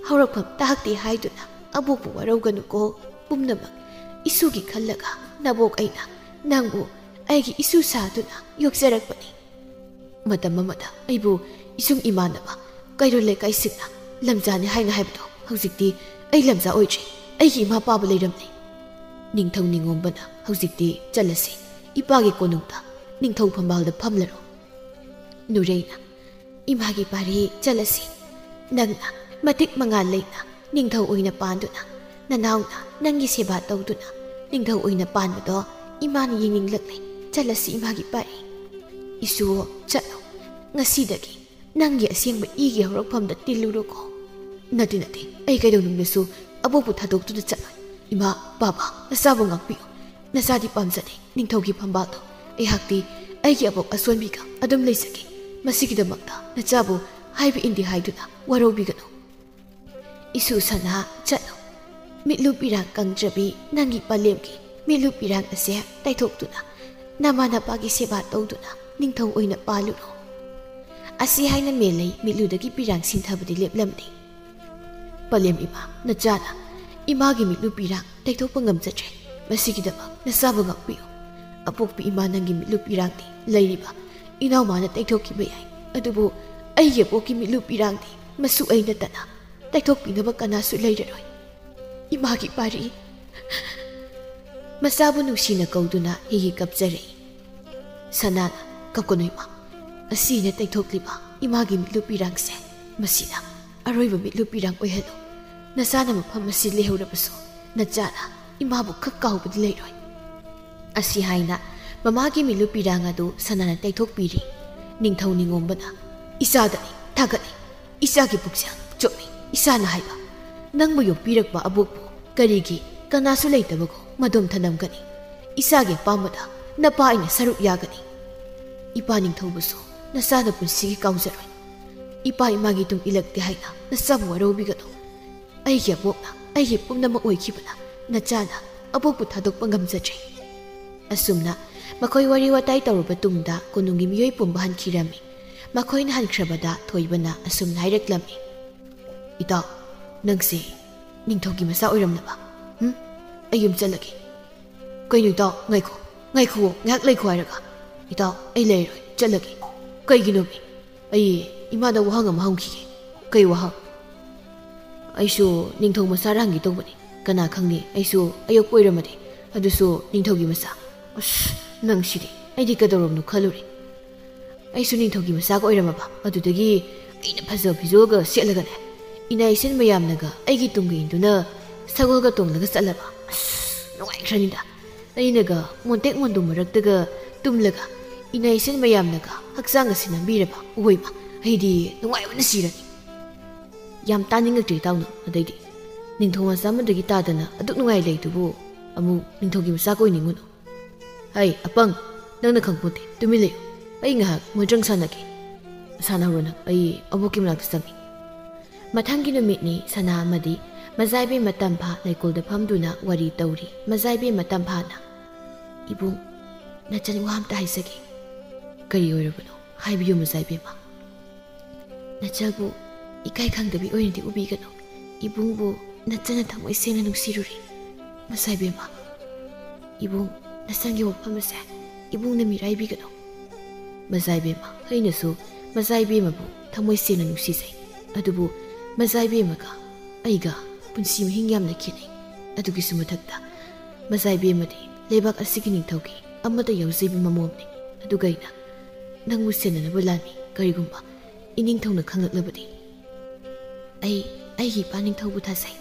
ꯍꯧꯔꯛꯐꯝ ꯇꯥꯛꯇꯦ ꯍꯥꯏꯗꯨꯅ ꯑꯕꯣꯛꯄꯨ ꯋꯥꯔꯧꯒꯅꯨꯀꯣ꯫ ꯄꯨꯝꯅꯃꯛ ꯏꯁꯨꯒꯤ ꯈꯜꯂꯒ ꯅꯕꯣꯛ ꯑꯩꯅ ꯅꯪꯕꯨ ꯑꯩꯒꯤ ꯏꯁꯨ ꯁꯥꯗꯨꯅ ꯌꯣꯛꯆꯔꯛꯄꯅꯤ꯫ ꯃꯇꯝ ꯑꯃꯗ ꯑꯩꯕꯨ ꯏꯁꯨꯡ ꯏꯃꯥꯟꯅꯕ ꯀꯩꯔꯣꯜ ꯂꯩꯀꯥꯏꯁꯤꯡꯅ ꯂꯝꯖꯥꯅꯤ ꯍꯥꯏꯅ ꯍꯥꯏꯕꯗꯣ ꯍꯧꯖꯤꯛꯇꯤ ꯑꯩ ꯂꯝꯖꯥ ꯑꯣꯏꯗ꯭ꯔꯦ, ꯑꯩꯒꯤ ꯏꯃꯥ ꯄꯥꯕ ꯂꯩꯔꯝꯂꯦ꯫ ꯅꯤꯡꯊꯧ ꯅꯤꯉꯣꯝꯕꯅ, ꯍꯧꯖꯤꯛꯇꯤ ꯆꯠꯂꯁꯤ, ꯏꯄꯥꯒꯤ ꯀꯣꯅꯨꯡꯗ ꯅꯤꯡꯊꯧ ꯐꯝꯕꯥꯜꯗ ꯐꯝꯂꯔꯣ꯫ ꯅꯨꯔꯩꯅ, ꯏꯃꯥꯒꯤ ꯄꯥꯔꯤ, ꯆꯠꯂꯁꯤ꯫ ꯅꯪꯅ ꯃꯇꯤꯛ ꯃꯉꯥꯜ ꯂꯩꯅ ꯅꯤꯡꯊꯧ ꯑꯣꯏꯅ ꯄꯥꯟꯗꯨꯅ, ꯅꯅꯥꯎꯅ ꯅꯪꯒꯤ ꯁꯦꯕꯥ ꯇꯧꯗꯨꯅ ꯅꯤꯡꯊꯧ ꯑꯣꯏꯅ ꯄꯥꯟꯕꯗꯣ ꯏꯃꯥꯅ ꯌꯦꯡꯅꯤꯡꯂꯛꯂꯦ꯫ ꯆꯠꯂꯁꯤ ꯏꯃꯥꯒꯤ ꯄꯥꯔꯤ꯫ ꯏꯁꯨ, ꯆꯠꯂꯣ꯫ ꯉꯁꯤꯗꯒꯤ ꯅꯪꯒꯤ ꯑꯁꯦꯡꯕ ꯏꯒꯤ ꯍꯧꯔꯛꯐꯝꯗ ꯇꯤꯜꯂꯨꯔꯣꯀꯣ꯫ ꯅꯠꯇꯦ, ꯅꯠꯇꯦ, ꯑꯩ ꯀꯩꯗꯧꯅꯨꯡꯗꯁꯨ ꯑꯕꯣꯛꯄꯨ ꯊꯥꯗꯣꯛꯇꯨꯅ ꯆꯠꯂꯣꯏ꯫ ꯏꯃꯥ, ꯄꯥꯕ, ꯅꯆꯥꯕꯨ ꯉꯥꯛꯄꯤꯌꯨ꯫ ꯅꯆꯥꯗꯤ ꯄꯥꯝꯖꯗꯦ ꯅꯤꯡꯊꯧꯒꯤ ꯐꯝꯕꯥꯜꯗꯣ꯫ ꯑꯩꯍꯥꯛꯇꯤ ꯑꯩꯒꯤ ꯑꯕꯣꯛ ꯑꯁꯣꯟꯕꯤꯒ ꯑꯗꯨꯝ ꯂꯩꯖꯒꯦ꯫ ꯃꯁꯤꯒꯤꯗꯃꯛꯇ ꯅꯆꯥꯕꯨ ꯍꯥꯏꯕ ꯏꯟꯗꯦ ꯍꯥꯏꯗꯨꯅ ꯋꯥꯔꯧꯕꯤꯒꯅꯨ꯫ ꯏꯁꯨ ꯁꯅꯥ, ꯆꯠꯂꯣ꯫ ꯃꯤꯠꯂꯨ ꯄꯤꯔꯥꯡ ꯀꯪꯗ꯭ꯔꯕꯤ ꯅꯪꯒꯤ ꯄꯂꯦꯝꯒꯤ ꯃꯤꯠꯂꯨ ꯄꯤꯔꯥꯡ ꯑꯁꯦ ꯇꯩꯊꯣꯛꯇꯨꯅ ꯅꯃꯥ ꯅꯄꯥꯒꯤ ꯁꯦꯕꯥ ꯇꯧꯗꯨꯅ ꯅꯤꯡꯊꯧ ꯑꯣꯏꯅ ꯄꯥꯜꯂꯨꯔꯣ꯫ ꯑꯁꯤ ꯍꯥꯏꯅ ꯃꯦꯂꯩ ꯃꯤꯠꯂꯨꯗꯒꯤ ꯄꯤꯔꯥꯡ ꯁꯤꯟꯊꯕꯗꯤ ꯂꯦꯞꯂꯝꯗꯦ꯫ ꯄꯂꯦꯝ ꯏꯃꯥ, ꯅꯆꯥꯅ ꯏꯃꯥꯒꯤ ꯃꯤꯠꯂꯨ ꯄꯤꯔꯥꯡ ꯇꯩꯊꯣꯛꯄ ꯉꯝꯖꯗ꯭ꯔꯦ꯫ ꯃꯁꯤꯒꯤꯗꯃꯛ ꯅꯆꯥꯕꯨ ꯉꯥꯛꯄꯤꯌꯨ꯫ ꯑꯄꯣꯛꯄꯤ ꯏꯃꯥ ꯅꯪꯒꯤ ꯃꯤꯠꯂꯨ ꯄꯤꯔꯥꯡꯗꯤ ꯂꯩꯔꯤꯕ ꯏꯅꯥꯎꯃꯥꯅ ꯇꯩꯊꯣꯛꯈꯤꯕ ꯌꯥꯏ, ꯑꯗꯨꯕꯨ ꯑꯩꯒꯤ ꯑꯄꯣꯛꯀꯤ ꯃꯤꯠꯂꯨ ꯄꯤꯔꯥꯡꯗꯤ ꯃꯁꯨ ꯑꯩ ꯅꯠꯇꯅ ꯇꯩꯊꯣꯛꯄꯤꯅꯕ ꯀꯅꯥꯁꯨ ꯂꯩꯔꯔꯣꯏ꯫ ꯏꯃꯥꯒꯤ ꯄꯥꯔꯤ꯫ ꯃꯆꯥꯕꯨ ꯅꯨꯡꯁꯤꯅ ꯀꯧꯗꯨꯅ ꯍꯤ ꯍꯤ ꯀꯞꯆꯔꯛꯏ꯫ ꯁꯅꯥꯅ, "ꯀꯞꯀꯅꯨ ꯏꯃꯥ, ꯑꯁꯤꯅ ꯇꯩꯊꯣꯛꯂꯤꯕ ꯏꯃꯥꯒꯤ ꯃꯤꯠꯂꯨ ꯄꯤꯔꯥꯡꯁꯦ, ꯃꯁꯤꯅ ꯑꯔꯣꯏꯕ ꯃꯤꯠꯂꯨ ꯄꯤꯔꯥꯡ ꯑꯣꯏꯍꯜꯂꯨ꯫ ꯅꯆꯥꯅ ꯃꯐꯝ ꯑꯁꯤ ꯂꯩꯍꯧꯔꯕꯁꯨ ꯅꯆꯥꯅ ꯏꯃꯥꯕꯨ ꯈꯛ ꯀꯥꯎꯕꯗꯤ ꯂꯩꯔꯣꯏ"꯫ ꯑꯁꯤ ꯍꯥꯏꯅ ꯃꯃꯥꯒꯤ ꯃꯤꯠꯂꯨ ꯄꯤꯔꯥꯡ ꯑꯗꯨ ꯁꯅꯥꯅ ꯇꯩꯊꯣꯛꯄꯤꯔꯤ꯫ ꯅꯤꯡꯊꯧ ꯅꯤꯉꯣꯝꯕꯅ, "ꯏꯆꯥꯗꯅꯤ, ꯊꯥꯒꯠꯂꯤ꯫ ꯏꯆꯥꯒꯤ ꯄꯨꯛꯆꯦꯜ ꯆꯨꯝꯃꯤ꯫ ꯏꯆꯥꯅ ꯍꯥꯏꯕ, ꯅꯪꯕꯨ ꯌꯣꯛꯄꯤꯔꯛꯄ ꯑꯕꯣꯛꯄꯨ ꯀꯔꯤꯒꯤ ꯀꯅꯥꯁꯨ ꯂꯩꯇꯕꯒꯨꯝ ꯃꯗꯣꯝ ꯊꯅꯝꯒꯅꯤ? ꯏꯆꯥꯒꯤ ꯑꯄꯥꯝꯕꯗ ꯅꯄꯥ ꯑꯩꯅ ꯁꯔꯨꯛ ꯌꯥꯒꯅꯤ꯫ ꯏꯄꯥ ꯅꯤꯡꯊꯧꯕꯨꯁꯨ ꯅꯆꯥꯅ ꯄꯨꯟꯁꯤꯒꯤ ꯀꯥꯎꯖꯔꯣꯏ꯫ ꯏꯄꯥ ꯏꯃꯥꯒꯤ ꯇꯨꯡ ꯏꯜꯂꯛꯇꯦ ꯍꯥꯏꯅ ꯅꯆꯥꯕꯨ ꯋꯥꯔꯧꯕꯤꯒꯅꯨ꯫ ꯑꯩꯒꯤ ꯑꯕꯣꯛꯅ ꯑꯩꯒꯤ ꯄꯨꯝꯅꯃꯛ ꯑꯣꯏꯈꯤꯕꯅ ꯅꯆꯥꯅ ꯑꯕꯣꯛꯄꯨ ꯊꯥꯗꯣꯛꯄ ꯉꯝꯖꯗ꯭ꯔꯦ"꯫ ꯑꯁꯨꯝꯅ ꯃꯈꯣꯏ ꯋꯥꯔꯤ ꯋꯥꯇꯥꯏ ꯇꯧꯔꯕ ꯇꯨꯡꯗ ꯀꯣꯅꯨꯡꯒꯤ ꯃꯤꯑꯣꯏ ꯄꯨꯝꯕ ꯍꯟꯈꯤꯔꯝꯃꯤ꯫ ꯃꯈꯣꯏꯅ ꯍꯟꯈ꯭ꯔꯕꯗ ꯊꯣꯏꯕꯅ ꯑꯁꯨꯝꯅ ꯍꯥꯏꯔꯛꯂꯝꯃꯤ, "ꯏꯇꯥꯎ, ꯅꯪꯁꯦ ꯅꯤꯡꯊꯧꯒꯤ ꯃꯆꯥ ꯑꯣꯏꯔꯝꯂꯕ? ꯍꯨꯝ? ꯑꯩ ꯌꯨꯝ ꯆꯠꯂꯒꯦ"꯫ "ꯀꯩꯅꯣ ꯏꯇꯥꯎ, ꯉꯥꯏꯈꯣ, ꯉꯥꯏꯈꯣ, ꯉꯥꯏꯍꯥꯛ ꯂꯩꯈꯣ ꯍꯥꯏꯔꯒ꯫ ꯏꯇꯥꯎ, ꯑꯩ ꯂꯩꯔꯣꯏ, ꯆꯠꯂꯒꯦ"꯫ "ꯀꯩꯒꯤꯅꯣꯃꯤ?" "ꯑꯩ ꯏꯃꯥꯗ ꯋꯥꯍꯪ ꯑꯃ ꯍꯪꯈꯤꯒꯦ"꯫ "ꯀꯩ ꯋꯥꯍꯪ?" "ꯑꯩꯁꯨ ꯅꯤꯡꯊꯧ ꯃꯆꯥꯔ ꯍꯪꯒꯦ ꯇꯧꯕꯅꯤ꯫ ꯀꯅꯥ ꯈꯪꯅꯤ, ꯑꯩꯁꯨ ꯑꯌꯣꯛꯄ ꯑꯣꯏꯔꯝꯃꯗꯤ, ꯑꯗꯨꯁꯨ ꯅꯤꯡꯊꯧꯒꯤ ꯃꯆꯥ꯫ ꯑꯁ, ꯅꯪꯁꯤꯗꯤ, ꯑꯩꯗꯤ ꯀꯩꯗꯧꯔꯕꯅꯣ ꯈꯜꯂꯨꯔꯦ꯫ ꯑꯩꯁꯨ ꯅꯤꯡꯊꯧꯒꯤ ꯃꯆꯥꯒ ꯑꯣꯏꯔꯝꯃꯕ, ꯑꯗꯨꯗꯒꯤ ꯑꯩꯅ ꯐꯖꯕ ꯐꯤꯖꯣꯜꯒ ꯁꯦꯠꯂꯒꯅꯦ, ꯏꯅꯥ ꯏꯁꯤꯟ ꯃꯌꯥꯝꯅꯒ ꯑꯩꯒꯤ ꯇꯨꯡꯒ ꯏꯟꯗꯨꯅ ꯁꯒꯣꯜꯒ ꯇꯣꯡꯂꯒ ꯆꯠꯂꯕ꯫ ꯑꯁ, ꯅꯨꯡꯉꯥꯏꯈ꯭ꯔꯅꯤꯗ꯫ ꯑꯩꯅꯒ ꯃꯣꯟꯇꯦꯛ ꯃꯣꯟꯗꯨ ꯃꯔꯛꯇꯒ ꯇꯨꯝꯂꯒ ꯏꯅꯥ ꯏꯁꯤꯟ ꯃꯌꯥꯝꯅꯒ ꯍꯛꯆꯥꯡ ꯑꯁꯤ ꯅꯝꯕꯤꯔꯕ꯫ ꯑꯣꯏꯃ, ꯑꯩꯗꯤ ꯅꯨꯡꯉꯥꯏꯕꯅ ꯁꯤꯔꯅꯤ"꯫ "ꯌꯥꯝ ꯇꯥꯅꯤꯡꯉꯛꯇ꯭ꯔꯦ ꯏꯇꯥꯎꯅ ꯑꯗꯩꯗꯤ꯫ ꯅꯤꯡꯊꯧ ꯃꯆꯥ ꯑꯃꯗꯒꯤ ꯇꯥꯗꯅ ꯑꯗꯨꯛ ꯅꯨꯡꯉꯥꯏ ꯂꯩꯗꯨꯕꯨ ꯑꯃꯨꯛ ꯅꯤꯡꯊꯧꯒꯤ ꯃꯆꯥꯒ ꯑꯣꯏꯅꯤꯡꯉꯨꯅꯨ"꯫ "ꯍꯩ, ꯑꯄꯪ, ꯅꯪꯅ ꯈꯪꯄꯣꯟꯇꯦ꯫ ꯇꯨꯃꯤꯟ ꯂꯩꯌꯨ꯫ ꯑꯩ ꯉꯥꯏꯍꯥꯛ ꯃꯣꯟꯗ꯭ꯔꯪ ꯁꯥꯟꯅꯒꯦ"꯫ "ꯁꯥꯟꯅꯍꯧꯔꯣ ꯅꯪ, ꯑꯩ ꯑꯕꯣꯛꯀꯤ ꯃꯅꯥꯛꯇ ꯆꯪꯉꯤ"꯫ ꯃꯊꯪꯒꯤ ꯅꯨꯃꯤꯠꯅꯤ꯫ ꯁꯅꯥ ꯑꯃꯗꯤ ꯃꯖꯥꯏꯕꯦꯝꯃ ꯇꯝꯐꯥ ꯂꯩꯀꯣꯜꯗ ꯐꯝꯗꯨꯅ ꯋꯥꯔꯤ ꯇꯧꯔꯤ꯫ ꯃꯖꯥꯏꯕꯦꯝꯃ ꯇꯝꯐꯥꯅ, "ꯏꯕꯨꯡ, ꯅꯆꯟ ꯋꯥ ꯑꯝꯇ ꯍꯥꯏꯖꯒꯦ"꯫ "ꯀꯔꯤ ꯑꯣꯏꯔꯕꯅꯣ? ꯍꯥꯏꯕꯤꯌꯨ ꯃꯖꯥꯏꯕꯦꯝꯃ"꯫ "ꯅꯆꯟꯕꯨ ꯏꯀꯥꯏ ꯈꯪꯗꯕꯤ ꯑꯣꯏꯅꯗꯤ ꯎꯕꯤꯒꯅꯨ꯫ ꯏꯕꯨꯡꯕꯨ ꯅꯆꯟꯅ ꯊꯃꯣꯏ ꯁꯦꯡꯅ ꯅꯨꯡꯁꯤꯔꯨꯔꯦ ꯃꯖꯥꯏꯕꯦꯝꯃ꯫ ꯏꯕꯨꯡ, ꯅꯆꯟꯒꯤ ꯋꯥꯐꯝ ꯑꯁꯦ ꯏꯕꯨꯡꯅ ꯃꯤꯔꯥꯏꯕꯤꯒꯅꯨ"꯫ ꯃꯖꯥꯏꯕꯦꯝꯃ, ꯑꯩꯅꯁꯨ ꯃꯖꯥꯏꯕꯦꯝꯃꯕꯨ ꯊꯃꯣꯏ ꯁꯦꯡꯅ ꯅꯨꯡꯁꯤꯖꯩ꯫ ꯑꯗꯨꯕꯨ ꯃꯖꯥꯏꯕꯦꯝꯃꯒ ꯑꯩꯒ ꯄꯨꯟꯁꯤ ꯃꯍꯤꯡ ꯌꯥꯝꯅ ꯈꯦꯠꯅꯩ꯫ ꯑꯗꯨꯒꯤꯁꯨ ꯃꯊꯛꯇ ꯃꯖꯥꯏꯕꯦꯝꯃꯗꯤ ꯂꯩꯕꯥꯛ ꯑꯁꯤꯒꯤ ꯅꯤꯡꯊꯧꯒꯤ ꯑꯃꯠꯇ ꯌꯥꯎꯖꯩꯕ ꯃꯃꯣꯝꯅꯤ꯫ ꯑꯗꯨꯒ ꯑꯩꯅ ꯅꯪꯕꯨ ꯁꯦꯟꯅꯅꯕ ꯂꯥꯟꯃꯤ ꯀꯔꯤꯒꯨꯝꯕ ꯏꯅꯤꯡꯊꯧꯅ ꯈꯪꯂꯛꯂꯕꯗꯤ? ꯑꯩ ꯑꯩꯒꯤ ꯏꯄꯥ ꯅꯤꯡꯊꯧꯕꯨ ꯊꯥꯖꯩ꯫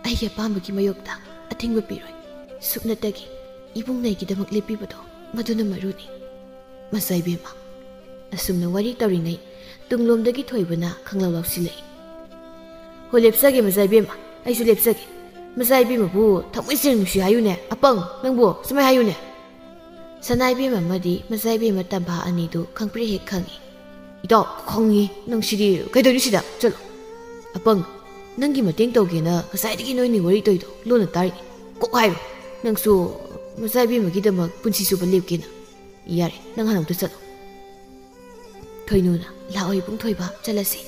ꯑꯩꯒꯤ ꯑꯄꯥꯝꯕꯒꯤ ꯃꯥꯌꯣꯛꯇ ꯑꯊꯤꯡꯕ ꯄꯤꯔꯣꯏ꯫ ꯁꯨꯞꯅꯇꯒꯤ ꯏꯕꯨꯡꯅ ꯑꯩꯒꯤꯗꯃꯛ ꯂꯦꯞꯄꯤꯕꯗꯣ ꯃꯗꯨꯅ ꯃꯔꯨꯅꯤ꯫ ꯃꯆꯥ ꯏꯕꯦꯝꯃ, ꯑꯁꯨꯝꯅ ꯋꯥꯔꯤ ꯇꯧꯔꯤꯉꯩ ꯇꯨꯡꯂꯣꯝꯗꯒꯤ ꯊꯣꯏꯕꯅ ꯈꯪꯂꯥꯎ ꯂꯥꯎꯁꯤꯜꯂꯛꯏ꯫ "ꯍꯣ, ꯂꯦꯞꯆꯒꯦ ꯃꯆꯥ ꯏꯕꯦꯝꯃ, ꯑꯩꯁꯨ ꯂꯦꯞꯆꯒꯦ꯫ ꯃꯆꯥ ꯏꯕꯦꯝꯃꯕꯨ ꯊꯃꯣꯏ ꯁꯦꯡꯅ ꯅꯨꯡꯁꯤ ꯍꯥꯏꯌꯨꯅꯦ, ꯑꯄꯪ, ꯅꯪꯕꯨ ꯁꯨꯃꯥꯏ ꯍꯥꯏꯌꯨꯅꯦ꯫" ꯁꯅꯥ ꯏꯕꯦꯝꯃ ꯑꯃꯗꯤ ꯃꯆꯥ ꯏꯕꯦꯝꯃ ꯇꯝꯐꯥ ꯑꯅꯤꯗꯨ ꯈꯪꯄ꯭ꯔꯦꯛ ꯍꯦꯛ ꯈꯪꯏ꯫ "ꯏꯇꯥꯎ, ꯈꯪꯉꯤ, ꯅꯪ ꯁꯤꯗꯤ ꯀꯩꯗꯧꯔꯤ ꯁꯤꯗ? ꯆꯠꯂꯣ꯫ ꯑꯄꯪ, ꯅꯪꯒꯤ ꯃꯇꯦꯡ ꯇꯧꯒꯦꯅ ꯉꯁꯥꯏꯗꯒꯤ ꯅꯣꯏꯅꯤ ꯋꯥꯔꯤ ꯇꯧꯔꯤꯗꯣ ꯂꯣꯟꯅ ꯇꯥꯔꯤꯅꯤ꯫ ꯀꯣꯛ ꯍꯥꯏꯔꯣ, ꯅꯪꯁꯨ ꯃꯆꯥ ꯏꯕꯦꯝꯃꯒꯤꯗꯃꯛ ꯄꯨꯟꯁꯤ ꯆꯨꯞꯄ ꯂꯦꯞꯀꯦꯅ꯫ ꯌꯥꯔꯦ, ꯅꯪ ꯍꯥꯟꯅ ꯑꯝꯇ ꯆꯠꯂꯣ꯫" ꯊꯣꯏꯅꯨꯅ, "ꯂꯥꯛꯑꯣ ꯏꯕꯨꯡ ꯊꯣꯏꯕ, ꯆꯠꯂꯁꯤ꯫"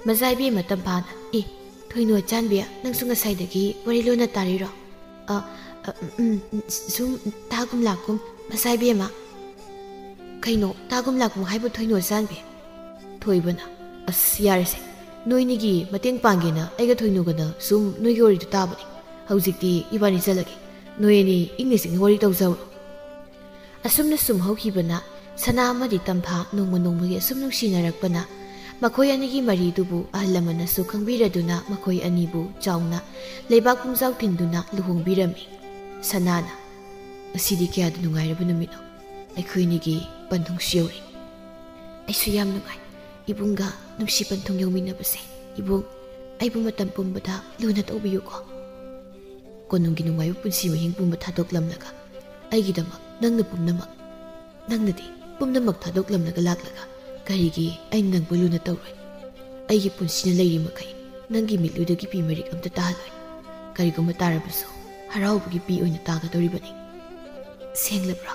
ꯃꯆꯥ ꯏꯕꯦꯝꯃ ꯇꯝꯐꯥꯅ, "ꯑꯦ, ꯊꯣꯏꯅꯨ ꯑꯆꯥꯟꯕꯤ, ꯅꯪꯁꯨ ꯉꯁꯥꯏꯗꯒꯤ ꯋꯥꯔꯤ ꯂꯣꯟꯅ ꯇꯥꯔꯤꯔꯣ?" "ꯑ, ꯑ, ꯎꯝ, ꯎꯝ, ꯁꯨꯝ ꯇꯥꯒꯨꯝ ꯂꯥꯛꯀꯨꯝ, ꯃꯆꯥ ꯏꯕꯦꯝꯃ꯫" "ꯀꯩꯅꯣ, ꯇꯥꯒꯨꯝ ꯂꯥꯛꯀꯨꯝ ꯍꯥꯏꯕꯨ ꯊꯣꯏꯅꯨ ꯑꯆꯥꯟꯕꯤ?" ꯊꯣꯏꯕꯅ, "ꯑꯁ, ꯌꯥꯔꯦꯁꯦ, ꯅꯣꯏꯅꯤꯒꯤ ꯃꯇꯦꯡ ꯄꯥꯡꯒꯦꯅ ꯑꯩꯒ ꯊꯣꯏꯅꯨꯒꯅ ꯁꯨꯝ ꯅꯣꯏꯒꯤ ꯋꯥꯔꯤꯗꯨ ꯇꯥꯕꯅꯤ꯫ ꯍꯧꯖꯤꯛꯇꯤ ꯏꯕꯥꯅꯤ ꯆꯠꯂꯒꯦ꯫ ꯅꯣꯏ ꯑꯅꯤ ꯏꯪꯅ ꯆꯤꯛꯅ ꯋꯥꯔꯤ ꯇꯧꯖꯍꯧꯔꯣ꯫" ꯑꯁꯨꯝꯅ ꯁꯨꯝ ꯍꯧꯈꯤꯕꯅ ꯁꯅꯥ ꯑꯃꯗꯤ ꯇꯝꯐꯥ ꯅꯣꯡꯃ ꯅꯣꯡꯃꯒꯤ ꯑꯁꯨꯝ ꯅꯨꯡꯁꯤꯅꯔꯛꯄꯅ ꯃꯈꯣꯏ ꯑꯅꯤꯒꯤ ꯃꯔꯤꯗꯨꯕꯨ ꯑꯍꯜ ꯂꯃꯟꯅꯁꯨ ꯈꯪꯕꯤꯔꯗꯨꯅ ꯃꯈꯣꯏ ꯑꯅꯤꯕꯨ ꯆꯥꯎꯅ ꯂꯩꯕꯥꯛ ꯄꯨꯝꯖꯥꯎ ꯊꯤꯟꯗꯨꯅ ꯂꯨꯍꯣꯡꯕꯤꯔꯝꯃꯤ꯫ ꯁꯅꯥꯅ, "ꯉꯁꯤꯗꯤ ꯀꯌꯥꯗ ꯅꯨꯡꯉꯥꯏꯔꯕ ꯅꯨꯃꯤꯠꯅꯣ꯫ ꯑꯩꯈꯣꯏ ꯑꯅꯤꯒꯤ ꯄꯟꯊꯨꯡꯁꯨ ꯌꯧꯔꯦ꯫" "ꯑꯩꯁꯨ ꯌꯥꯝ ꯅꯨꯡꯉꯥꯏ ꯏꯕꯨꯡꯒ ꯅꯨꯡꯁꯤ ꯄꯟꯊꯨꯡ ꯌꯧꯃꯤꯟꯅꯕꯁꯦ꯫ ꯏꯕꯨꯡ, ꯑꯩꯕꯨ ꯃꯇꯝ ꯄꯨꯝꯕꯗ ꯂꯨꯅ ꯇꯧꯕꯤꯌꯨꯀꯣ꯫" ꯀꯣꯅꯨꯡꯒꯤ ꯅꯨꯡꯉꯥꯏꯕ ꯄꯨꯟꯁꯤ ꯃꯍꯤꯡ ꯄꯨꯝꯕ ꯊꯥꯗꯣꯛꯂꯝꯂꯒ ꯑꯩꯒꯤꯗꯃꯛ ꯅꯪꯅ ꯄꯨꯝꯅꯃꯛ, ꯅꯪꯅꯗꯤ ꯄꯨꯝꯅꯃꯛ ꯊꯥꯗꯣꯛꯂꯝꯂꯒ ꯂꯥꯛꯂꯒ ꯀꯔꯤꯒꯤ ꯑꯩꯅ ꯅꯪꯕꯨ ꯂꯨꯅ ꯇꯧꯔꯣꯏ? ꯑꯩꯒꯤ ꯄꯨꯟꯁꯤꯅ ꯂꯩꯔꯤ ꯃꯈꯩ ꯅꯪꯒꯤ ꯃꯤꯠꯂꯨꯗꯒꯤ ꯄꯤ ꯃꯔꯤꯛ ꯑꯝꯇ ꯇꯥꯍꯜꯂꯣꯏ꯫ ꯀꯔꯤꯒꯨꯝꯕ ꯇꯥꯔꯕꯁꯨ ꯍꯔꯥꯎꯕꯒꯤ ꯄꯤ ꯑꯣꯏꯅ ꯇꯥꯒꯗꯧꯔꯤꯕꯅꯤ꯫ ꯁꯦꯡꯂꯕ꯭ꯔꯣ?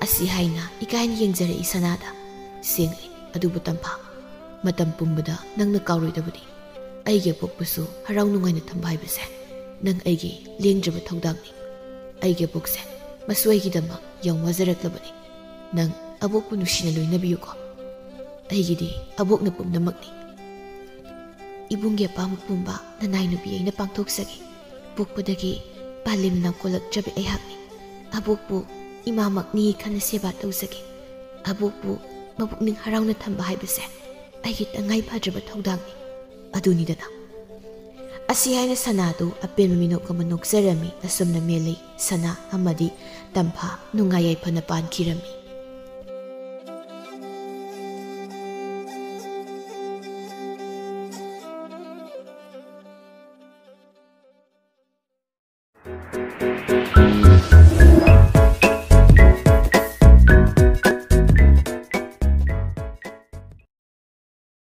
ꯑꯁꯤ ꯍꯥꯏꯅ ꯏꯀꯥꯏꯅ ꯌꯦꯡꯖꯔꯛꯏ ꯁꯅꯥꯗ꯫ ꯁꯦꯡꯂꯦ, ꯑꯗꯨꯕꯨ ꯇꯝꯐꯥ, ꯃꯇꯝ ꯄꯨꯝꯕꯗ ꯅꯪꯅ ꯀꯥꯎꯔꯣꯏꯗꯕꯅꯤ꯫ ꯑꯩꯒꯤ ꯑꯄꯣꯛꯄꯁꯨ ꯍꯔꯥꯎ ꯅꯨꯡꯉꯥꯏꯅ ꯊꯝꯕ ꯍꯥꯏꯕꯁꯦ ꯅꯪ ꯑꯩꯒꯤ ꯂꯦꯡꯗ꯭ꯔꯕ ꯊꯧꯗꯥꯡꯅꯤ꯫ ꯑꯩꯒꯤ ꯑꯕꯣꯛꯁꯦ ꯃꯁꯨ ꯑꯩꯒꯤꯗꯃꯛ ꯌꯥꯝ ꯋꯥꯖꯔꯛꯂꯕꯅꯤ꯫ ꯅꯪ ꯑꯕꯣꯛꯄꯨ ꯅꯨꯡꯁꯤꯅ ꯂꯣꯏꯅꯕꯤꯌꯨꯀꯣ꯫ ꯑꯩꯒꯤꯗꯤ ꯑꯕꯣꯛꯅ ꯄꯨꯝꯅꯃꯛꯅꯤ꯫ ꯏꯕꯨꯡꯒꯤ ꯑꯄꯥꯝꯕ ꯄꯨꯝꯕ ꯅꯅꯥꯏ ꯅꯨꯄꯤ ꯑꯩꯅ ꯄꯥꯡꯊꯣꯛꯆꯒꯦ꯫ ꯄꯣꯛꯄꯗꯒꯤ ꯄꯥꯂꯦꯝ ꯅꯪ ꯀꯣꯜꯂꯛꯇ꯭ꯔꯕ ꯑꯩꯍꯥꯛꯅꯤ꯫ ꯑꯕꯣꯛꯄꯨ ꯏꯃꯥꯃꯛꯅꯤ ꯈꯟꯅ ꯁꯦꯕꯥ ꯇꯧꯖꯒꯦ꯫ ꯑꯕꯣꯛꯄꯨ ꯃꯄꯨꯛꯅꯤꯡ ꯍꯔꯥꯎꯅ ꯊꯝꯕ ꯍꯥꯏꯕꯁꯦ ꯑꯩꯒꯤ ꯇꯉꯥꯏ ꯐꯗ꯭ꯔꯕ ꯊꯧꯗꯥꯡꯅꯤ꯫ ꯑꯗꯨꯅꯤꯗꯅ꯫ ꯑꯁꯤ ꯍꯥꯏꯅ ꯁꯅꯥꯗꯨ ꯑꯄꯦꯟꯕ ꯃꯤꯅꯣꯛ ꯑꯃ ꯅꯣꯛꯆꯔꯝꯃꯤ꯫ ꯑꯁꯨꯝꯅ ꯃꯦꯂꯩ ꯁꯅꯥ ꯑꯃꯗꯤ ꯇꯝꯐꯥ ꯅꯨꯡꯉꯥꯏ ꯌꯥꯏꯐꯅ ꯄꯥꯟꯈꯤꯔꯝꯃꯤ꯫